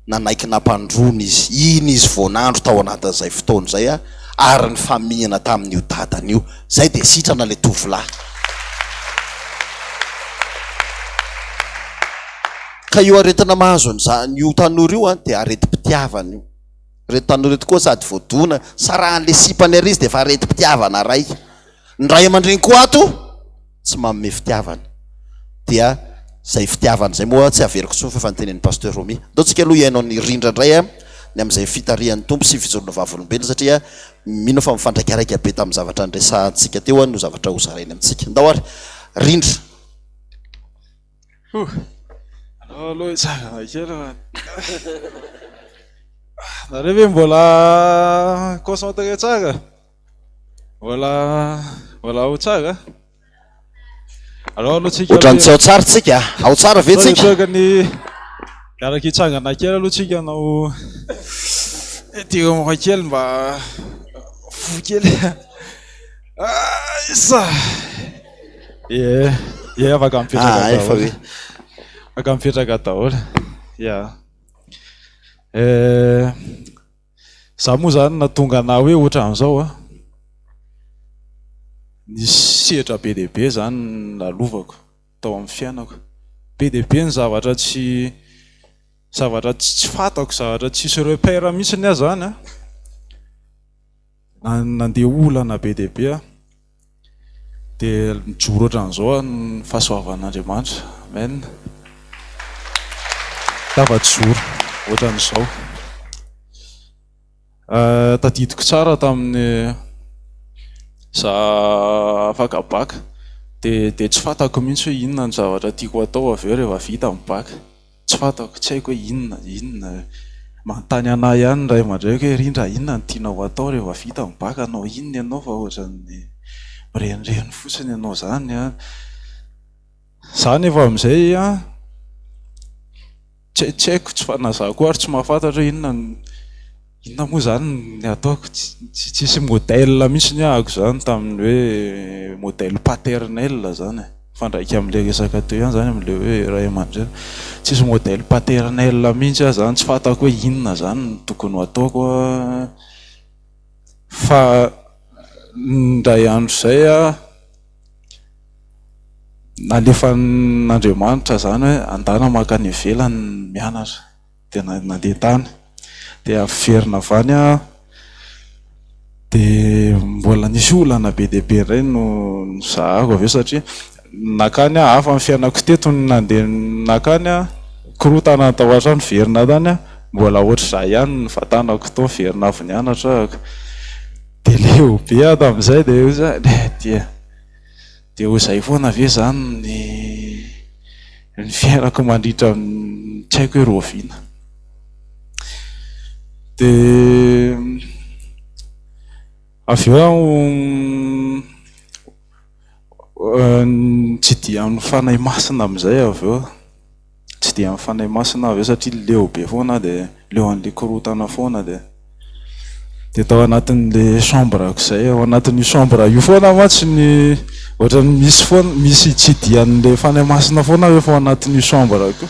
[SPEAKER 1] nanaiky nampandroana izy. Iny izy vao nandro tao anatin'izay fotoana izay ary nifamihina tamin'io dadany io. Izay dia sitrana ilay tovolahy. Ka io aretina mahazo an'izany io tanora io dia aretim-pitiavana io. Ireto tanora ireto koa sady voadona, sarahan'ilay sipany ary izy dia efa aretim-pitiavana iray. Ny ray aman-dreny koa ato tsy manome fitiavana. Dia izay fitiavana izay moa tsy averiko intsony fa efa notenenin'i Pasteur Romy. Andao tsika aloha hihaino an'i Rindra indray a. ny amin'izay fitarihan'ny Tompo sy fijoroana vavolombelona satria mino aho fa mifandraikaraika be tamin'ny zavatra niresahantsika teo no zavatra hozarainy amintsika. Ndao ary Rindra.
[SPEAKER 3] Huh. Aleo aloha hitsangana kely fa Nareo ve mbola concentré tsara? Mbola mbola ao tsara? Aleo aloha tsika
[SPEAKER 1] Ohatran'ny tsy ao tsara tsika. Ao tsara ve tsika?
[SPEAKER 3] Sao ny miaraka hitsangana kely aloha tsika hanao étirement kely mba fo kely. Aisa! Ie, ie afaka mipetraka
[SPEAKER 1] Ah, efa
[SPEAKER 3] daholo.
[SPEAKER 1] hoe.
[SPEAKER 3] Afaka mipetraka daholo. Ya. Eh, za moa zany nahatonga anah hoe ohatran'izao a. Nisy sehatra be dia be zany nolalovako tao amin'ny fiainako. Be dia be ny zavatra tsy zavatra tsy fantako, zavatra tsisy repère mihitsiny aho zany a. Nandeha olana be dia be aho. Dia mijoro ohatran'izao aho ny fahasoavan'Andriamanitra. Amen. Tafajoro ohatran'izao. Tadidiko tsara tamin'ny za afaka bac dia dia tsy fantako mihitsy hoe inona ny zavatra tiako hatao avy eo rehefa vita ny bac. Tsy fantako, tsy haiko hoe inona, inona. Manontany anah ihany ny ray aman-dreniko hoe Rindra inona no tianao hatao rehefa vita ny bac, hanao inona ianao fa ohatran'ny mirenireny fotsiny ianao izany an. Za nefa amin'izay an, tsy tsy haiko, tsy fa na za koa ary tsy mahafantatra hoe inona no, inona moa izany ny ataoko, tsy tsisy modèle mihitsy ny ahako izany tamin'ny hoe modèle paternel izany e. Mifandraika amin'ilay resaka teo ihany izany amin'ilay hoe ray aman-dreny. Tsisy modèle paternel mihitsy aho izany, tsy fantako hoe inona izany no tokony ho ataoko an, fa indray andro izay aho nalefan'Andriamanitra izany hoe andana mankany ivelany mianatra. Dia nandeha tany. Dia averina avy any aho, dia mbola nisy olana be dia be indray no nozahako avy eo satria nankany aho, hafa ny fiainako teto no nandeha nankany aho, korontana ny tao an-trano, niverina tany aho, mbola ohatr'izay ihany ny nivantanako tao, niverina avy nianatra aho. Dia leo be aho tamin'izay dia hoy za, dia dia ho izay foana ve izany ny ny fiainako mandritra ny tsy haiko hoe rahoviana. Dia avy eo aho nitsidihan'ny Fanahy Masina amin'izay avy eo. Tsy dia amin'ny Fanahy Masina aho avy eo satria leo be foana aho dia leo an'ilay korontana foana dia dia tao anatin'ilay chambre-ko izay, ao anatin'io chambre io foana mantsy ny ohatran'ny misy foana, misy itsidihan'ilay Fanahy Masina foana aho rehefa ao anatin'io chambre-ko io.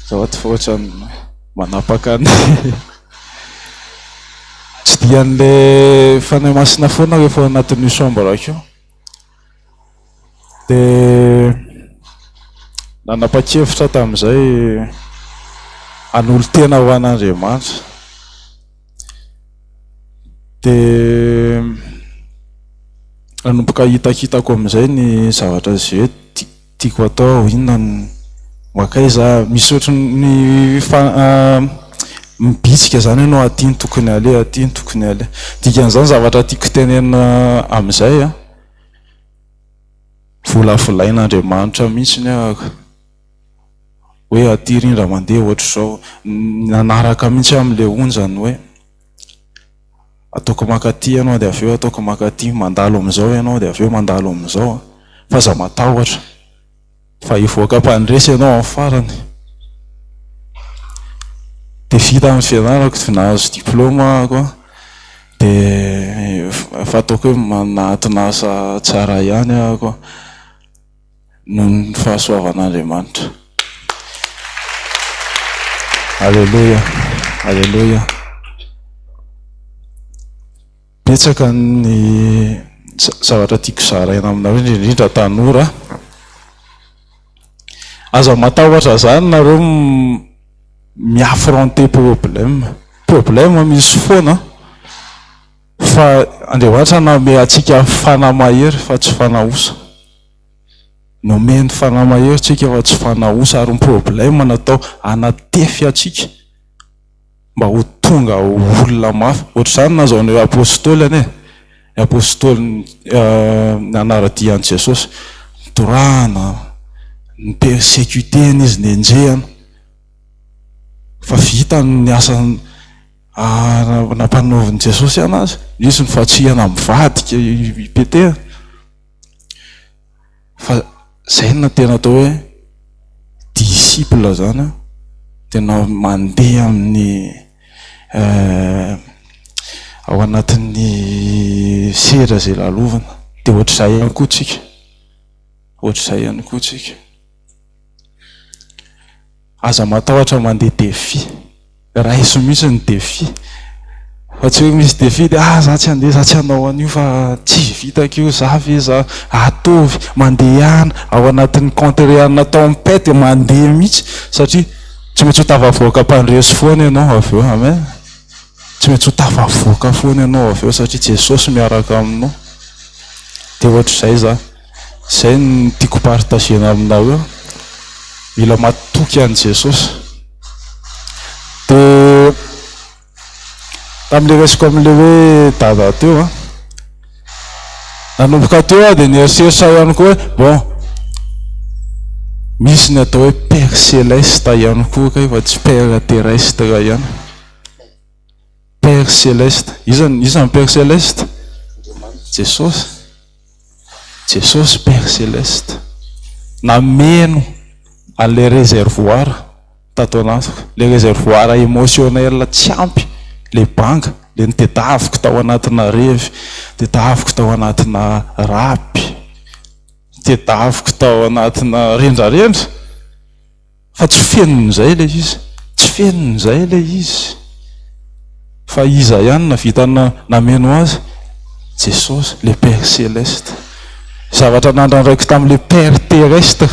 [SPEAKER 3] Azafady fa ohatran'ny manapaka ny tsidihan'ilay Fanahy Masina foana aho rehefa ao anatin'io chambre-ko io. Dia nanapa-kevitra tamin'izay hanolo-tena ho an'Andriamanitra. Dia nanomboka hitakitako amin'izay ny zavatra izay hoe tiako atao, inona no mankaiza aho, misy ohatran'ny mibitsika izany ianao aty no tokony aleha, aty no tokony aleha. Dikan'izany zavatra tiako tenenina amin'izay an, volavolain'Andriamanitra mihitsy ny ahako hoe aty rindra mandeha ohatr'izao, nanaraka mihitsy aho amin'ilay onjany hoe ataoko mankaty ianao dia avy eo ataoko mankaty, mandalo amin'izao ianao dia avy eo mandalo amin'izao fa aza matahotra fa hivoaka mpandresy ianao amin'ny farany. Dia vita ny fianarako dia nahazo diplaoma aho an, dia efa ataoko hoe nahatona asa tsara ihany aho noho ny fahasoavan'Andriamanitra. Aleloia, aleloia. Betsaka ny zavatra tiako zaraina aminareo, indrindra indrindra tanora. Aza matahotra zany nareo mi-affronter problème. Problème misy foana fa Andriamanitra nanome antsika fanahy mahery fa tsy fanahy osa. Nomeny fanahy mahery tsika fa tsy fanahy osa ary ny problème natao hanatefy antsika. mba ho tonga ho olona mafy. Ohatr'izany nahazoan'ireo apostoly anie, ny apostoly nanara-dia an'i Jesosy, notorahana, ni-persecuter-na izy, nenjehina, fa vitany ny asa nampanaovin'i Jesosy anazy, nisy ny fahatsihana mivadika i Petera. Fa zay no tena atao hoe disciple zany an, tena mandeha amin'ny ao anatin'ny sedra izay lalovana. Dia ohatr'izay ihany koa tsika, ohatr'izay ihany koa tsika. Aza matahotra mandeha défi. Raiso mihitsy ny défi. Fa tsy hoe misy défi dia ah za tsy handeha, za tsy hanao an'io fa tsy vitako io, za ve za. Ataovy, mandehana ao anatin'ny contrée ana tempête mandeha mihitsy satria tsy maintsy ho tafavoaka mpandresy foana ianao avy eo. Amen. Tsy maintsy ho tafavoaka foana ianao avy eo satria Jesosy miaraka aminao. Dia ohatr'izay za. Izay no tiako partager-na aminareo. Mila matoky an'i Jesosy. Dia tamin'ilay resako amin'ilay hoe dada teo an, nanomboka teo aho dia nieritreritra ihany koa hoe bon, misy ny atao hoe père céleste ihany koa kay fa tsy père terrestre ihany. Père céleste. Iza, iza ny Père céleste? Jesosy. Jesosy Père céleste. Nameno an'ilay réservoir tato anatiko. Ilay réservoir émotionnel tsy ampy, ilay banga, ilay nitedaviko tao anatina revy, nitedaviko tao anatina rap, nitedaviko tao anatina rendrarendra. Fa tsy fenon'izay ilay izy. Tsy fenon'izay ilay izy. Fa iza ihany nahavita nameno azy? Jesosy, le Père Céleste. Zavatra nandrandraiko tamin'ilay Père Terrestre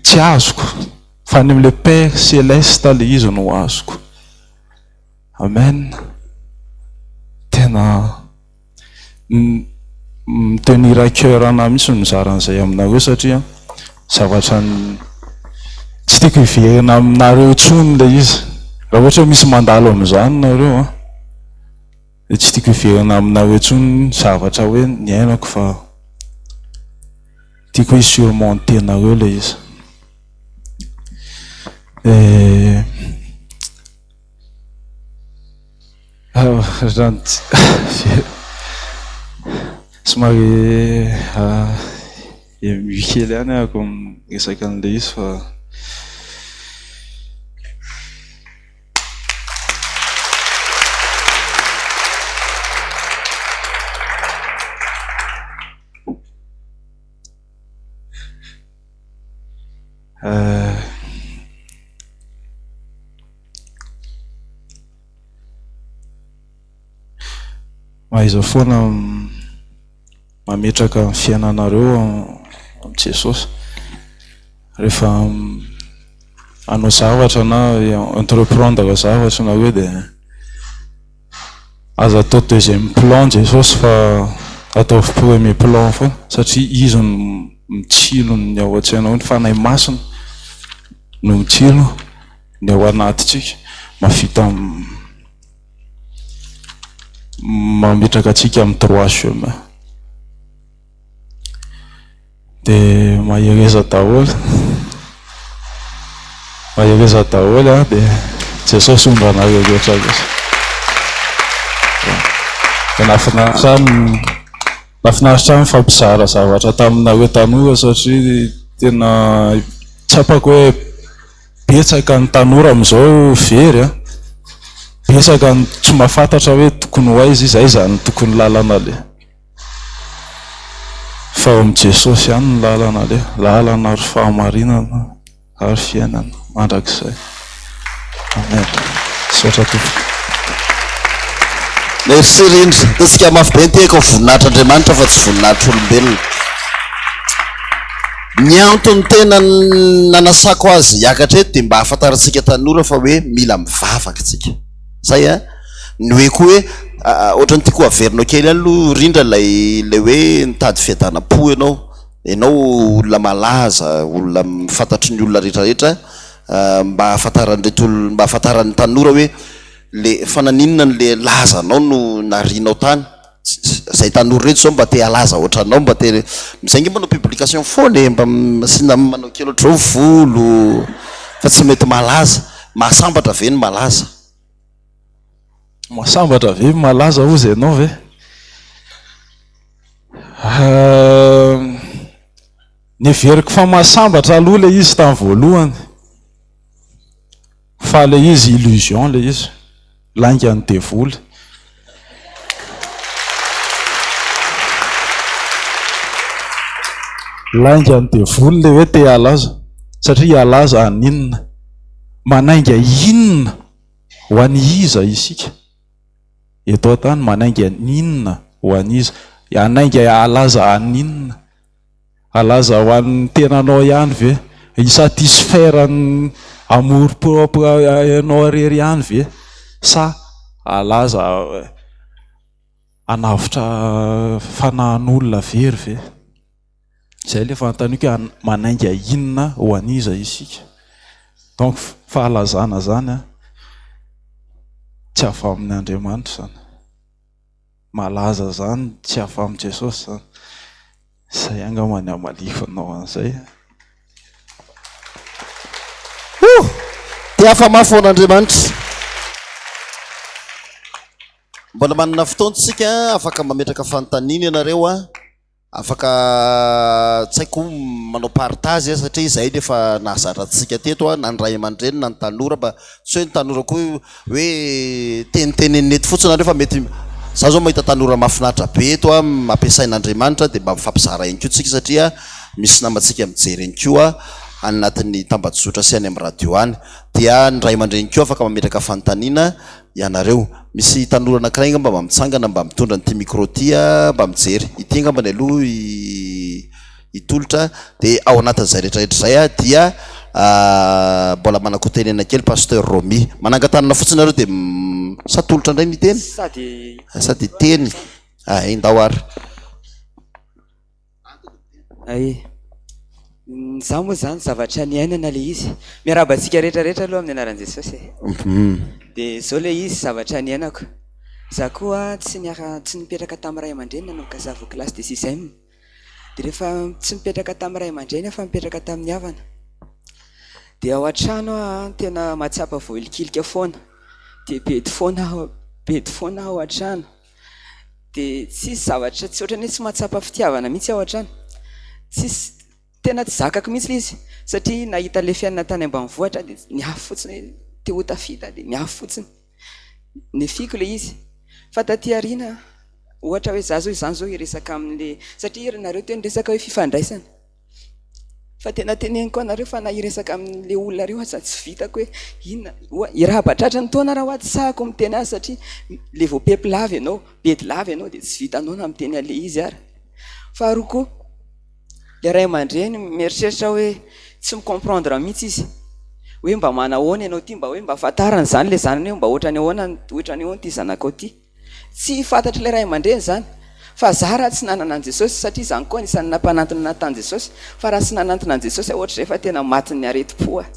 [SPEAKER 3] tsy azoko, fa any amin'ilay Père Céleste ilay izy no azoko. Amen. Tena mi-tenir à cœur anah mihitsy ny mizara an'izay aminareo satria zavatra tsy tiako hiverina aminareo intsony ilay izy. Raha ohatra hoe misy mandalo amin'izany nareo an, dia tsy tiako hiverina aminareo intsony ny zavatra hoe niainako fa tiako hi-surmonter-nareo ilay izy. Dia Somary ému kely ihany aho miresaka an'ilay izy fa. Mahaiza foana mametraka ny fiainanareo amin'i Jesosy. Rehefa hanao zavatra na entreprendre zavatra nareo dia aza atao deuxième plan Jesosy fa ataovy premier plan foana satria Izy no mitsilo ny ao an-tsainao, ny Fanahy Masina no mitsilo ny ao anatintsika, mahavita mametraka antsika amin'ny droit chemin. Dia mahereza daholo. Mahereza daholo an, dia Jesosy homba anareo rehetra rehetra. Dia nahafinaritra ahy ny nahafinaritra ahy nifampizara zavatra taminareo tanora satria tena tsapako hoe Betsaka ny tanora amin'izao very an! Betsaka ny tsy mahafantatra hoe tokony ho aiza izy, aiza no tokony lalana aleha. Fa ao amin'i Jesosy ihany ny lalana aleha, lalana ary fahamarinana ary fiainana mandrakizay. Amen. Misaotra tompoko.
[SPEAKER 1] Merci Rindra. Ataontsika mafy be ny tehaka ho voninahitr'Andriamanitra fa tsy voninahitr'olombelona. Ny antony tena nanasako azy hiakatra eto dia mba hahafantarantsika tanora fa hoe mila mivavaka tsika. Zay an! Ny hoe koa hoe ohatran'ny tiako haverinao kely ihany aloha Rindra ilay ilay hoe nitady fiadanam-po ianao. Ianao olona malaza, olona fantatry ny olona rehetra rehetra. Mba ahafantaran'ireto olona, mba ahafantaran'ny tanora hoe le fa naninona le lazanao no narianao tany? Zay tanora reto zao mba te halaza ohatranao, mba te, zay nge manao publication foana e, mba asiana manao kely ohatr'izao volo fa tsy mety malaza. Mahasambatra ve ny malaza?
[SPEAKER 3] Mahasambatra ve ny malaza hozy ianao ve? Neveriko fa mahasambatra aloha ilay izy tamin'ny voalohany fa ilay izy illusion ilay izy, laingan'ny devoly. Laingan'ny devoly ilay hoe te halaza satria halaza haninona? Manainga inona ho an'iza isika eto an-tany? Manainga inona ho an'iza? Hanainga halaza haninona? Halaza ho an'ny tenanao ihany ve? Hi-satisfaire ny amour propre anao irery ihany ve? Sa halaza hanavotra fanahin'olona very ve? Izay ilay fanontaniako hoe manainga inona ho an'iza isika? Donc fahalazana izany an, tsy avy amin'Andriamanitra izany. Malaza izany tsy avy amin'i Jesosy izany. Izay angamba ny hamaliako anao an'izay.
[SPEAKER 1] Huh! Dia afa-mafy ho an'Andriamanitra. Mbola manana fotoana isika, afaka mametraka fanontaniana ianareo an. Afaka tsy haiko manao partage satria izay no efa nahazatra antsika teto na ny ray aman-dreny na ny tanora mba tsy hoe ny tanora koa hoe tenitenenina eto fotsiny nareo fa mety za zao mahita tanora mahafinaritra be eto a ampiasain'Andriamanitra dia mba mifampizara ihany koa tsika satria misy namantsika mijery ihany koa any anatin'ny tambajotra sy any amin'ny radio any dia ny ray aman-dreny koa afaka mametraka fanontaniana ianareo. Misy tanora anankiray angamba mba mitsangana mba mitondra an'ity micro ity mba mijery. Ity angambany aloha i i Tolotra dia ao anatin'izay rehetra rehetra izay dia mbola manan-kotenena kely Pasteur Romy. Manangan-tanana fotsiny nareo dia sa Tolotra indray ny hiteny? Sady hiteny. Ay, ndao ary.
[SPEAKER 5] Ay. Izaho moa izany zavatra niainana ilay izy. Miarahaba antsika rehetra rehetra aloha amin'ny anaran'i Jesosy e. Dia izao ilay izy zavatra niainako. Izaho koa tsy niara tsy nipetraka tamin'ny ray aman-dreny nanomboka izaho vao classe de sixième. Dia rehefa tsy nipetraka tamin'ny ray aman-dreny aho fa nipetraka tamin'ny havana. Dia ao an-trano aho tena mahatsapa voahilikilika foana. Dia bedy foana aho, bedy foana aho ao an-trano. Dia tsisy zavatra, tsy ohatran'ny hoe tsy mahatsapa fitiavana mihitsy aho hatrany. Tsisy, tena tsy zakako mihitsy ilay izy satria nahita ilay fiainana tany ambanivohitra aho dia niafy fotsiny hoe te ho tafita dia niafy fotsiny. Nefiako ilay izy. Fa taty aoriana, ohatra hoe za zao izany zao hiresaka amin'ilay, satria ry nareo teo niresaka hoe fifandraisana. Fa tena teneniko anareo fa na hiresaka amin'le olona reo aza tsy vitako hoe inona oa iraba tratry ny taona raha hoa tsy sahako miteny azy satria le vao pepy lava ianao, bedy lava ianao dia tsy vitanao na miteny an'le izy ary. Faharoa koa le ray aman-dreny mieritreritra hoe tsy mi-comprendre mihitsy izy hoe mba manahoana ianao ty mba hoe mba ahafantarany zany le zanany hoe mba ohatrany ahoana ohatrany ahoana ty zanakao ty. Tsy fantatr'ilay ray aman-dreny izany. Fa za raha tsy nanana an'i Jesosy, satria izany koa anisan'ny nampanantona anah tany Jesosy, fa raha tsy nanantona an'i Jesosy aho ohatr'izay fa tena matin'ny aretim-po aho.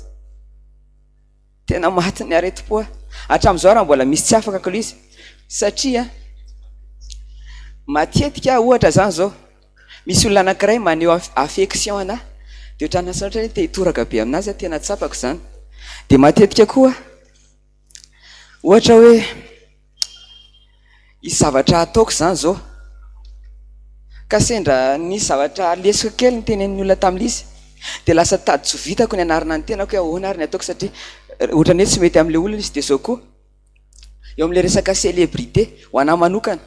[SPEAKER 5] Tena matin'ny aretim-po aho. Hatramin'izao raha mbola misy tsy afaka k'lo izy. Satria matetika ohatra izany izao, misy olona anankiray maneho affection anah, dia ohatran'ny asa ohatra hoe te hitoraka be aminazy aho, tena tsapako izany. Dia matetika koa Ohatra hoe hisy zavatra ataoko izany izao, ka sendra nisy zavatra lesoka kely notenenin'ny olona tamin'ilay izy, dia lasa tady tsy ho vitako ny hanarina ny tenako hoe ahoana ary ny ataoko satria ohatran'ny hoe tsy mety amin'ilay olona izy. Dia izao koa, eo amin'ilay resaka célébrité, ho an'ahy manokana,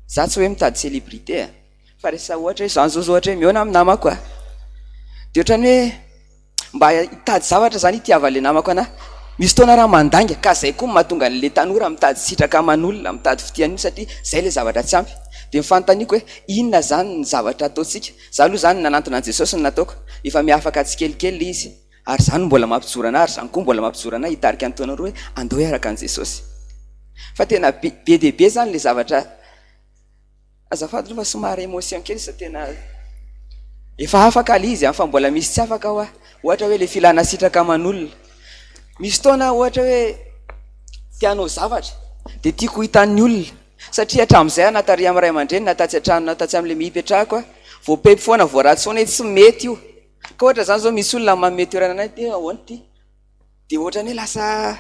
[SPEAKER 5] za tsy hoe mitady célébrité a, fa resaka ohatra hoe izany izao zao ohatra hoe mihaona amin'ny namako aho, dia ohatran'ny hoe Mba hitady zavatra zany hitiavan'le namako anah. Misy fotoana raha mandainga ka zay koa no mahatonga an'le tanora mitady sitraka aman'olona, mitady fitia an'io satria zay le zavatra tsy ampy. De ny fanontaniako hoe inona zany ny zavatra ataontsika? Za aloha zany nanantona an'i Jesosy no nataoko, efa miafaka tsikelikely le izy ary zany no mbola mampijoro anah ary zany koa mbola mampijoro anah hitarika ny taonareo hoe andao hiaraka an'i Jesosy. Fa tena be be dia be zany le zavatra Azafady aloha fa somary émotion kely sa tena. Efa afaka le izy an, fa mbola misy tsy afaka hoa, ohatra hoe le filana sitraka aman'olona. Misy fotoana aho ohatra hoe te hanao zavatra dia tiako ho hitan'ny olona satria hatramin'izay aho na tary amin'ny ray aman-dreny na tatsy an-trano na tatsy amin'ilay ipetrahako aho, voapepy foana, voaratsy foana hoe tsy mety io. Ka ohatra izany izao misy olona manome toerana anay dia ahoana ity? Dia ohatran'ny hoe lasa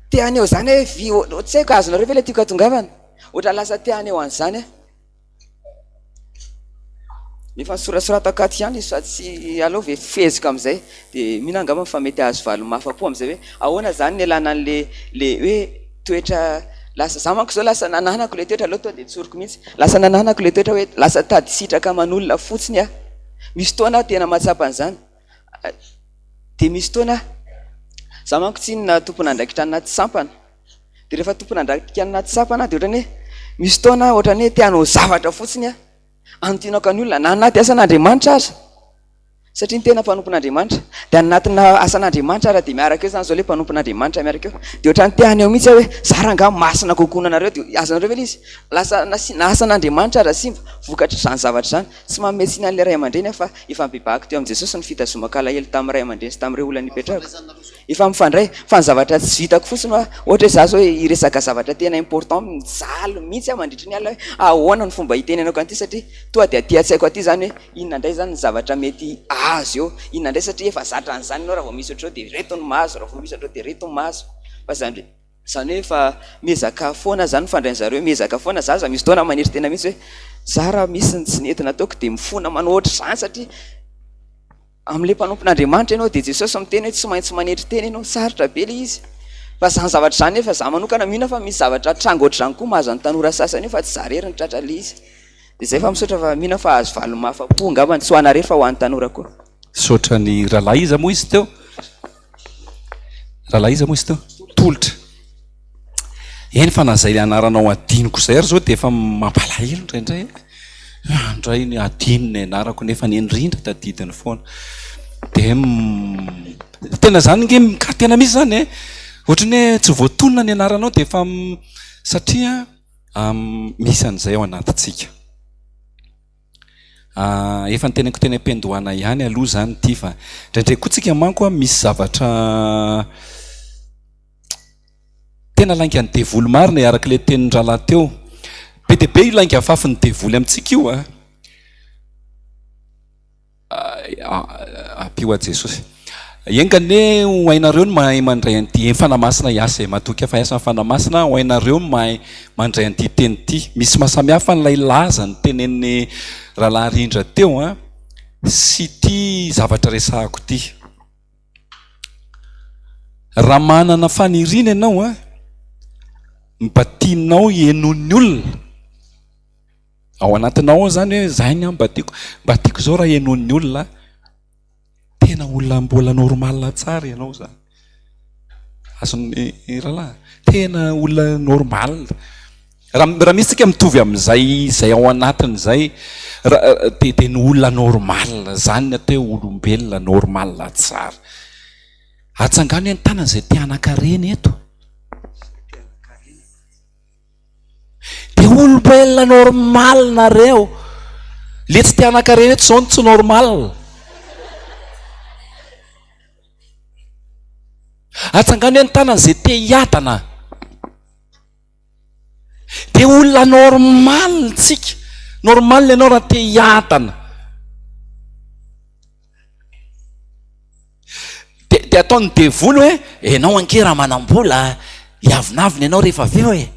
[SPEAKER 5] te haneho izany hoe vy, tsy haiko azonareo ve ilay tiako hatongavana? Ohatran'ny lasa te haneho an'izany aho. Efa nosorasoratako ato ihany izy fa tsy aleo ve feheziko amin'izay dia mino aho angamba fa mety hahazo valiny mahafa-po amin'izay hoe ahoana izany ny ialana an'le le hoe toetra lasa za manko zao lasa nananako le toetra aleo tonga dia tsoriko mihitsy lasa nananako le toetra hoe lasa tady sitraka aman'olona fotsiny aho misy fotoana aho tena mahatsapa an'izany dia misy fotoana aho za manko tsinona tompon'andraikitra anaty sampana Dia rehefa tompon'andraikitra anaty sampana aho dia ohatran'ny hoe misy fotoana aho ohatran'ny hoe te hanao zavatra fotsiny aho, anontinako ny olona na anaty asan'Andriamanitra aza, satria ny tena mpanompon'Andriamanitra, dia anatina asan'Andriamanitra ary dia miaraka eo izany izao ilay mpanompon'Andriamanitra miaraka eo, dia ohatran'ny te haneho mihitsy aho hoe za rangahy masina kokoa noho anareo, dia azonareo ve ilay izy? Lasa nasiana asan'Andriamanitra ary simba vokatr'izany zavatra izany, tsy manome tsiny an'ilay ray aman-dreny aho fa efa nibebahako teo amin'i Jesosy ny fitazomako alahelo tamin'ny ray aman-dreny sy tamin'ireo olona nipetrahako. Efa mifandray, fa ny zavatra tsy vitako fotsiny hoa, ohatra hoe za zao hiresaka zavatra tena important, mijaly mihitsy aho mandritry ny alina hoe ahoana ny fomba hitenenako an'ity satria tonga dia aty an-tsaiko aty zany hoe inona indray zany ny zavatra mety azo eo, inona indray satria efa zatra an'izany ianao raha vao misy ohatr'izao dia ireto no mahazo, raha vao misy ohatr'izao dia ireto no mahazo, fa zany hoe zany hoe efa miezaka foana zany mifandray an'zareo, miezaka foana, za aza misy fotoana manery tena mihitsy hoe za raha misy ny tsy nety nataoko dia mifona manao ohatr'izany satria Amin'ilay mpanompon'Andriamanitra ianao dia Jesosy miteny hoe tsy maintsy manetry tena ianao, sarotra be ilay izy. Fa izany zavatra izany nefa za manokana mino aho fa misy zavatra tranga ohatr'izany koa mahazo an'ny tanora sasany io fa tsy za irery no tratra ilay izy. Dia izay fa misaotra fa mino aho fa azo valiny mahafa-po angambany, tsy ho anareo fa ho an'ny tanora koa.
[SPEAKER 2] Misaotra ny rahalahy iza moa izy teo? Rahalahy iza moa izy teo? Tolotra. Eny fa na izay anaranao adinoko izay ary izao dia efa mampalahelo indraindray e. Indray ny adino ny anarako nefa ny indrindra tadidiny foana. Dia tena izany nge ka tena misy izany e. Ohatran'ny hoe tsy voatonona ny anaranao dia efa satria misy an'izay ao anatintsika. Efa noteneniko teny am-piandohana ihany aloha izany ity fa indraindray koa tsika manko misy zavatra Tena laingan'ny devoly marina e, araka ilay tenin'ny rahalahy teo. Be dia be io lainga afafin'ny devoly amintsika io a. Ampio aho Jesosy. Enga anie ho hainareo ny mahay mandray an'ity e, Fanahy Masina hiasa e, matoky aho fa hiasa ny Fanahy Masina, ho hainareo ny mahay mandray an'ity teny ity. Misy mahasamihafa an'ilay laza notenenin'ny rahalahy Rindra teo a, sy ity zavatra resahako ity. Raha manana faniriana ianao an, mba tianao henoin'ny olona, ao anatinao ao izany hoe izay ny ahy mba tiako, mba tiako izao raha henoin'ny olona, tena olona mbola normal tsara ianao izany. Azon'ny rahalahy? Tena olona normal. Raha raha misy tsika mitovy amin'izay izay ao anatiny izay raha dia dia ny olona normal, izany ny atao hoe olombelona normal tsara. Atsangano hoe ny tanana izay te hanan-karena eto. Dia olombelona normal nareo. Le tsy te hanan-karena eto izao no tsy normal. Atsangano hoe ny tanana izay te hiadana. Dia olona normal tsika. Normal ianao raha te hiadana. Dia dia ataon'ny devoly hoe ianao ange raha manam-bola hiavonavona ianao rehefa avy eo e.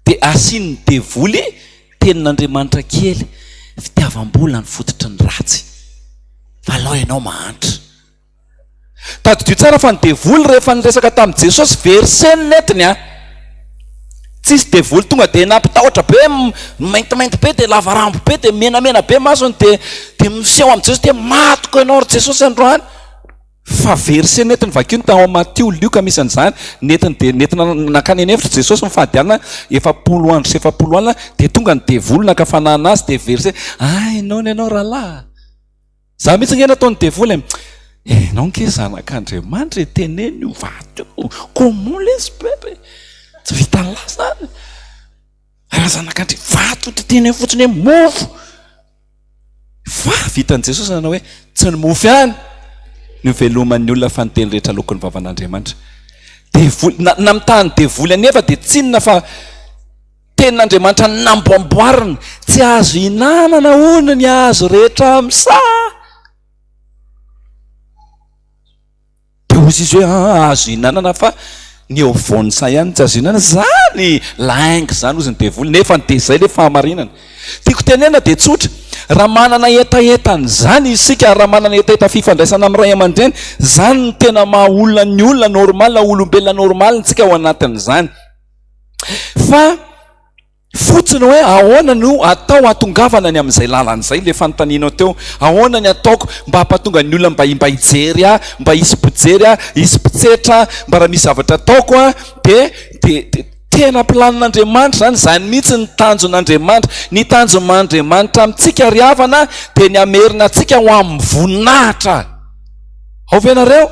[SPEAKER 2] Dia asian'ny devoly tenin'Andriamanitra kely, fitiavam-bola ny fototry ny ratsy. Fa alao ianao mahantra. Tadidio tsara fa ny devoly rehefa niresaka tamin'i Jesosy, verset no nentiny a! Tsisy devoly tonga dia nampitahotra be, maintimainty be dia lava rambo be dia menamena be masony dia dia miseho amin'i Jesosy dia matiko ianao ry Jesosy androany. Fa verset nentiny vakio ny tao amin'ny Matio, Lioka misy an'izany, nentiny dia nentina nankany an'efitra Jesosy nifady alina 40 andro sy 40 alina dia tonga ny devoly naka fanahy azy dia verset, ah ianao ny anao rahalahy. Za mihitsy nge nataon'ny devoly e! Enao nge zanak'Andriamanitra e, teneno io vato io, comment lesy bebe, tsy vitan'ny lahy zany, raha zanak'Andria vato de teneno fotsiny hoe mofo, Fa vitan'i Jesosy nanao hoe, Tsy ny mofo ihany no iveloman'ny olona fa ny teny rehetra aloaky ny vavan'Andriamanitra. Devoly, na, namitahan'ny devoly anefa dia tsy inona fa tenin'Andriamanitra namboamboarina. Tsy azo ihinanana hono ny hazo rehetra amin'ny saha. Dia hozy izy hoe ah, azo ihinanana fa ny eo afovoan'ny saha ihany tsy azo ihinanana. Zany lainga zany hozy ny devoly, nefa dia izay le fahamarinana. Tiako tenenina dia tsotra, raha manana hetaheta an'izany isika, ary raha manana hetaheta fifandraisana amin'ny ray aman-dreny, zany no tena maha olona ny olona normal, olombelona normal ntsika ao anatin'izany. Fa Fotsiny hoe ahoana no atao hahatongavana ny amin'izay lalana izay, ilay fanontanianao teo, ahoana ny ataoko mba hampatonga ny olona mba mba hijery ahy, mba hisy mpijery ahy, hisy mpitsetra ahy, mba raha misy zavatra ataoko an, dia dia dia tena planin'Andriamanitra izany, izany mihitsy ny tanjon'Andriamanitra. Ny tanjon'Andriamanitra amintsika ry havana dia ny hamerina antsika ho amin'ny voninahitra. Ao ve nareo?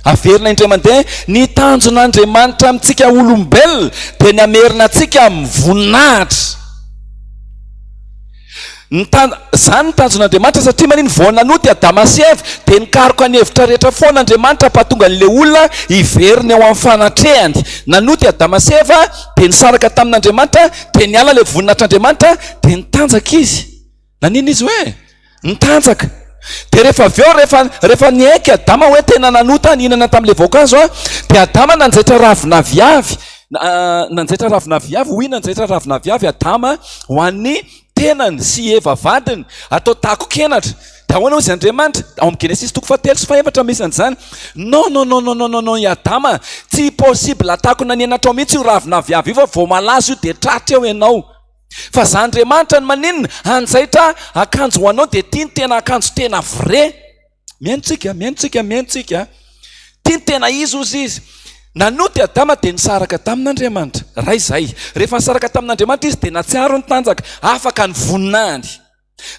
[SPEAKER 2] Averina indray mandeha, ny tanjon'Andriamanitra amintsika olombelona dia ny hamerina antsika amin'ny voninahitra. Ny tan, zany ny tanjon'Andriamanitra satria manino vao nanota i Adama sy Eva dia nikaroka ny hevitra rehetra foana Andriamanitra hampatonga an'ilay olona hiverina eo amin'ny fanatrehany. Nanota i Adama sy Eva dia nisaraka tamin'Andriamanitra dia niala ilay voninahitr'Andriamanitra dia nitanjaka izy. Naninona izy hoe nitanjaka? Dia rehefa avy eo, rehefa, rehefa niaiky Adama hoe tena nanota nihinana tamin'ilay voankazo aho, dia Adama nanjaitra ravin'aviavy, nanjaitra ravin'aviavy, hoy nanjaitra ravin'aviavy Adama ho an'ny tenany sy i Eva vadiny, atao takon-kenatra. Dia ahoana hozy Andriamanitra? Ao amin'ny Genesisy toko fahatelo sy fahefatra misy an'izany. Non, non, non, non, non, non, non, i Adama, tsy possible takona ny henatrao mihitsy io ravin'aviavy io fa vao malaza io dia tratra eo ianao. Fa za Andriamanitra ny maninona? Hanjaitra akanjo ho anao dia tia ny tena akanjo tena vrai. Mihaino tsika, mihaino tsika, mihaino tsika. Tia ny tena izy ozy izy. Nanota i Adama dia nisaraka tamin'Andriamanitra. Ray izay. Rehefa nisaraka tamin'Andriamanitra izy dia natsiaro ny tanjaka, afaka ny voninahiny.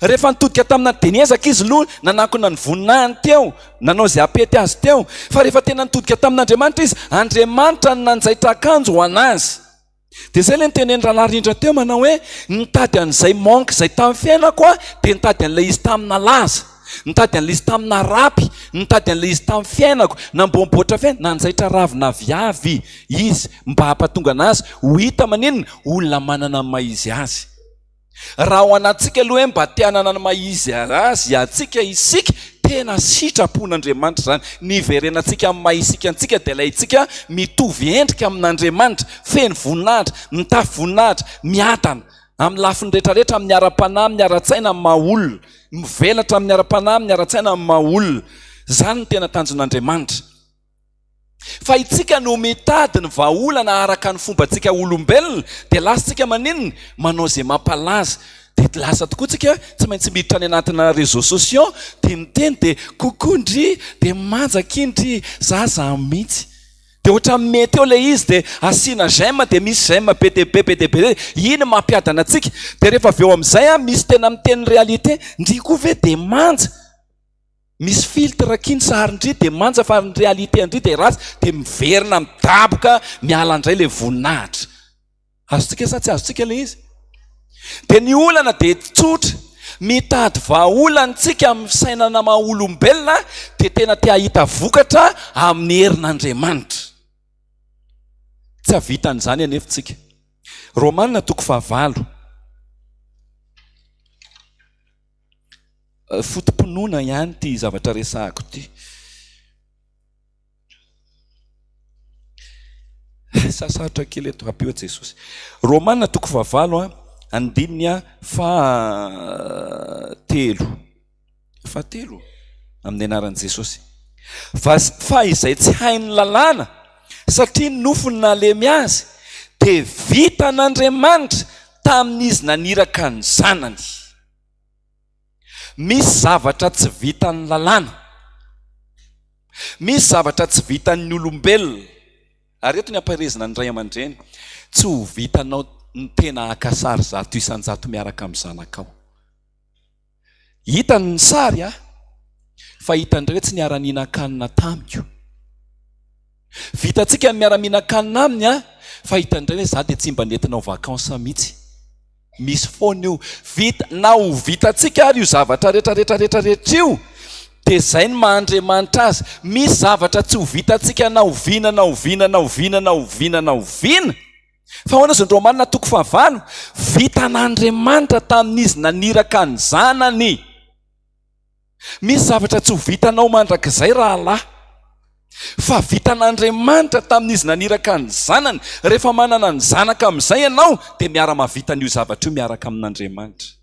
[SPEAKER 2] Rehefa nitodika tamina dia niezaka izy loha nanankona ny voninahiny teo, nanao izay hampety azy teo. Fa rehefa tena nitodika tamin'Andriamanitra izy, Andriamanitra no nanjaitra akanjo ho an'azy. Dia izay ilay notenenin'i Rahalahy Rindra teo manao hoe nitady an'izay manque izay tamin'ny fiainako aho dia nitady an'ilay izy tamina laza, nitady an'ilay izy tamina rapy, nitady an'ilay izy tamin'ny fiainako, namboamboatra fiainana, nanjaitra ravina aviavy izy mba hampatonga an'azy ho hita maninona? Olona manana ny maha izy azy. Raha ao anatintsika aloha hoe mba te hanana ny maha izy azy antsika isika, tena sitrapon'Andriamanitra izany. Ny hiverenantsika amin'ny maha isika antsika dia ilay isika mitovy endrika amin'Andriamanitra, feno voninahitra, mitafy voninahitra, miadana amin'ny lafiny rehetrarehetra, amin'ny ara-panahy, amin'ny ara-tsaina, amin'ny maha olona, mivelatra amin'ny ara-panahy, amin'ny ara-tsaina, amin'ny maha olona. Izany no tena tanjon'Andriamanitra. Fa itsika no mitady ny vahaolana araka ny fombantsika olombelona dia lasa tsika maninona? Manao izay mampalaza. Dia lasa tokoa tsika tsy maintsy miditra any anatina réseaux sociaux dia miteny dia coucou ndry dia manja akia ndry za za mihitsy. Dia ohatran'ny mety eo ilay izy dia asiana j'aime dia misy j'aime be dia be be dia be iny mampiadana antsika. Dia rehefa avy eo amin'izay misy tena miteny réalité ndry koa ve dia manja? Misy filtre akia ny sarin-dry dia manja fa ny réalité an-dry dia ratsy dia miverina midaboka miala indray ilay voninahitra. Azontsika sa tsy azontsika ilay izy? Dia ny olana dia tsotra, mitady vahaolana tsika amin'ny fisainana maha olombelona dia tena te hahita vokatra amin'ny herin'Andriamanitra. Tsy hahavita an'izany anefa tsika. Romana toko fahavalo. Foto-pinoana ihany ity zavatra resahako ity. Sarotra kely eto, ampio Jesosy. Romana toko fahavalo a, andininy a fahatelo. Fahatelo amin'ny anaran'i Jesosy. Fa, fa izay tsy hain'ny lalàna, satria ny nofony nalemy azy, dia vitan'Andriamanitra tamin'izy naniraka ny Zanany. Misy zavatra tsy vitan'ny lalàna. Misy zavatra tsy vitan'ny olombelona. Ary eto ny ampaherezana ny ray aman-dreny, tsy ho vitanao ny tena haka sary 100% miaraka amin'ny zanakao. Hitany ny sary a, fa hitany indray hoe tsy niara-nihinan-kanina tamiko. Vitantsika ny miara-mihinan-kanina aminy a, fa hitany indray hoe za dia tsy mba nentinao vacances mihitsy. Misy foana io. Vita, na ho vitantsika ary io zavatra rehetra rehetra rehetra rehetra io, dia izay no maha Andriamanitra azy. Misy zavatra tsy ho vitantsika na oviana na oviana na oviana na oviana na oviana. Fa ahoana izao ny Romana toko fahavalo? Vitan'Andriamanitra tamin'izy naniraka ny Zanany. Misy zavatra tsy ho vitanao mandrakizay rahalahy. Fa vitan'Andriamanitra tamin'izy naniraka ny Zanany. Rehefa manana ny Zanaka amin'izay ianao dia miara-mahavita an'io zavatra io miaraka amin'Andriamanitra.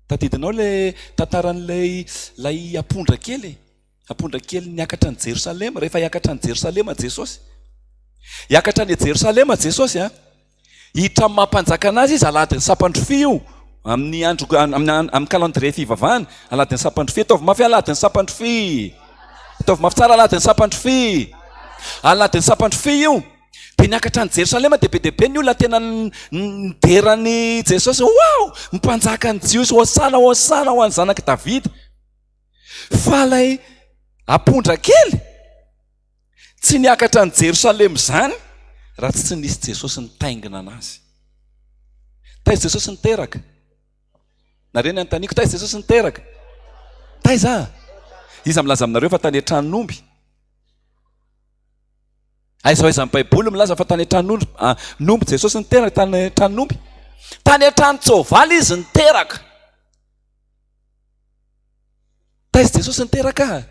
[SPEAKER 2] Tadidinao ilay tantaran'ilay ilay ampondra kely e? Ampondra kely niakatra an'i Jerosalema, rehefa hiakatra an'i Jerosalema Jesosy. Hiakatra any Jerosalema Jesosy a. Hiditra amin'ny maha mpanjaka anazy izy, alahadin'ny sampandrofia io, amin'ny andro amin'ny amin'ny calendrier fivavahana, alahadin'ny sampandrofia, ataovy mafy alahadin'ny sampandrofia. Ataovy mafy tsara alahadin'ny sampandrofia. Alahadin'ny sampandrofia io. Dia niakatra any Jerosalema dia be dia be ny olona tena nidera an'i Jesosy, wow, mpanjakan'ny Jiosy, hosana, hosana ho an'ny zanak'i Davida. Fa ilay ampondra kely Tsy niakatra an'i Jerosalema izany raha tsy nisy Jesosy nitaingina anazy. Taiza Jesosy niteraka? Nareo ny anontaniako, taiza Jesosy niteraka? Taiza? Iza milaza aminareo fa tany an-tranon'omby? Aiza ho aiza ny Baiboly milaza fa tany an-tranon'omby ah, n'omby Jesosy niteraka, tany an-tranon'omby? Tany an-tranon-tsoavaly izy niteraka. Taiza Jesosy niteraka?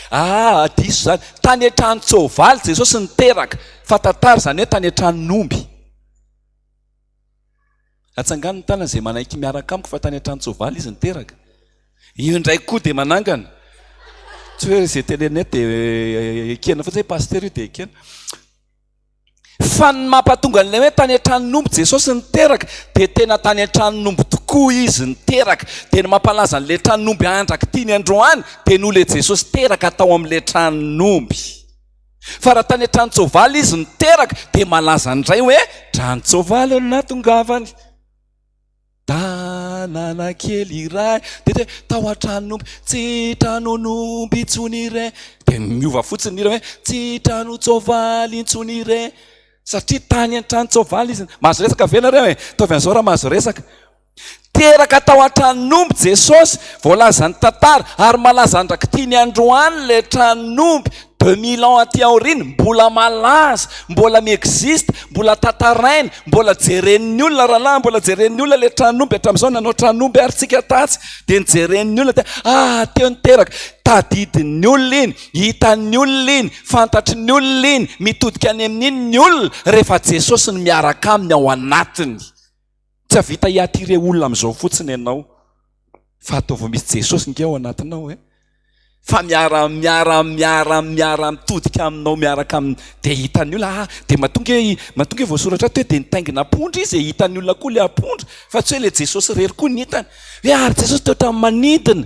[SPEAKER 2] Ah, diso izany. Tany an-tranon-tsoavaly Jesosy niteraka. Fa tantara izany hoe tany an-tranon'omby. Atsangano ny tanana izay manaiky miaraka amiko fa tany an-tranon-tsoavaly izy niteraka. Io indray koa dia manangana. Tsy hoe izay tenenina eto dia ekena fotsiny hoe pasitera io dia ekena. Fa ny mampatonga an'ilay hoe tany an-tranon'omby Jesosy niteraka dia tena tany an-tranon'omby tokoa izy niteraka. Dia ny mampalaza an'ilay tranon'omby andrak'ity ny androany dia noho ilay Jesosy teraka tao amin'ilay tranon'omby. Fa raha tany an-tranon-tsoavaly izy niteraka dia malaza indray hoe tranon-tsoavaly no nahatongavany. Tanàna kely iray dia hoe tao an-tranon'omby, tsy tranon'omby intsony ireny. Dia miova fotsiny ny hira hoe tsy tranon-tsoavaly intsony ireny. Satria tany an-tranon-tsoavaly izy. Mahazo resaka ve nareo e? Ataovy an'izao raha mahazo resaka. Teraka tao an-tranon'omby Jesosy, voalazan'ny tantara, ary malaza andrak'ity ny androany ilay tranon'omby. 2000 ans aty aoriana, mbola malaza, mbola mi-existe, mbola tantaraina, mbola jeren'ny olona rahalahy, mbola jeren'ny olona ilay tranon'omby hatramin'izao, nanao tranon'omby ary tsika tatsy, dia nijeren'ny olona dia ah teo niteraka, tadidin'ny olona iny, hitan'ny olona iny, fantatry ny olona iny, mitodika any amin'iny ny olona rehefa Jesosy no miaraka aminy ao anatiny. Tsy hahavita hi-attirer olona amin'izao fotsiny ianao fa ataovy misy Jesosy nge ao anatinao e. Fa miara miara miara miara mitodika aminao miaraka aminy dia hitan'ny olona ah dia mahatonga hoe mahatonga hoe voasoratra ato hoe dia nitaingina ampondra izy e, hitan'ny olona koa ilay ampondra fa tsy hoe ilay Jesosy irery koa ny hitany. Hoe ary Jesosy dia ohatran'ny manidina.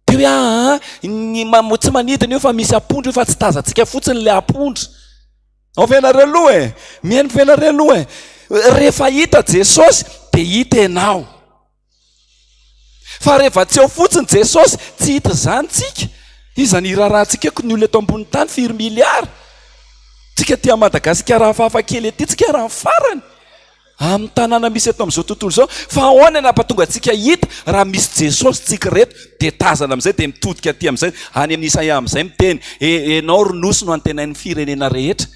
[SPEAKER 2] Dia hoe aa ny ma- tsy manidina io fa misy ampondra io fa tsy tazantsika fotsiny ilay ampondra. Ao ve nareo aloha e? Mihaino ve nareo aloha e? Rehefa hita Jesosy dia hita ianao. Fa rehefa tsy eo fotsiny Jesosy, tsy hita izany tsika. Iza ny iraharahantsika ko ny olona eto ambony tany firy milliards? Tsika aty Madagasikara hafahafa kely aty tsika raha ny farany. Amin'ny tanàna misy eto amin'izao tontolo izao. Fa ahoana ny hampatonga antsika hita raha misy Jesosy tsika ireto dia tazana amin'izay dia mitodika aty amin'izay any amin'ny Isaia amin'izay miteny e enao ry nosy no antenain'ny firenena rehetra.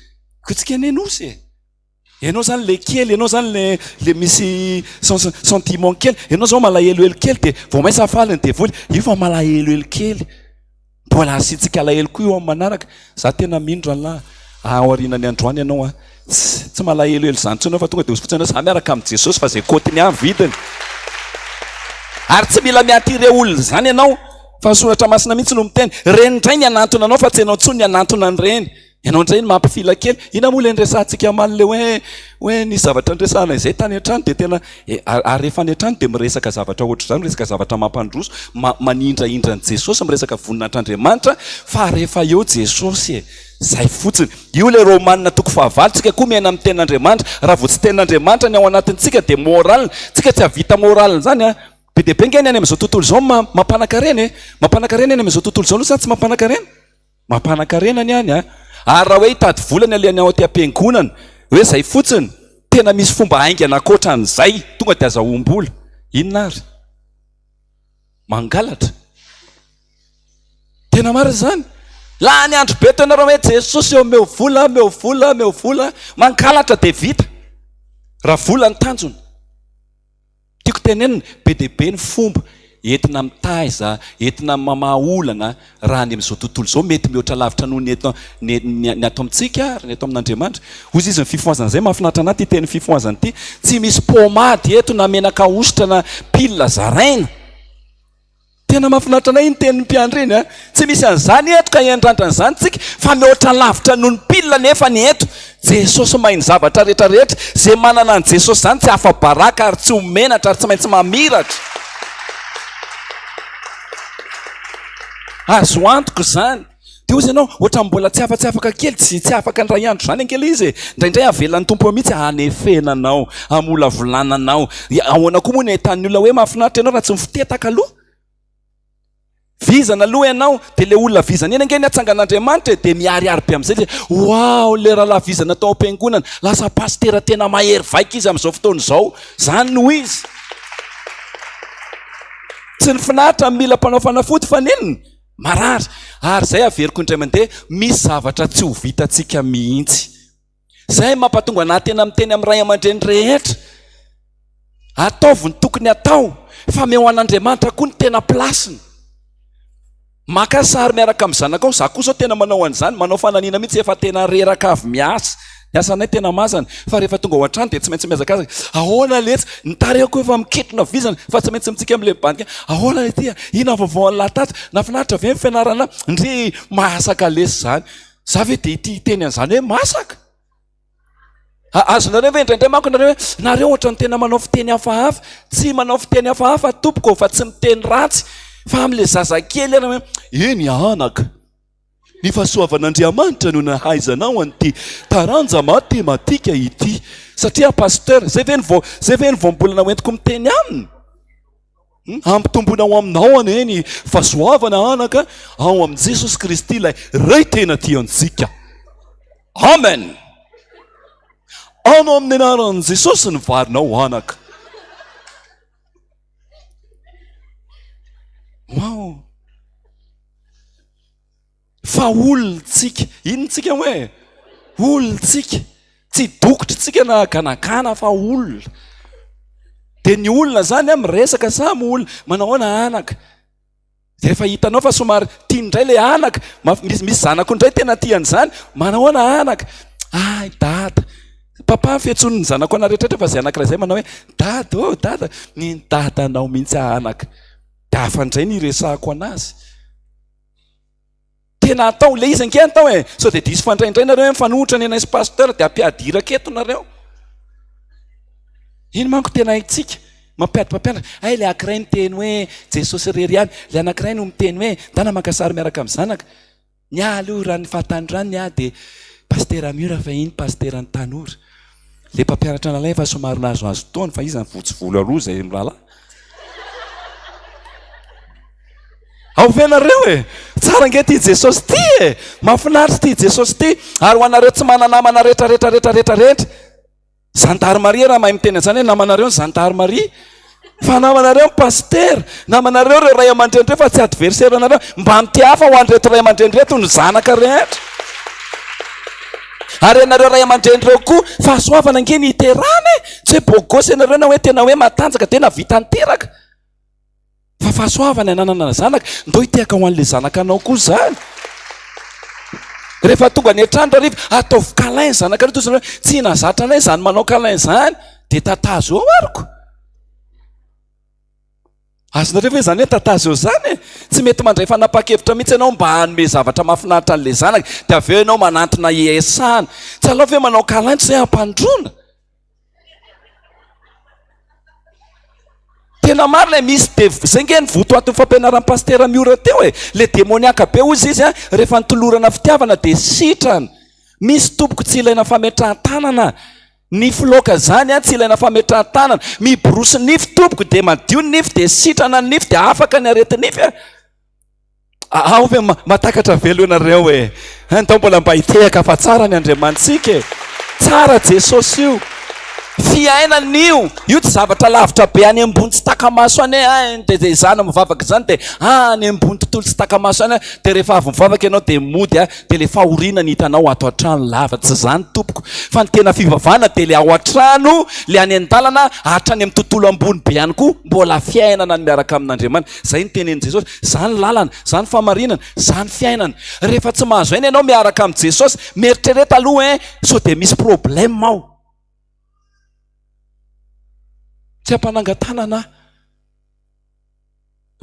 [SPEAKER 2] Koa tsika anie nosy e. Enao zany le kely, enao zany le le misy sentiment kely, enao zao malahelohelo kely dia vao mainsa faly ny devoly, io fa malahelohelo kely. Mbola asiantsika alahelo koa io amin'ny manaraka. Za tena mino rahalahy, aorianan'ny androany ianao an, tsy tsy malahelohelo izany intsony fa tonga dia hozy fotsiny ianao, za miaraka amin'i Jesosy fa izay kotiny ahy vidiny. Ary tsy mila mi-attirer olona izany ianao fa ny soratra masina mihitsy no miteny, ireny indray ny hanantona anao fa tsy ianao intsony ny hanantona an'ireny. Ianao indray no mampifila kely. Inona moa ilay niresahantsika omaly ilay hoe hoe nisy zavatra niresahana izay tany an-trano dia tena ary rehefa any an-trano dia miresaka zavatra ohatr'izany, miresaka zavatra mampandroso, manindrahindra an'i Jesosy, miresaka voninahitr'Andriamanitra fa rehefa eo Jesosy e! Izay fotsiny. Io ilay Romana toko fahavalo, tsika koa miaina amin'ny tenin'Andriamanitra. Raha vao tsy tenin'Andriamanitra ny ao anatintsika dia moral, tsika tsy hahavita moral izany an! Be dia be ange ny any amin'izao tontolo izao mampanakarena e! Mampanakarena any amin'izao tontolo izao aloha sa tsy mampanakarena? Mampanakarena ny any an! Ary raha hoe hitady vola ny alehany ao aty am-piangonana, hoe izay fotsiny, Tena misy fomba haingana ankoatra an'izay tonga dia azahoam-bola. Inona ary? Mangalatra. Tena marina izany. Lany andro be teo ianareo hoe Jesosy omeo vola, omeo vola, omeo vola. Mangalatra dia vita. Raha vola ny tanjona. Tiako tenenina, be dia be ny fomba entina mitaiza, entina mamaha olana raha any amin'izao tontolo izao, mety mihoatra lavitra noho ny eto ny ny ato amintsika ary ny eto amin'Andriamanitra. Hoy izy ny fifohazana izay, mahafinaritra an'ahy ity teny fifohazana ity, tsy misy pomady eto na menaka ahosotra na pile zaraina. Tena mahafinaritra anay iny tenin'ny mpiandry iny a! Tsy misy an'izany eto ka hiandrandra an'izany tsika fa mihoatra lavitra noho ny pile nefa ny eto. Jesosy mahay ny zavatra rehetra rehetra. Ze manana an'i Jesosy zany tsy afa-baraka ary tsy ho menatra ary tsy maintsy mamiratra. Azo antoka izany. Dia hozy ianao, ohatran'ny mbola tsy afa tsy afaka kely, tsy tsy afaka indray andro izany ange ilay izy e! Indraindray avelan'ny Tompo eo mihitsy hanefena anao, hamolavolana anao. Ahoana koa moa ny ahitan'ny olona hoe mahafinaritra ianao raha tsy mifotetaka aloha? Vizana aloha ianao, dia ilay olona vizana iny ange ny hatsangan'Andriamanitra e, dia miharihary be amin'izay izy hoe, waouh, ilay rahalahy vizana tao am-piangonana, lasa pasitera tena mahery vaika izy amin'izao fotoana izao. Izany no izy. Tsy ny finaritra no mila mpanao fanafody fa n'inona? Marary. Ary izay averiko indray mandeha, misy zavatra tsy ho vitantsika mihitsy. Izay mampatonga anah tena miteny amin'ny ray aman-dreny rehetra, ataovy ny tokony hatao, fa ameo an'Andriamanitra koa ny tena place-ny. Maka sary miaraka amin'ny zanakao, za koa zao tena manao an'izany, manao fananiana mihitsy, efa tena reraka avy miasa. Ny asanay tena mazana, fa rehefa tonga ao an-trano dia tsy maintsy mihazakazaka. Ahoana letsy? Ny tarehiko efa miketrona vizana fa tsy maintsy mitsiky amin'ilay mibandika. Ahoana ity a? Inona ny vaovao an'lah tato? Nahafinaritra ve ny fianarana? Ndry masaka lesy izany. Za ve dia ity hiteny an'izany hoe masaka? Azonareo ve indraindray manko nareo hoe nareo ohatran'ny tena manao fiteny hafahafa. Tsy manao fiteny hafahafa tompoko fa tsy miteny ratsy fa amin'ilay zazakely ary hoe eny anaka. Ny fahasoavan'Andriamanitra no nahaizanao an'ity taranja matematika ity. Satria Pasteur, zay ve ny vao, zay ve ny voambolana hoentiko miteny aminy? Hmm? Hampitomboina ao aminao anie ny fahasoavana anaka ao amin'i Jesosy Kristy ilay Ray tena tia antsika. Amen. Ano amin'ny anaran'i Jesosy ny varinao anaka. Wow. Fa olona tsika. Inona tsika hoe? Olona tsika. Tsy dokotra tsika na ganagana fa olona. Dia ny olona zany a miresaka samy olona. Manao ahoana anaka? Dia rehefa hitanao fa somary tiany indray ilay anaka, misy misy zanako indray tena tia an'izany, manao ahoana anaka? Ay dada. Papa fiantsoan'ny zanako anah rehetra rehetra fa izay anankiray izay manao hoe dada ô dada, ny dadanao mihitsy anaka. Dia hafa indray ny iresahako anazy. Tena atao, ilay izy ange atao e! Sao dia diso fandray indray nareo hoe mifanohitra ny anay sy pasteur dia hampiady iraka eto nareo. Iny manko tena haintsika, mampiady mpampianatra. Hay ilay ankiray miteny hoe Jesosy irery ihany, ilay anankiray no miteny hoe ndana maka sary miaraka amin'ny zanaka. Ny ahy aloha raha ny fahatanorany ny ahy dia Pasitera Miora fa iny pasiteran'ny tanora. Ilay mpampianatra analahy efa somary nahazoazo taona fa izy votsy volo aloha izay mirahalahy. Ao ve nareo e? Tsara ange ity Jesosy ity e! Mahafinaritra ity Jesosy ity. Ary ho anareo tsy mana-namana rehetra rehetra rehetra rehetra rehetra. Zandarimaria raha mahay miteny an'izany hoe namanareo ny zandarimaria. Fa namanareo ny pasitera, namanareo ireo ray aman-dreny ireo fa tsy adversaire anareo. Mba mitehafa ho an'ireto ray aman-dreny ireto ny zanaka rehetra. Ary ianareo ray aman-dreny ireo koa, fahasoavana ange ny hiterahana e! Tsy hoe beau gosse ianareo na hoe tena hoe matanjaka dia nahavita niteraka. Fa fahasoavana ananana zanaka, ndao hitehaka ho an'ilay zanakanao koa izany. Rehefa tonga any an-trano hariva, ataovy câlin ny zanakareo, toy izany hoe tsy nahazatra anay izany manao câlin izany, dia tatazo eo aroko. Azonareo ve izany hoe tatazo eo izany e? Tsy mety mandray fanapahan-kevitra mihitsy ianao mba hanome zavatra mahafinaritra an'ilay zanaka, dia avy eo ianao manantona hiesana. Tsy alao ve manao câlin toy izay hampandroana? Tena marina e, misy dev, zay nge ny votoatin'ny fampianaran'i Pasitera Miora teo e, le demoniaka be hozy izy a, rehefa nitolorana fitiavana dia sitrana. Misy tompoko tsy ilaina fametrahan-tanana, nify loaka zany a tsy ilaina fametrahan-tanana, miborosy nify tompoko dia madio ny nify dia sitrana ny nify dia afaka ny areti-nify a. Ao ve matakatra ve aloha nareo e? Andao mbola mba hitehaka fa tsara ny Andriamanitsika e! Tsara Jesosy io! Fiainana io, io tsy zavatra lavitra be any ambony tsy taka-maso any e, dia dia izany mivavaka izany dia any ambony tontolo tsy taka-maso any dia rehefa avy mivavaka ianao dia mody a, dia ilay fahoriana ny hitanao ato an-trano lava, tsy izany tompoko fa ny tena fivavahana dia ilay ao an-trano, ilay any an-dalana, hatrany amin'ny tontolo ambony be any koa mbola fiainana ny miaraka amin'Andriamanitra, izay no tenenin'i Jesosy, izany lalana, izany fahamarinana, izany fiainana. Rehefa tsy mahazo aina ianao miaraka amin'i Jesosy, mieritrereta aloha hein, sao dia misy problème ao. Tsy ampanangan-tanana aho.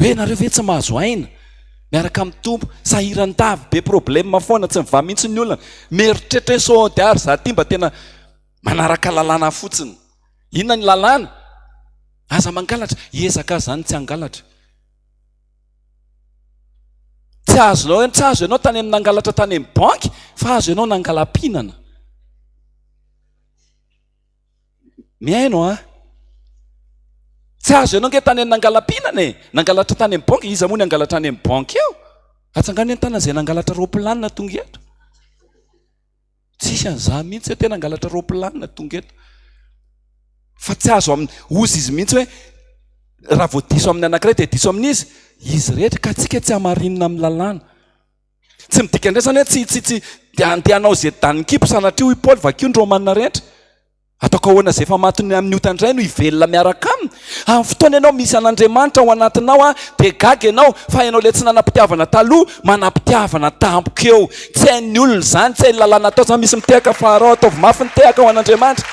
[SPEAKER 2] Hoe nareo ve tsy mahazo aina miaraka amin'ny Tompo? Sahiran-dava, be problème foana, tsy mivaha mihitsy ny olana. Mieritreritra hoe sao dia ary za ty mba tena manaraka lalàna fotsiny. Inona ny lalàna? Aza mangalatra. Hiezaka aho zany tsy hangalatra. Tsy azonao, tsy azo ianao tany amin'ny nangalatra tany amin'ny banky fa azo ianao nangala-pihinana. Mihaino an! Tsy azo ianao nge tany amin'ny nangalam-pihinana e! Nangalatra tany amin'ny banky, iza moa ny hangalatra any amin'ny banky eo? Atsangano ny tanana izay nangalatra roaplanina tonga eto. Tsisy an'izany mihitsy hoe tena hangalatra roaplanina tonga eto. Fa tsy azo amin'ny, hozy izy mihitsy hoe raha vao diso amin'ny anankiray dia diso amin'izy, izy rehetra, ka tsika tsy hamarinina amin'ny lalàna. Tsy midika indray izany hoe tsy tsy tsy dia handeha hanao izay danin'ny kibo sanatria hoy Paoly, vakio ny Romana rehetra. Ataoko ahoana izay efa maty ny amin'ny ota indray no hivelona miaraka aminy? Amin'ny fotoana ianao misy an'Andriamanitra ao anatinao an, dia gaga ianao fa ianao ilay tsy nanam-pitiavana taloha, manam-pitiavana tampoka eo. Tsy hain'ny olona izany, tsy hain'ny lalàna atao izany, misy mitehaka Farao, ataovy mafy ny tehaka ho an'Andriamanitra.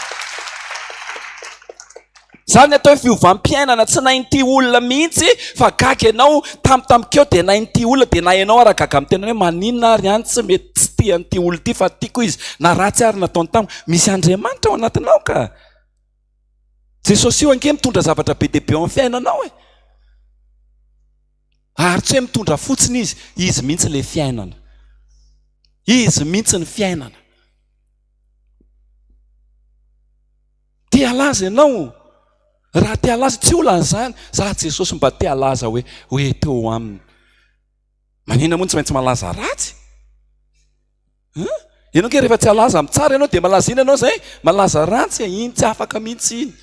[SPEAKER 2] Zany atao hoe fiovam-piainana, tsy nain'ity olona mihitsy fa gaga ianao tampotampoka eo dia nain'ity olona dia na ianao ara gaga amin'ny tenanao hoe maninona ary any tsy mety tsy tia an'ity olona ity fa tiako izy na ratsy ary nataony tamiko. Misy Andriamanitra ao anatinao ka. Jesosy io ange mitondra zavatra be dia be ao amin'ny fiainanao e. Ary tsy hoe mitondra fotsiny izy, izy mihitsy ilay fiainana. Izy mihitsy ny fiainana. Te halaza ianao? Raha te halaza, tsy olana izany. Za Jesosy mba te halaza hoe hoe teo aminy. Maninona moa no tsy maintsy malaza ratsy? Hein? Ianao ange rehefa tsy halaza amin'ny tsara ianao dia malaza ina ianao izay? Malaza ratsy e, iny tsy afaka mihitsy iny.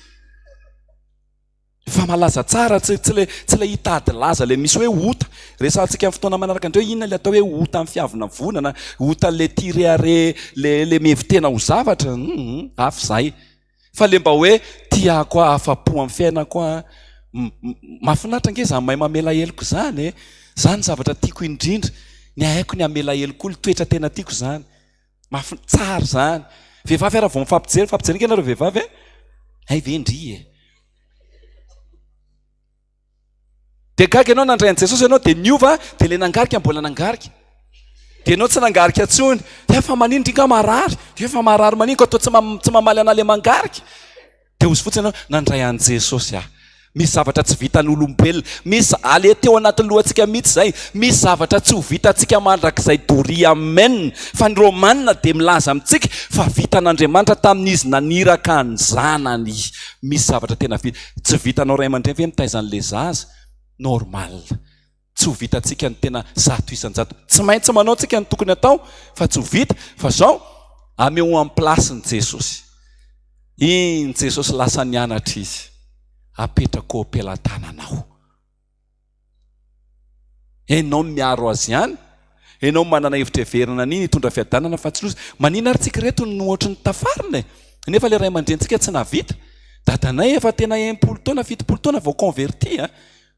[SPEAKER 2] Fa malaza tsara tsy tsy le tsy le hitady laza le misy hoe ota. Resahantsika amin'ny fotoana manaraka indray hoe inona le atao hoe ota amin'ny fiavonavonana, ota le tia rehareha le le mihevi-tena ho zavatra, hum hafa izay. Fa le mba hoe tiako afa-po amin'ny fiainako aho, mahafinaritra ange izany mahay mamela heloka izany e! Izany zavatra tiako indrindra, ny haiko ny hamela heloka olona, toetra tena tiako izany. Mafy tsara izany. Vehivavy ara vao mifampijery, mifampijery ange nareo vehivavy e. Hay ve ndry e. Dia gaga ianao nandray an'i Jesosy ianao dia niova dia ilay nangarika mbola nangarika. Dia ianao tsy nangarika intsony. Dia fa manino ndry nga marary? Dia fa marary manino ka toa tsy tsy mamaly anah ilay mangarika. Dia hozy fotsiny ianao, nandray an'i Jesosy aho. Misy zavatra tsy vitan'olombelona. Misy, aleha teo anatin'ny lohantsika mihitsy izay. Misy zavatra tsy ho vitantsika mandrakizay doria. Amen. Fa ny Romana dia milaza amintsika fa vitan'Andriamanitra tamin'izy naniraka ny Zanany. Misy zavatra tena vita. Tsy vitanao ray aman-dreny ve mitaiza an'ilay zaza? Normal. Tsy ho vitantsika ny tena 100%. Tsy maintsy manao tsika ny tokony atao fa tsy ho vita. Fa zao, ameo en place ny Jesosy. Iny Jesosy lasa nianatra izy. Apetrako eo am-pelatananao. Enao no miaro azy ihany. Enao manana hevitra heverina an'iny hitondra fiadanana fa tsy loza. Manina ary tsika ireto no ohatry ny tafarina e? Nefa ilay ray aman-drenintsika tsy nahavita. Dadanay efa tena 60 taona, 70 taona vao converti a.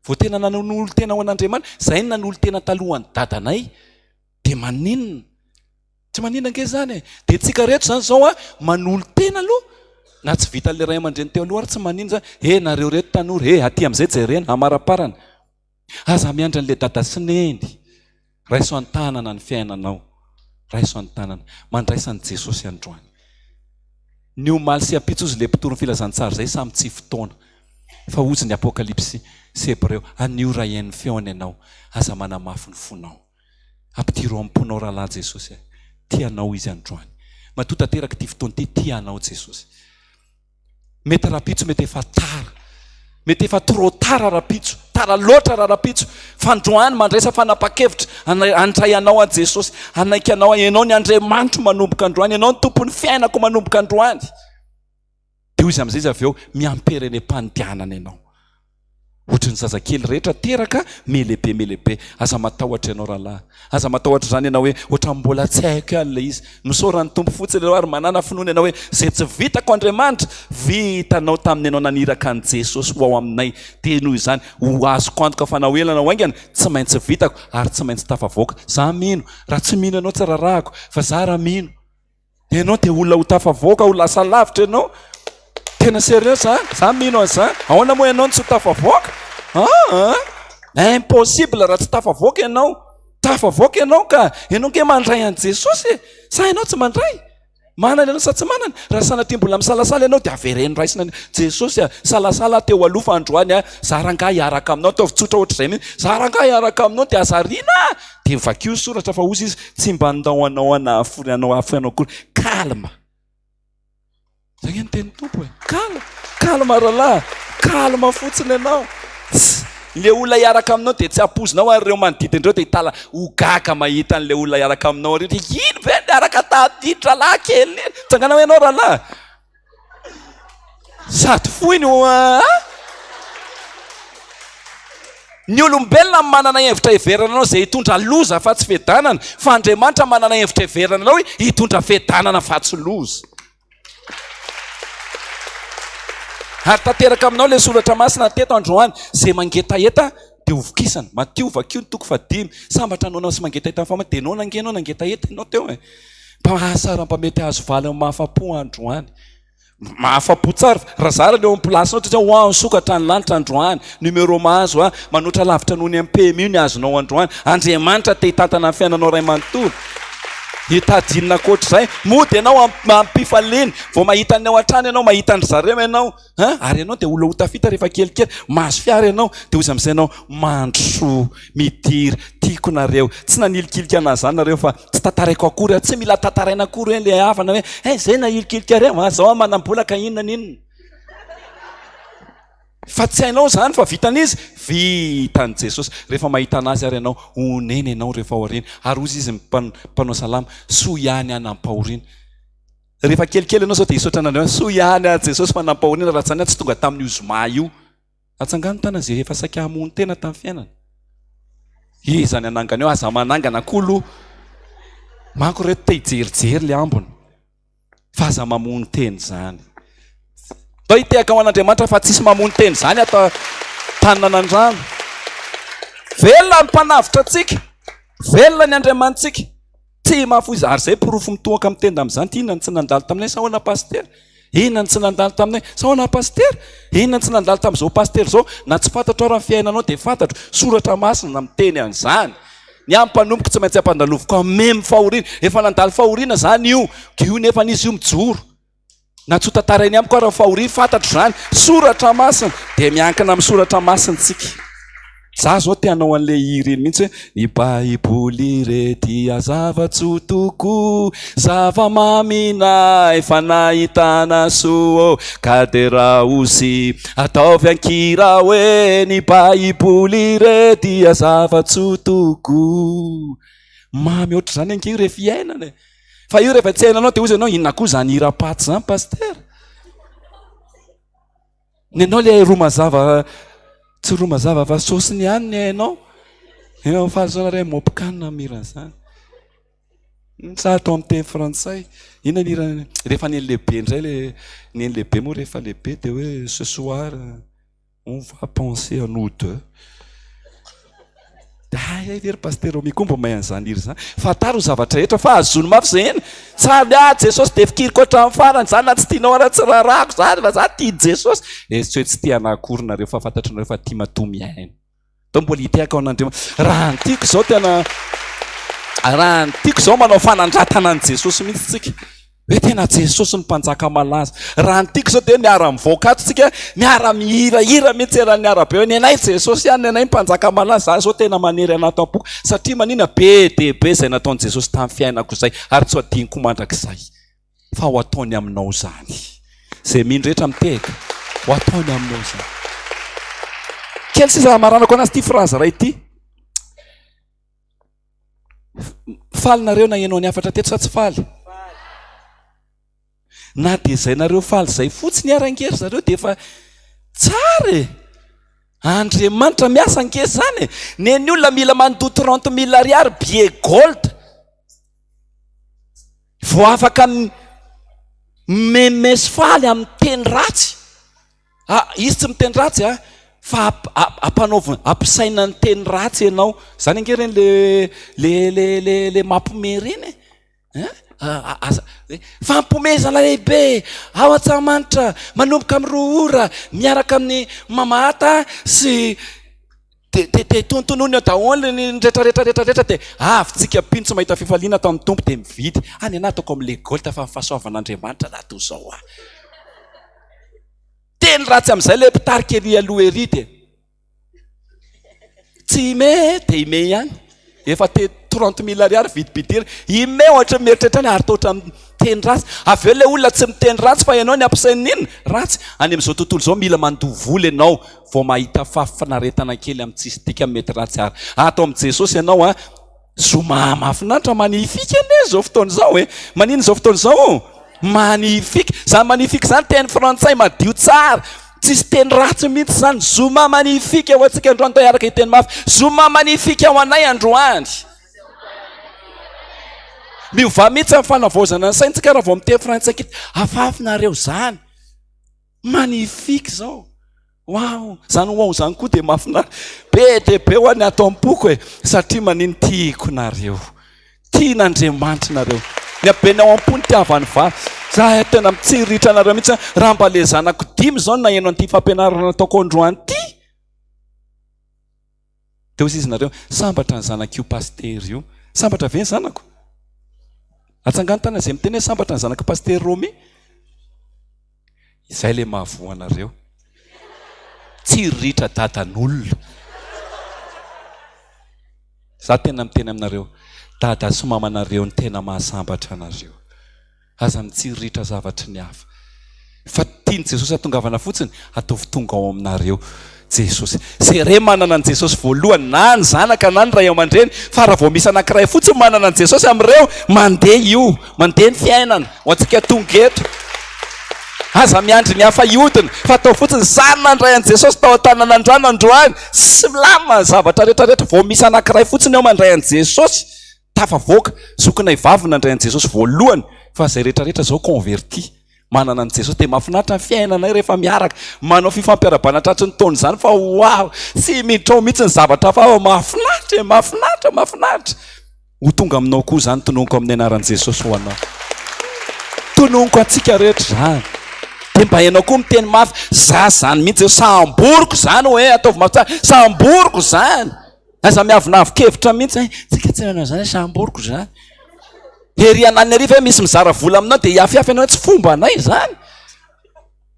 [SPEAKER 2] Vao tena nanolo-tena ho an'Andriamanitra, izay no nanolo-tena talohan'ny dadanay, dia maninona? Tsy maninona ange izany e! Dia tsika rehetra izany izao an, manolo-tena aloha, na tsy vitan'ilay ray aman-dreny teo aloha ary tsy maninona izany, he nareo reto tanora, he aty amin'izay jerena, amaraparany. Aza miandry an'ilay dada sy neny, raiso an-tanana ny fiainanao, raiso an-tanana, mandraisa an'i Jesosy androany. Ny omaly sy ampitso hozy ilay mpitory ny filazantsara izay samy tsy fotoana. Fa hozy ny Apokalypsy sy Hebreo, anio raha hihaino ny feony ianao, aza manamafy ny fonao. Ampidiro ao am-ponao rahalahy Jesosy a. Tia anao Izy androany. Matoa tanteraka ity fotoana ity, tia anao Jesosy. Mety rahampitso mety efa tara. Mety efa trop tard rahampitso, tara loatra raha rahampitso. Fa androany mandraisa fanapahan-kevitra, handray anao aho Jesosy, hanaiky anao aho, Ianao ny Andriamanitro manomboka androany, Ianao ny Tompon'ny fiainako manomboka androany. Dia hoy izy amin'izay izy avy eo, miampera eny am-pandianana ianao. Ohatry ny zazakely rehetra teraka, melehibe melehibe. Aza matahotra ianao rahalahy. Aza matahotra izany ianao hoe ohatran'ny mbola tsy haiko ihany ilay izy. Misaora ny Tompo fotsiny ianao ary manàna finoana ianao hoe izay tsy vitako Andriamanitra, vitanao tamin'ny ianao naniraka an'i Jesosy ho ao aminay. Dia noho izany, ho azoko antoka fa na ho ela na ho haingana, tsy maintsy vitako ary tsy maintsy tafavoaka. Za mino. Raha tsy mino ianao tsy rarahako, fa za raha mino. Ianao dia olona ho tafavoaka, ho lasa lavitra ianao. Tena sérieux za, za mino an'izany. Ahoana moa ianao no tsy ho tafavoaka? Ah, impossible raha tsy tafavoaka ianao. Tafavoaka ianao ka, ianao nge mandray an'i Jesosy e. Sa ianao tsy mandray? Manana ianao sa tsy manana? Raha sanatria mbola misalasala ianao dia avereno raisina ny Jesosy a. Salasala aho teo aloha fa androany a, za rangahy hiaraka aminao, ataovy tsotra ohatr'izay mihitsy. Za rangahy hiaraka aminao dia aza ariana a. Dia vakio ny soratra fa hozy izy, tsy mba nandao anao hanafory anao hahafoy anao akory. Calme. Zay nge ny tenin'ny Tompo e. Calme, calme rahalahy, calme fotsiny ianao. Tsy, le olona hiaraka aminao dia tsy ampoizinao ary ireo manodidina ireo dia hitala ho gaga mahita an'ilay olona hiaraka aminao ireo dia iny ve niaraka tamin'iny rahalahy kely iny? Tsangana hoe ianao rahalahy. Sady fohy no a. Ny olombelona manana hevitra heverana anao izay hitondra loza fa tsy fiadanana, fa Andriamanitra manana hevitra heverana anao hitondra fiadanana fa tsy loza. Ary tanteraka aminao ilay soratra masina teto androany, izay mangetaheta dia ho vokisana. Matio vakio ny toko fahadimy. Sambatra noana sy mangetaheta amin'ny famahy, dia noana ange ianao nangetaheta ianao teo e. Mba hahasara mba mety hahazo valiny mahafa-po androany. Mahafa-po tsara. Raha zara ny eo amin'ny place-nao dia hoe nisokatra ny lanitra androany. Numéro mahazo a, manoatra lavitra noho ny amin'ny PMU ny azonao androany. Andriamanitra te hitantana ny fiainanao iray manontolo. Hitady inona ankoatr'izay? Mody ianao am-pifaliana. Vao mahita ny ao an-trano ianao, mahita an-dry zareo ianao. Hein? Ary ianao dia olona ho tafita rehefa kelikely. Mahazo fiara ianao, dia hoy izy amin'izay ianao, mandrosoa, midira, tiako nareo. Tsy nanilikilika anah izany nareo fa tsy tantaraiko akory aho. Tsy mila tantaraina akory hoe ilay havana hoe, eh, izay nahilikilik'areo an, zao aho manam-bola ka inona n'inona. Fa tsy hainao izany fa vitan'iza? Vitan'i Jesosy. Rehefa mahita an'Azy ary ianao, honena ianao rehefa ao aoriana. Ary hoy izy mpanao salamo, soa ihany aho nampahoriana. Rehefa kelikely ianao izao dia hisaotra an'Andriamanitra, soa ihany aho Jesosy fa nampahoriana raha tsy izany aho tsy tonga tamin'io zoma io. Atsangano tanana izay efa saika hamono tena tamin'ny fiainana. Iza ny hanangana eo? Aza manangana koa aloha. Manko ireto te hijerijery ilay ambiny. Fa aza mamono tena izany. Ndao hitehaka ho an'Andriamanitra fa tsisy mamono tena izany ato Tananandrano. Velona ny mpanavotra antsika. Velona ny Andriamanitsika. Tsy mahafoy ary zay porofo mitohaka amin'ny tenda amin'izany ty inona no tsy nandalo taminay sa ahoana pasitera? Inona no tsy nandalo taminay sa ahoana pasitera? Inona no tsy nandalo tamin'izao pasitera izao? Na tsy fantatro ara ny fiainanao dia fantatro, soratra masina miteny an'izany. Ny ahy mpanompoko tsy maintsy ampandaloviko amem fahoriana. Efa nandalo fahoriana izany io, io nefa izy io mijoro. Na tsy ho tantarainy amiko ara ny fahoriany, fantatro izany. Soratra masina, dia miankina amin'ny soratra masina tsika. Za zao te hanao an'le hira iny mihitsy hoe ny baiboly re dia zava-tsoa tokoa, zava-maminay efa nahitana soa ô, ka derao sy ataovy an-kira hoe ny baiboly re dia zava-tsoa tokoa. Mamy ohatr'izany ange io rehefa iainana e. Fa io rehefa tsy hainanao dia hozy ianao inona koa izany hiram-paty izany pasitera? Ny anao ilay roa mazava tsy roa mazava fa saosiny ihany ny hainao. Eo amin'ny fahazoana re mopkana mihira an'izany. Sa atao amin'ny teny frantsay. Inona ny hira rehefa ny lehibe indray le ny lehibe moa rehefa lehibe dia hoe ce soir On va penser à nous deux. Dia hay hay ve ry Pasitera Romy koa mba mahay an'izany hira izany. Fantaro ny zavatra rehetra fa azony mafy izay eny. Tsara ah Jesosy dia fikiriko hatramin'ny farany izany na tsy tianao ara tsy raharahako izany fa za tia Jesosy. Eh tsy hoe tsy tia anah akory nareo fa fantatrinareo fa tia matoa mihaino. Atao mbola hitehaka ao an'Andriamanitra. Raha ny tiako izao tena raha ny tiako izao manao fanandratana an'i Jesosy mihitsy tsika. Hoe tena Jesosy ny mpanjaka malaza. Raha ny tiako izao dia miara-mivoaka ato tsika, miara-mihirahira mihitsy eran'ny arabe hoe ny anay Jesosy ihany, ny anay mpanjaka malaza. Za izao tena manery anato am-poko satria manina be dia be izay nataon'i Jesosy tamin'ny fiainako izay ary tsy ho adinoko mandrakizay. Fa ho ataony aminao izany. Izay mino rehetra mitehaka, ho ataony aminao izany. Kely sisa hamaranako anazy ity phrase iray ity. Faly nareo naheno ny hafatra teto sa tsy faly? Na dia izay nareo faly izay fotsiny ary ange ry zareo dia efa tsara e! Andriamanitra miasa ange izany e! Nen'ny olona mila mandoa 30 mille ariary billet gold vao afaka mimeme sy faly amin'ny teny ratsy. Ah, izy tsy miteny ratsy a, fa ampanaovina, ampisaina ny teny ratsy ianao. Izany ange ireny le le le le le mampime ireny e. Hein? Aza fampomezana lehibe ao Antsahamanitra manomboka amin'ny roa ora miaraka amin'ny Mamahata sy de de de tonontonony eo daholo ny rehetra rehetra rehetra rehetra de avy tsika mpino tsy mahita fifaliana ato amin'ny Tompo de mividy. Ah, ny anah ataoko amin'le gold fa ny fahasoavan'Andriamanitra raha toy izao ah. Teny ratsy amin'izay ilay mpitarika ery aloha ery dia tsy ime dia ime ihany. Efa te 30 mille ariary vidim-pidirana. Ime ohatra ny mieritreritra any ary toa ohatran'ny miteny ratsy. Avy eo ilay olona tsy miteny ratsy fa ianao ny ampisain'ny inona? Ratsy. Any amin'izao tontolo izao mila mandoa vola ianao vao mahita fahafinaretana kely amin'ny tsisy dikany mety ratsy ary. Ato amin'i Jesosy ianao an. Zoma mahafinaritra, magnifique anie izao fotoana izao e! Maninona izao fotoana izao? Magnifique! Izany magnifique izany teny frantsay madio tsara, tsisy teny ratsy mihitsy izany. Zoma magnifique ho antsika androany, atao hiaraka hiteny mafy. Zoma magnifique ho anay androany. Miovà mihitsy amin'ny fanavaozana ny saintsika raha vao miteny frantsay kely. Afafinareo izany. Magnifique izao. Waouh! Zany waouh zany koa dia mahafinaritra. Be dia be hoa ny ato am-poko e! Satria manino tiako nareo. Tian'Andriamanitra nareo. Ny habeny ao am-po nitiavany vary. Za tena mitsiriritra anareo mihitsy raha mba le zanako dimy zao no naheno an'ity fampianarana nataoko androany ity. Dia hoy izy nareo, sambatra ny zanak'io pasitera io. Sambatra ve ny zanako? Atsangano tanana izay miteny hoe sambatra ny zanak'i pasitera Romy. Izay ilay mahavoa anareo. Tsiriritra dadan'olona. Za tena miteny aminareo, dada sy mamanareo no tena mahasambatra anareo. Aza mitsiriritra zavatry ny hafa. Fa tian'i Jesosy hatongavana fotsiny, ataovy tonga ao aminareo Jesosy. Zay re manana an'i Jesosy voalohany, na ny zanaka na ny ray aman-dreny, fa raha vao misy anankiray fotsiny manana an'i Jesosy amin'ireo, mandeha io, mandeha ny fiainana. Ho antsika tonga eto. Aza miandry ny hafa hiodina, fa ataovy fotsiny, za nandray an'i Jesosy tao an-tanana androany, androany, sy milamina ny zavatra rehetra rehetra, vao misy anankiray fotsiny ao mandray an'i Jesosy, Tafavoaka, zokinay vavy nandray an'i Jesosy voalohany fa zay rehetra rehetra zao converti manana an'i Jesosy dia mahafinaritra ny fiainanay rehefa miaraka manao fifampiarabana tratry ny taona izany fa waouh tsy miditra ao mihitsy ny zavatra hafa fa mahafinaritra e mahafinaritra mahafinaritra ho tonga aminao koa izany tononiko amin'ny anaran'i Jesosy ho anao tononiko antsika rehetra izany dia mba ianao koa miteny mafy za zany mihitsy eo samboriko izany hoe ataovy mafy tsara samboriko izany Aza miavonavon-kevitra mihitsy eh, tsika tsy nanao izany, samboriko izany. Ery ananiny ery ve misy mizara vola aminao dia hiafiafy ianao hoe tsy fombanay izany.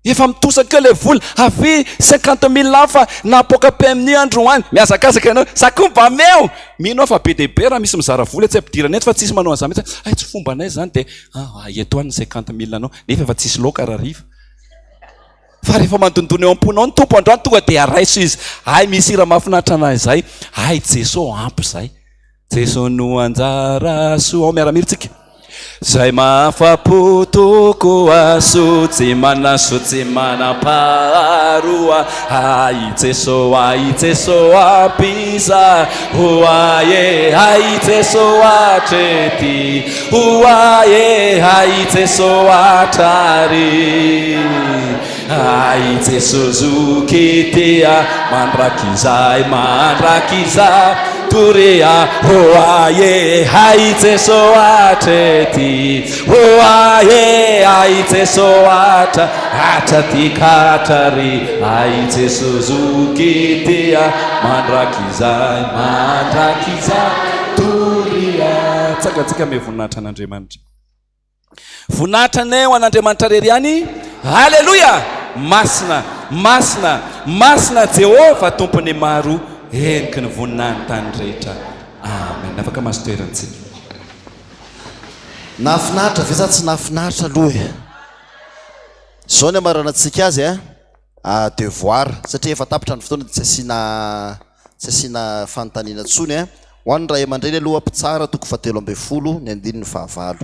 [SPEAKER 2] Efa mitosaka eo ilay vola, avy cinquante mille ans fa nahapoaka PMU androany, mihazakazaka ianao, za koa mba ameo! Mino aho fa be dia be raha misy mizara vola tsy ampidirana eto fa tsisy manao an'izany mihitsy, hay tsy fombanay izany dia ah, eto any ny cinquante mille anao, nefa efa tsisy laoka rahariva. Fa rehefa mandondona eo am-ponao ny Tompo androany tonga dia raiso Izy. Hay misy hira mahafinaritra anah izay. Hay Jeso ampy izay. Jeso no anjara soa. Ao miara-mihira tsika. Zay mahafa-po tokoa soa tsy manasoa tsy manam-paharoa Hay Jeso hay Jeso ampy izay Ho ahy e hay Jeso hatrety Ho ahy e, hay Jeso hatrary Hay Jeso zoky tia mandrakizay mandrakizay Toria ho ahy e, hay Jeso hatrety Ho ahy e, hay Jeso hatra hatraty ka hatrary Hay Jeso zoky tia mandrakizay mandrakizay Toria Tsangantsika ame voninahitra an'Andriamanitra. Voninahitra anie ho an'Andriamanitra rery ihany. Aleloia! Masina, masina, masina Jehovah Tompon'ny maro, heniky ny voninahiny tany rehetra. Amen. Afaka mahazo toerana tsika.
[SPEAKER 1] Nahafinaritra ve sa tsy nahafinaritra aloha e? Zao ny amaranantsika azy a. A devoir satria efa tapitra ny fotoana dia tsy asiana tsy asiana fanontaniana intsony a. Ho an'ny ray aman-dreny aloha Mpitsara toko fahatelo ambin'ny folo ny andininy fahavalo.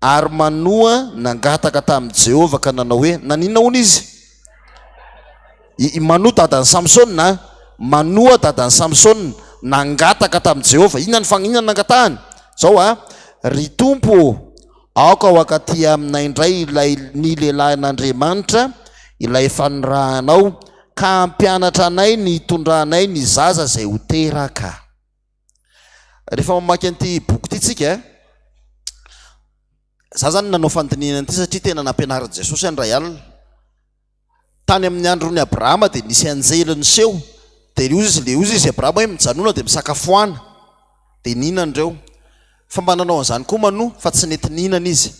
[SPEAKER 1] Ary Manoa nangataka tamin'i Jehovah ka nanao hoe, Naninona hono izy? I, i Manoa dadan'i Samsona, a. Manoa dadan'i Samsona nangataka tamin'i Jehovah. Inona ny fang, inona no nangatahany? Zao a, Ry Tompo ô, aoka ho ankaty aminay indray ilay ny lehilahin'Andriamanitra, ilay efa nirahanao, ka hampianatra anay ny hitondranay ny zaza izay ho teraka. Rehefa mamaky an'ity boky ity tsika, za zany nanao fandinihana an'ity satria tena nampianarin'i Jesosy aho indray alina. Tany amin'ny andron'i Abrahama dia nisy anjely niseho, dia hoy izy, le hoy izy Abrahama hoe mijanona dia misakafoana, dia nihinana ireo. Fa mba nanao an'izany koa Manoa fa tsy nety nihinana izy.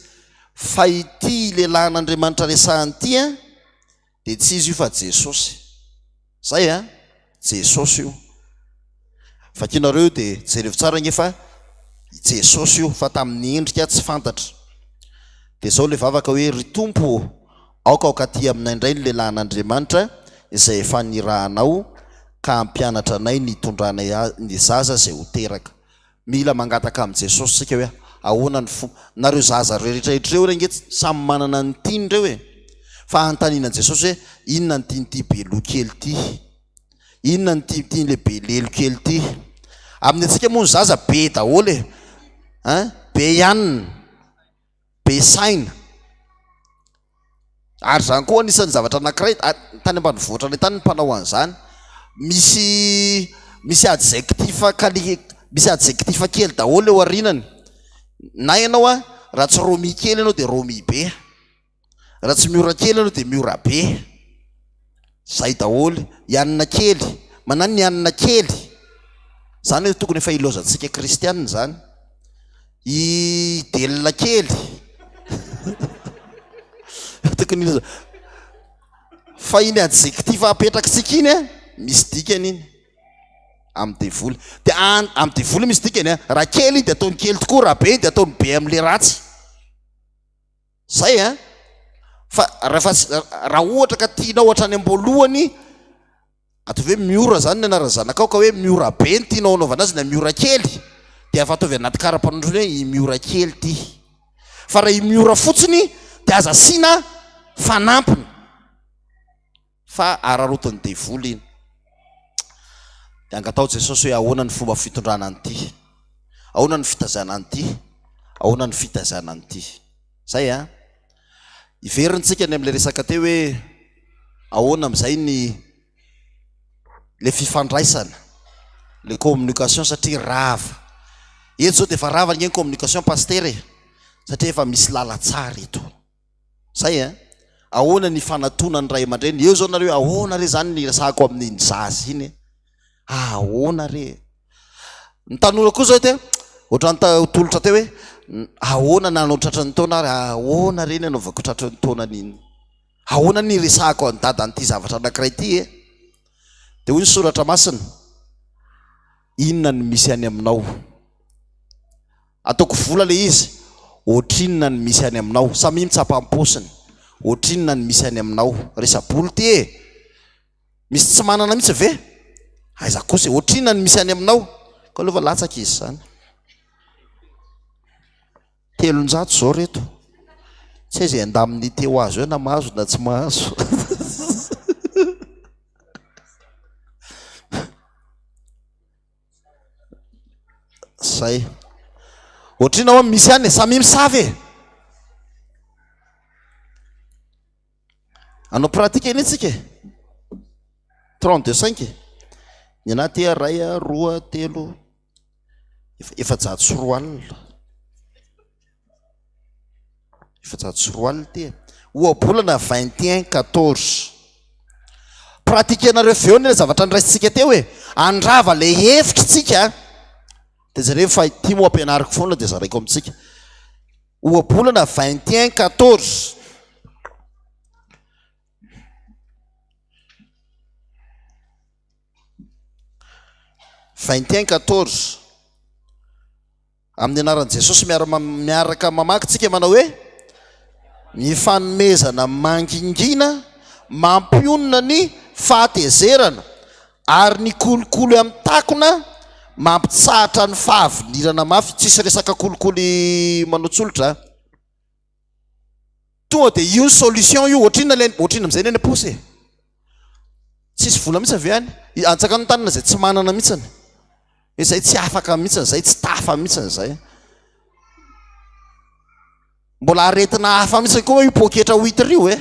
[SPEAKER 1] Fa ity lehilahin'Andriamanitra resahany ity an, dia tsy izy io fa Jesosy. Zay an! Jesosy io. Vakinareo io dia jerevo tsara ange fa i Jesosy io fa tamin'ny endrika tsy fantatra. Dia zao le vavaka hoe ry Tompo ô, aoka ho katy aminay indray ny lehilahin'Andriamanitra izay efa nirahanao ka hampianatra anay ny hitondranay ny zaza izay ho teraka. Mila mangataka amin'i Jesosy tsika hoe ahoana ny fomba, nareo zaza rehetra ireo re nge samy manana ny tiany ireo e! Fa anontaniana an'i Jesosy hoe inona ny tian'ity be loha kely ity? Inona ny tian'ilay be lelo kely ity? Amin'ny antsika moa ny zaza be daholo e! Hein? Be ihany. Be saina. Ary izany koa anisan'ny zavatra anankiray, tany ambanivohitra any tany ny mpanao an'izany. Misy misy adjectif quali- misy adjectif kely daholo eo aorianany. Na ianao an, raha tsy Romy kely ianao dia Romy be. Raha tsy Miora kely ianao dia Miora be. Zay daholo. I anona kely, manano ny anona kely. Izany hoe tokony efa ilaozantsika kristianina izany. I Delina kely. Tokony ilozana. Fa iny adjectif apetrakitsika iny an, misy dikany iny. Amin'ny devoly. Dia an- amin'ny devoly misy dikany an. Raha kely iny dia ataony kely tokoa, raha be iny dia ataony be amin'ilay ratsy. Zay an. Fa rehefa raha ohatra ka tianao hatrany am-boalohany Ataovy hoe Miora zany ny anaran'ny zanakao ka hoe Miora be no tianao hanaovana azy na Miora kely dia efa ataovy anaty kara-panondrony hoe i Miora kely ity. Fa raha i Miora fotsiny dia aza asiana fanampiny fa araraotin'ny devoly iny. Dia angataho Jesosy hoe ahoana ny fomba fitondrana an'ity? Ahoana ny fitaizana an'ity? Ahoana ny fitaizana an'ity? Zay an. Hiverina-tsika ny amin'ilay resaka teo hoe ahoana amin'izay ny le fifandraisana, le communication satria rava. Eto izao dia efa rava ange ny communication pasitera e, satria efa misy lalantsara eto. Zay an. Ahoana ny fanatonan'ny ray aman-dreny? Eo izao nareo ahoana re izany ny resahako amin'iny zaza iny e? Ahoana re e? Ny tanora koa zao te ohatran'ny tolotra teo hoe ahoana nanao tratran'ny taona ary ahoana re ny anaovako tratran'ny taona an'iny? Ahoana ny resahako an'i dada an'ity zavatra anankiray ity e? Dia hoy ny soratra masina, inona no misy any aminao? Ataoko vola ilay izy, ohatrinona no misy any aminao? Samia mitsapa am-paosiny, ohatrinona no misy any aminao? Resa-bola ity e! Misy tsy manana mihitsy ve? Aiza kosa e, ohatrinona no misy any aminao? Ka aloha fa latsaka izy izany. 300 izao reto. Tsy hay izay indemnité ho azo eo na mahazo na tsy mahazo. Zay. Ohatrina hoa misy ihany e, samia misava e. Hanao pratique anie tsika e. 32 5 e. Ny anahy ty ray a, roa, telo, 2400. 2400 ty e. Ohabolana 21 14. Pratiquenareo avy eo anie zavatra niraisintsika teo e. Handrava le hevitra tsika. Dia jereo fa ity moa ampianariko foana dia zaraiko amintsika. Ohabolana 21 14. 21 14. Amin'ny anaran'i Jesosy miara miaraka mamaky tsika manao hoe ny fanomezana mangingina mampionona ny fahatezerana ary ny kolikoly amin'ny takona mampitsahatra ny fahavinirana mafy. Tsisy resaka kolikoly manao tsolotra a. Tonga dia io ny solution io, ohatrinona ilay, ohatrinona amin'izay ny any am-paosy e? Tsisy vola mihitsy ve any? Antsakany ny tanana izay tsy manana mihitsiny. Izay tsy afaka mihitsiny, izay tsy tafa mihitsiny izay. Mbola aretina hafa mihitsy koa io poketra huitre io e.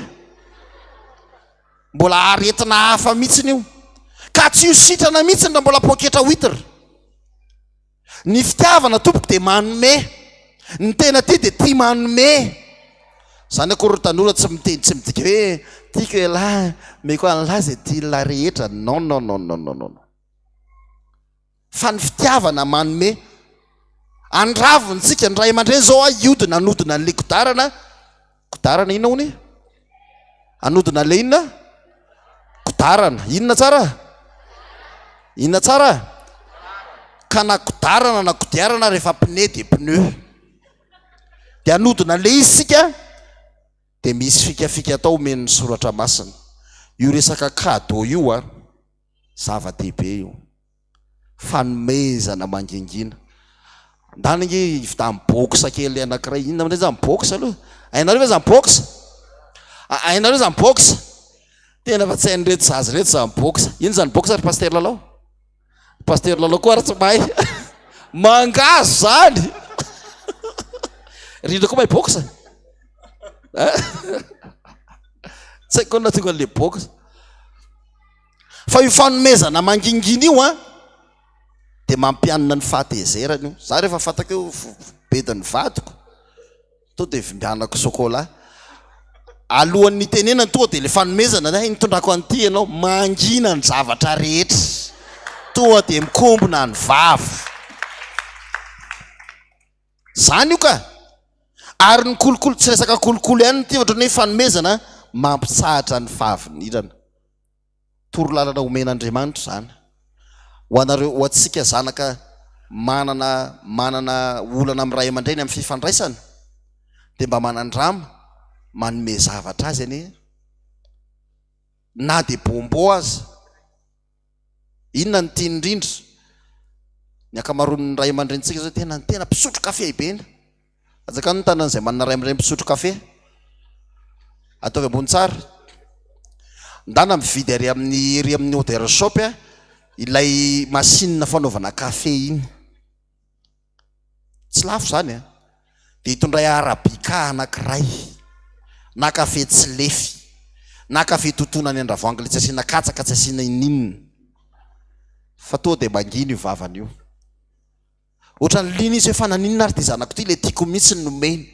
[SPEAKER 1] Mbola aretina hafa mihitsiny io. Ka tsy ho sitrana mihitsiny raha mbola poketra huitre. Ny fitiavana tompoko dia manome. Ny tena tia dia tia manome. Zany akory ry tanora tsy miteny tsy midika hoe tiako ialahy, omeko an'lah izay tian'lah rehetra. Non non non non non non. Fa ny fitiavana manome. Andravony tsika, ny ray aman-dreny zao a hiodina hanodina an'le kodiarana, kodiarana inona hono e? Hanodina an'le inona? Kodiarana, inona tsara? Inona tsara? Ka na kodiarana na kodiarana rehefa pneu dia pneu. Dia hanodina an'le izy tsika dia misy fikafika atao omen'ny soratra masina. Io resaka cadeau io a, zava-dehibe io. Fanomezana mangingina. Ndany ange hividiano box kely anankiray. Inona amin'izay zany box aloha? Hainareo ve zany box? Hainareo zany box? Tena fa tsy hain'ireto zaza ireto zany box. Inona zany box ry Pasteur Lalao? Pasteur Lalao koa ary tsy mahay. Mangahazo zany. Rindra koa mahay box? Tsy haiko koa ny nahatonga an'ilay box. Fa io fanomezana mangingina io an, dia mampianina ny fahatezerana io. Za rehefa fantako hoe bedin'ny vadiko, tonga dia vimbianako chocolat. Alohan'ny hitenenany tonga dia ilay fanomezana, hay nitondrako an'ity ianao, mangina ny zavatra rehetra. Tonga dia mikombona ny vava. Zany io ka! Ary ny kolikoly, tsy resaka kolikoly ihany ity, ohatran'ny hoe fanomezana mampitsahatra ny fahavinirana. Torolalana omen'Andriamanitra izany. Ho anareo, ho antsika zanaka manana manana olana amin'ny ray aman-dreny amin'ny fifandraisana, dia mba manandrama manome zavatra azy anie, na dia bonbon aza. Inona no tiany indrindra? Ny ankamaroan'ny ray aman-drenintsika izao tena tena mpisotro kafe be. Ajakano ny tanan'izay manana ray aman-dreny mpisotro kafe. Ataovy ambony tsara. Ndana mividy ary amin'ny ery amin'ny order shop ilay machine fanaovana kafe iny. Tsy lafo izany an! Dia itondray arabica anankiray, na kafe tsy lefy, na kafe totoina any Andravoahangy ilay tsy asiana katsaka, tsy asiana ininona. Fa toa dia mangina io vavany io. Ohatran'ny liana izy hoe fa naninona ary ity zanako ity ilay tiako mihitsy no nomeny.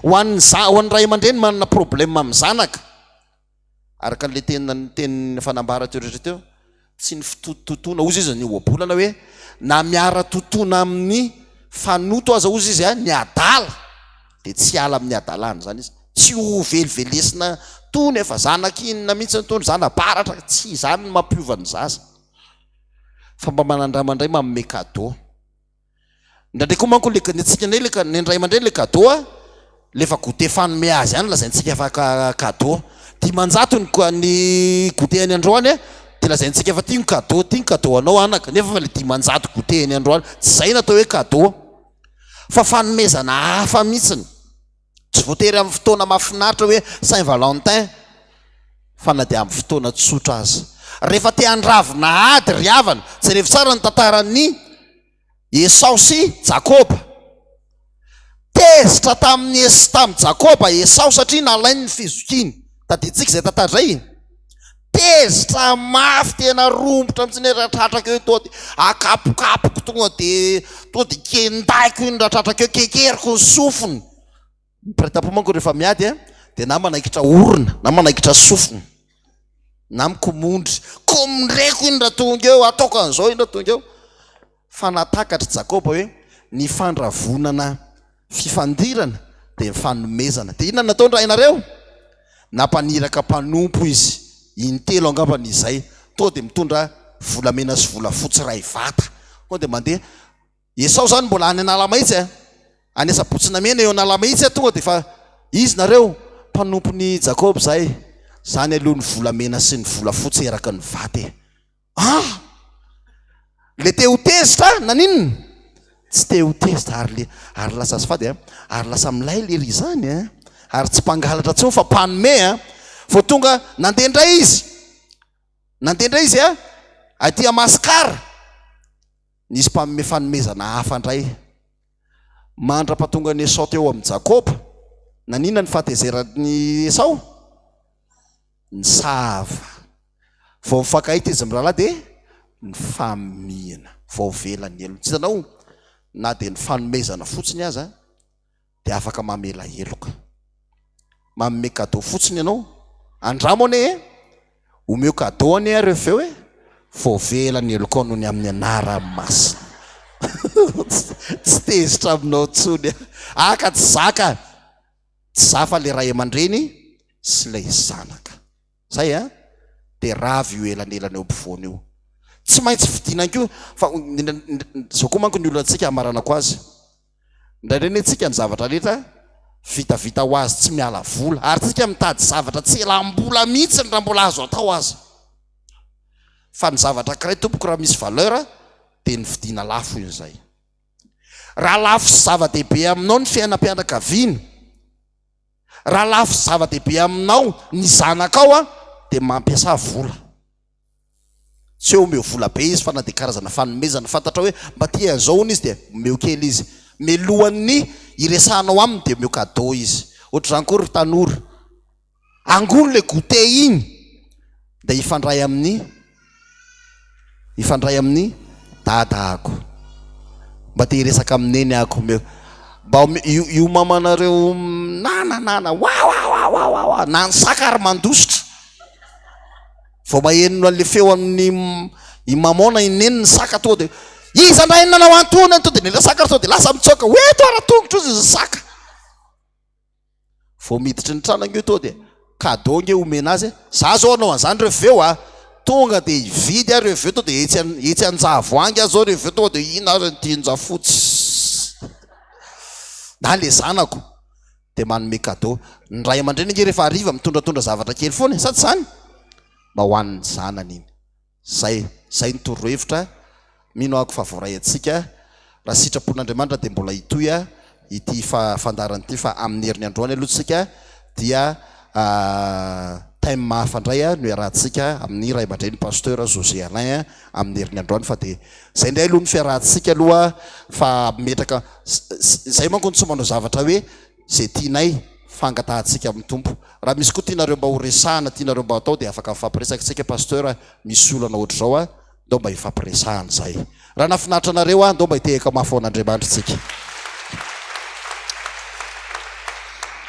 [SPEAKER 1] Ho an'ny za, ho an'ny ray aman-dreny manana problème amin'ny zanaka, araka an'ilay teny ny teny efa nambara teo rehetra teo, tsy ny fitotototoana, hozy izy ny ohabolana hoe na miara-totoana amin'ny fanoto aza hozy izy ny adala dia tsy hiala amin'ny hadalana izany izy, tsy ho velivelesina tony efa zanak'inona mihitsy ny tony, zana-baratra, tsy izany no mampiova ny zaza fa mba manandrama indray manome cadeau. Indraindray koa manko le ny antsika indray le ny ray aman-dreny le cadeau a, le efa goûter fanome azy ihany lazaintsika fa cadeau. 500 ny ny goûter any androany a, de lazaintsika fa ty ny cadeau, ty ny cadeau anao anaka, nefa fa le 500 goûter any androany. Tsy zay no atao hoe cadeau fa fanomezana hafa mihitsiny. Tsy voatery amin'ny fotoana mahafinaritra hoe Saint Valentin fa na dia amin'ny fotoana tsotra aza. Rehefa te handravona ady ry havana, jerevo tsara ny tantaran'ny. Esao sy Jakoba. Tezitra tamin'i Es tamin'i Jakoba Esao satria nalainy ny fizokiany. Tadidintsika izay tantara izay? Tezitra mafy tena rombotra mihitsy ny ratratrako eo toa dia akapokapoko tonga dia tonga dia kendaiko iny ratratrako eo, kekeriko ny sofiny. Ny mpiray tampo manko rehefa miady dia na manaikitra orona na manaikitra sofina na mikomondry. Komondreko iny raha tonga eo, ataoko an'izao iny raha tonga eo. Fa nahatakatr'i Jakoba hoe ny fandravonana fifandirana dia ny fanomezana. Dia inona no nataony raha ianareo? Nampaniraka mpanompo izy, intelo angambany izay, tonga dia mitondra volamena sy volafotsy iray vata. Tonga dia mandeha. Esao izany mbola any Analamahitsy a! Any Asabotsy-Namehana eo Analamahitsy a, tonga dia efa izy nareo, mpanompon'i Jakoba izay. Izany aloha ny volamena sy ny volafotsy eraky ny vata e! Ah! Le te ho tezitra naninona? Tsy te ho tezitra ary le ary lasa azafady a, ary lasa milay lery izany a, ary tsy mpangalatra intsony fa mpanome a. Vao tonga nandeha indray izy, nandeha indray izy a, aty a Mascar, nisy mpanome fanomezana hafa indray. Mandra-pahatongan'i Esao teo amin'i Jakoba, naninona ny fahatezeran'i Esao? Nisava. Vao mifankahita izy mirahalahy dia nifamihina. Voavela ny helony. Tsy hitanao, na dia ny fanomezana fotsiny aza dia afaka mamela heloka. Manome cadeau fotsiny ianao, andramo anie e! Omeo cadeau anie aho rehefa avy eo e! Voavela ny helokao noho ny amin'ny anarany masina. Tsy tezitra aminao intsony aho. Ah ka tsy zaka! Tsy za fa le ray aman-dreny sy ilay zanaka. Zay a! Dia rava io elanelana eo ampovoany io. Tsy maintsy fidina koa fa zao koa manko ny olantsika hamaranako azy. Indraindray anie tsika ny zavatra rehetra vitavita ho azy tsy miala vola ary tsika mitady zavatra tsy elam-bola mihitsy raha mbola azo atao aza. Fa ny zavatra ankiray tompoko raha misy valeur dia ny vidiana lafo iny zay. Raha lafo sy zava-dehibe aminao ny fiainam-pianakaviana, raha lafo sy zava-dehibe aminao ny zanakao dia mampiasà vola. Tsy hoe omeo vola be izy fa na dia karazana fanomezana fantatrao hoe mba tia an'izao hono izy dia omeo kely izy. Mialohan'ny hiresahanao aminy dia omeo cadeau izy. Ohatr'izany koa ry tanora. Angony le goûter iny dia hifandray amin'ny hifandray amin'ny dada ako. Mba te hiresaka amin'i neny ako. Omeo mba ome- io io mamanareo nana nana wa wa wa wa wa wa na ny saka ary mandositra. Vao maheno an'le feo amin'ny i maman na i neny ny saka tonga dia iza ndray no nanao an'itony tonga dia nila saka ary tonga dia lasa mitsoaka hoe eto ara-tongotra ozy izy saka. Vao miditry ny trano ange tonga dia cadeau ange omena azy e. Za zao hanao an'izany rehefa avy eo a. Tonga dia hividy aho rehefa avy eo tonga dia etsy etsy Anjahavoahangy aho zao rehefa avy eo tonga dia ina ary ny tianjafotsy. Na le zanako dia manome cadeau. Ny ray aman-dreny ange rehefa hariva mitondratondra zavatra kely foana e, sa tsy izany? Mba ho an'ny zanany iny. Zay, zay ny torohevitra, mino ahako fa voaray antsika, raha sitrapon'Andriamanitra dia mbola hitohy ity fandaharana ity fa amin'ny heriny androany aloha tsika dia thème hafa indray no iarahantsika amin'ny ray aman-dreny Pasteur José Alain amin'ny heriny androany fa dia zay indray aloha ny fiarahantsika aloha fa metraka zay manko no tsy manao zavatra hoe Izay tianay fa angatahantsika amin'ny Tompo. Raha misy koa tianareo mba ho resahana, tianareo mba hatao dia afaka mifampiresaka isika Pasteur a, misy olana ohatr'izao a, ndao mba hifampiresahana izay. Raha nahafinaritra anareo aho, ndao mba hitehaka mafy ho an'Andriamanitra isika.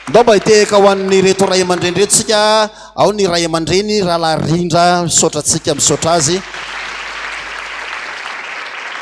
[SPEAKER 1] Ndao mba hitehaka ho an'ireto ray aman-dreny ireto isika, ao ny ray aman-dreny Rahalahy Rindra, misaotra antsika, misaotra azy.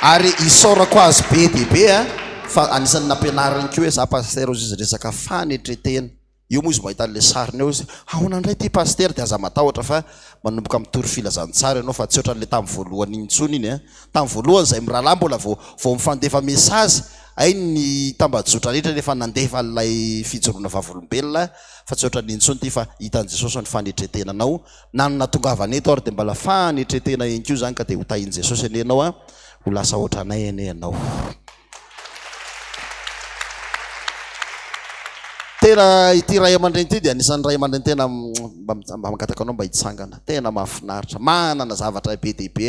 [SPEAKER 1] Ary isaorako azy be dia be a. Fa anisan'ny nampianariny koa hoe za pasitera ozy izy resaka fanetretena. Eo moa izy mahita an'ilay sariny eo izy, ahoana indray ity pasitera? Dia aza matahotra fa manomboka mitory filazantsara ianao fa tsy ohatran'ilay tamin'ny voalohany iny intsony iny an. Tamin'ny voalohany izay mirahalahy mbola vao vao mifandefa message, hay ny tambajotra rehetra rehefa nandefa an'ilay fijoroana vavolombelona fa tsy ohatran'iny intsony ity fa hitan'i Jesosy ny fanetretenanao na ny nahatongavana eto ary dia mbola fanetretena ihany koa izany ka dia ho tahin'i Jesosy anie ianao an, ho lasa ohatranay anie ianao. Tena ity ray aman-dreny ity dia anisan'ny ray aman-dreny tena mba mangataka anao mba hitsangana. Tena mahafinaritra. Manana zavatra be dia be.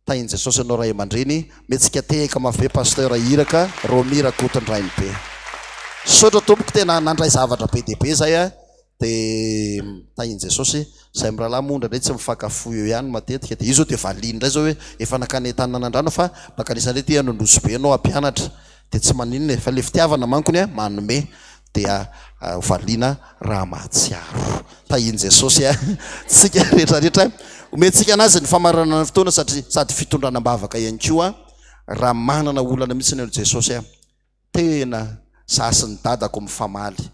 [SPEAKER 1] Tahin'i Jesosy anao ray aman-dreny, mihetsika tehaka mafy be Pasteur Iraka Romy Rakotondrainibe. Misaotra tompoko tena nandray zavatra be dia be zay a, de tahin'i Jesosy, zay mirahalahy moa indraindray tsy mifankafoy eo ihany matetika, de io zao de valiany indray zao hoe efa nankany Antananandrano fa mankanesa indray aty Anondrozo be ianao hampianatra, de tsy maninona e, fa le fitiavana mankony a manome dia valiana raha mahatsiaro. Tahian'i Jesosy antsika rehetra rehetra. Omentsika anazy ny famaranana ny fotoana satria sady fitondrana am-bavaka ihany koa raha manana olana mihitsy ny Jesosy a. Tena za sy ny dadako mifamaly.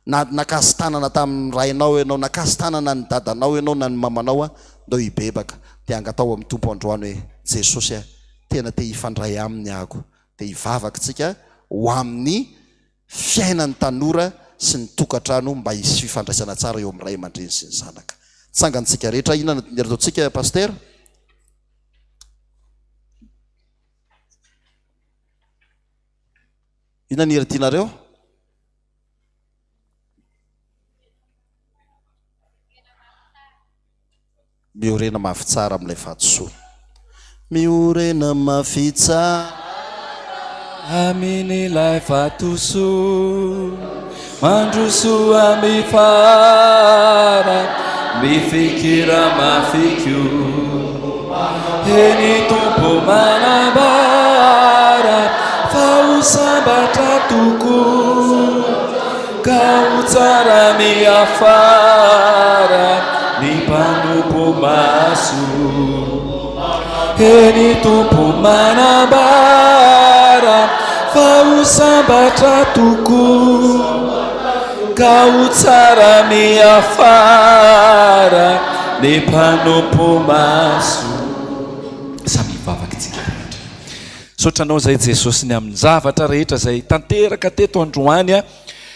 [SPEAKER 1] Na nakasi-tanana tamin'ny rainao ianao, nakasi-tanana ny dadanao ianao na ny mamanao a, ndao hibebaka dia angataho amin'ny Tompo androany hoe Jesosy a, tena te hifandray aminy aho dia hivavaka tsika ho amin'ny fiainan'ny tanora sy ny tokantrano mba hisy fifandraisana tsara eo amin'ny ray aman-dreny sy ny zanaka. Tsangantsika rehetra, inona no ataontsika Pasitera? Inona ny hira tianareo? Miorena mafy tsara amin'ilay vatosoa. Miorena mafy tsara.
[SPEAKER 2] Amin'ilay vatosoa. Mandrosoa mifara. Mifikira mafy koa. Eny Tompo manambara. Fa ho sambatra tokoa. Ka ho tsara miafara ny mpanompo maso. Eny Tompo manambara fa ho sambatra tokoa. Ka ho tsara miafara ny mpanompo maso. Samy hivavaka isika rehetra. Misaotra Anao izay Jesosy ny amin'ny zavatra rehetra izay tanteraka teto androany a.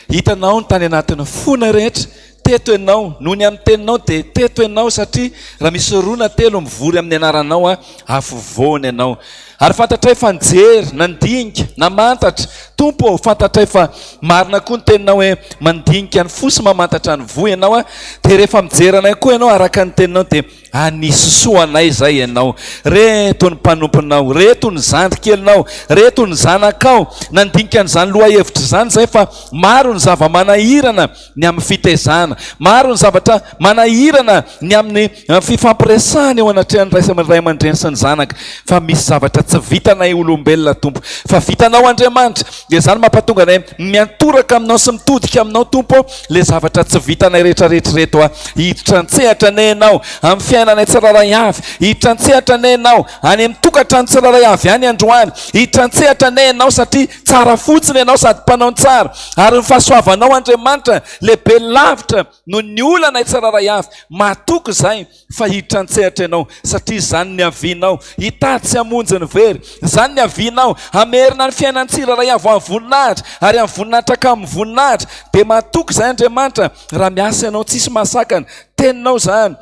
[SPEAKER 2] Hitanao ny tany anatin'ny fonay rehetra. Teto Ianao, noho ny amin'ny teninao dia teto Ianao satria raha misy roa na telo mivory amin'ny anaranao a, afovoany Ianao. Ary fantatray fa nijery, nandinika, namantatra. Tompo ô, fantatray fa marina koa ny teninao hoe mandinika ny fo sy mamantatra ny voa Ianao a. Dia rehefa mijery anay koa Ianao araka ny teninao dia Hanisy soa anay izay Ianao. Reto ny mpanomponao, reto ny zandry kelinao, reto ny zanakao. Nandinika an'izany lohahevitra izany izahay fa maro ny zava-manahirana ny amin'ny fitaizana, maro ny zavatra manahirana ny amin'ny fifampiresahana eo anatrehan'ny ray sy ray aman-dreny sy ny zanaka. Fa misy zavatra tsy vitanay olombelona Tompo, fa vitanao Andriamanitra. Dia izany mampatonga anay miantoraka aminao sy mitodika aminao Tompo ô, ilay zavatra tsy vitanay rehetrarehetra ireto a. Hiditra an-tsehatra anie Ianao amin'ny fiainanay tsirairay avy. Hiditra an-tsehatra anie Ianao any amin'ny tokantrano tsirairay avy any androany. Hiditra an-tsehatra anie Ianao satria tsara fotsiny Ianao sady mpanao ny tsara. Ary ny fahasoavanao Andriamanitra lehibe lavitra noho ny olanay tsirairay avy. Matoky izahay fa hiditra an-tsehatra ianao, satria izany niavianao, hitady sy hamonjy ny very, izany niavianao, hamerina ny fiainan'ny tsirairay avy ho amin'ny voninahitra, ary amin'ny voninahitra ka amin'ny voninahitra, dia matoky izahay Andriamanitra, raha miasa ianao tsisy mahasakana, teninao izany,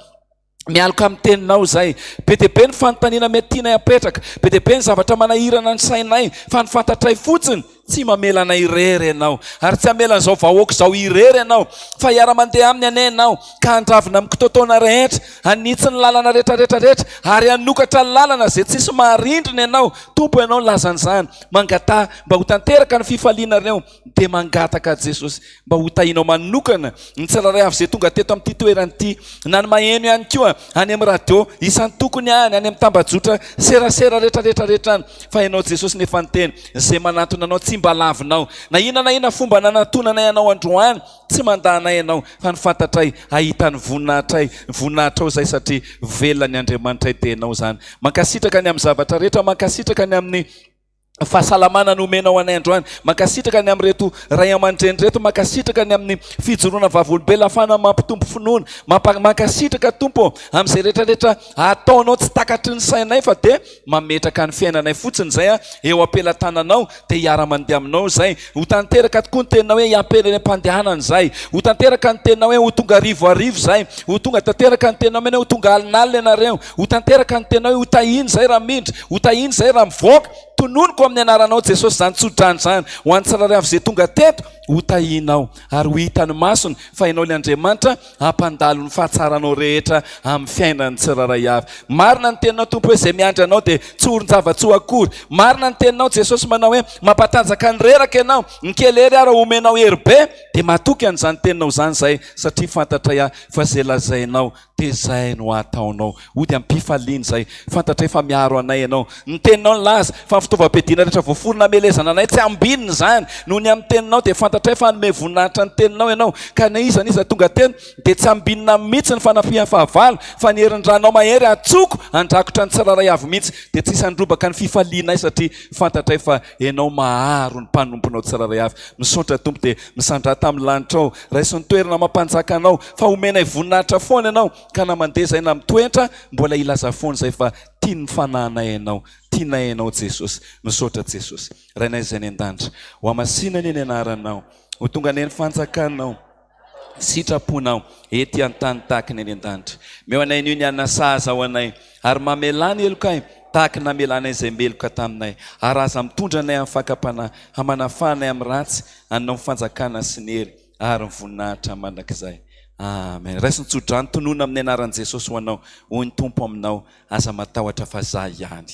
[SPEAKER 2] mialoka amin'ny teninao izay, be dia be ny fanontaniana mety tianay apetraka, be dia be ny zavatra manahirana ny sainay, fa ny fantatray fotsiny, Tsy mamela anay irery Ianao, ary tsy hamela an'izao vahoaka izao irery Ianao, fa hiara-mandeha aminy anie Ianao, ka handravina amin'ny kitoatoana rehetra, hanitsy ny lalana rehetra rehetra rehetra, ary hanokatra lalana izay tsisy maharindrina Ianao. Tompo, Ianao nilaza an'izany. Mangataha mba ho tanteraka ny fifalianareo, dia mangataka Jesosy mba ho tahinao manokana ny tsirairay avy izay tonga teto amin'ity toerana ity, na ny maheno ihany koa any amin'ny radio isan-tokony any, any amin'ny tambajotra serasera rehetra rehetra rehetra any, fa Ianao Jesosy no efa niteny, izay manantona Anao tsy mba lavinao, na inona na inona fomba nanantonanay Anao androany, tsy mandà anay Ianao, fa ny fantatray hahita ny voninahitray, ny voninahitrao izay satria velona ny Andriamanitray dia Ianao izany. Mankasitraka ny amin'ny zavatra rehetra, mankasitraka ny amin'ny fahasalamana nomenao anay androany. Mankasitraka ny amin'ireto ray aman-dreny ireto, mankasitraka ny amin'ny fijoroana vavolombelona ahafahana mampitombo finoana. Mampa- mankasitraka Tompo ô, amin'izay rehetra rehetra ataonao tsy takatry ny sainay fa dia mametraka ny fiainanay fotsiny izay a, eo am-pelatananao dia hiara-mandeha aminao izay. Ho tanteraka tokoa ny teninao hoe hiampela eny am-pandehanana izay. Ho tanteraka ny teninao hoe ho tonga arivo arivo izay. Ho tonga tanteraka ny teninao hoe ho tonga alinalina ianareo. Ho tanteraka ny teninao hoe ho tahiana izay raha mindry, ho tahiana izay raha mivoaka. Tononiko amin'ny anaranao Jesosy izany tsodrano izany ho an'ny tsirairay avy izay tonga teto. ho tahianao ary ho hitan'ny masony fa Ianao ilay Andriamanitra hampandalo ny fahatsaranao rehetra amin'ny fiainan'ny tsirairay avy. Marina ny teninao Tompo hoe izay miandry Anao dia tsy orin-java-tsoa akory. Marina ny teninao Jesosy manao hoe mampatanjaka ny reraka Ianao, ny kely hery ara omenao hery be, dia matoky an'izany teninao izany izahay satria fantatray aho fa izay lazainao dia izay no hataonao. Hody am-pifaliana izay. Fantatray fa miaro anay Ianao. Ny Teninao nilaza fa ny fitaovam-piadiana rehetra voaforona hamelezana anay tsy ambinina izany. Noho ny amin'ny Teninao dia fantatray fa hanome voninahitra ny Teninao Ianao. Ka na iza na iza tonga teny dia tsy ambinina mihitsy ny fanafihan'ny fahavalo fa ny herin'ny-ranao mahery hatsoko handrakotra ny tsirairay avy mihitsy. Dia tsy hisy handrobaka ny fifalianay satria fantatray fa Ianao maharo ny mpanomponao tsirairay avy. Misaotra Tompo dia misandrata amin'ny lanitrao. Raiso ny toerana mampanjaka anao fa omenay voninahitra foana ianao ka na mandeha izay na mitoetra mbola hilaza foana izay fa tian'ny fanahinay ianao. Tianay ianao Jesosy. Misaotra Jesosy. Rainay izay any an-danitra. Ho hamasina anie ny anaranao. Ho tonga anie ny fanjakanao. Sitraponao ety an-tany tahaka ny any an-danitra. Omeo anay anio ny hanina sahaza ho anay, ary mamelà ny helokay tahaka ny namelanay izay meloka taminay. Ary aza mitondra anay amin'ny fakam-panahy, fa manafaha anay amin'ny ratsy, Anao ny fanjakana sy ny hery ary ny voninahitra mandrakizay. Amen. Raiso ny tsodrano tononina amin'ny anaran'i Jesosy ho anao. Hoy ny Tompo aminao, aza matahotra fa Za ihany.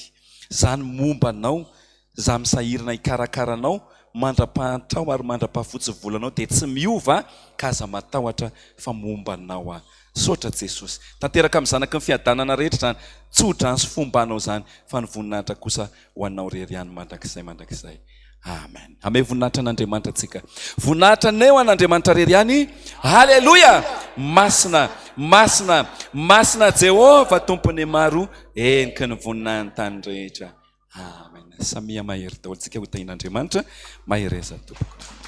[SPEAKER 2] Za no momba anao Za misahirana hikarakara anao mandra-pahantrao ary mandra-pahafotsy volanao dia tsy miova ka aza matahotra fa momba anao aho. Misaotra Jesosy. Tanteraka amin'ny zanaky ny fiadanana rehetra izany tso-drano sy fombanao izany fa ny voninahitra kosa ho anao irery ihany mandrakizay mandrakizay. Amen. Ame voninahitra an'Andriamanitra tsika. Voninahitra anie ho an'Andriamanitra irery ihany. Haleloia! Masina, masina, masina Jehovah Tompon'ny maro, heniky ny voninahiny tany rehetra. Amen. Samia mahery daholo tsika ho tahin'Andriamanitra. Mahereza tompoko.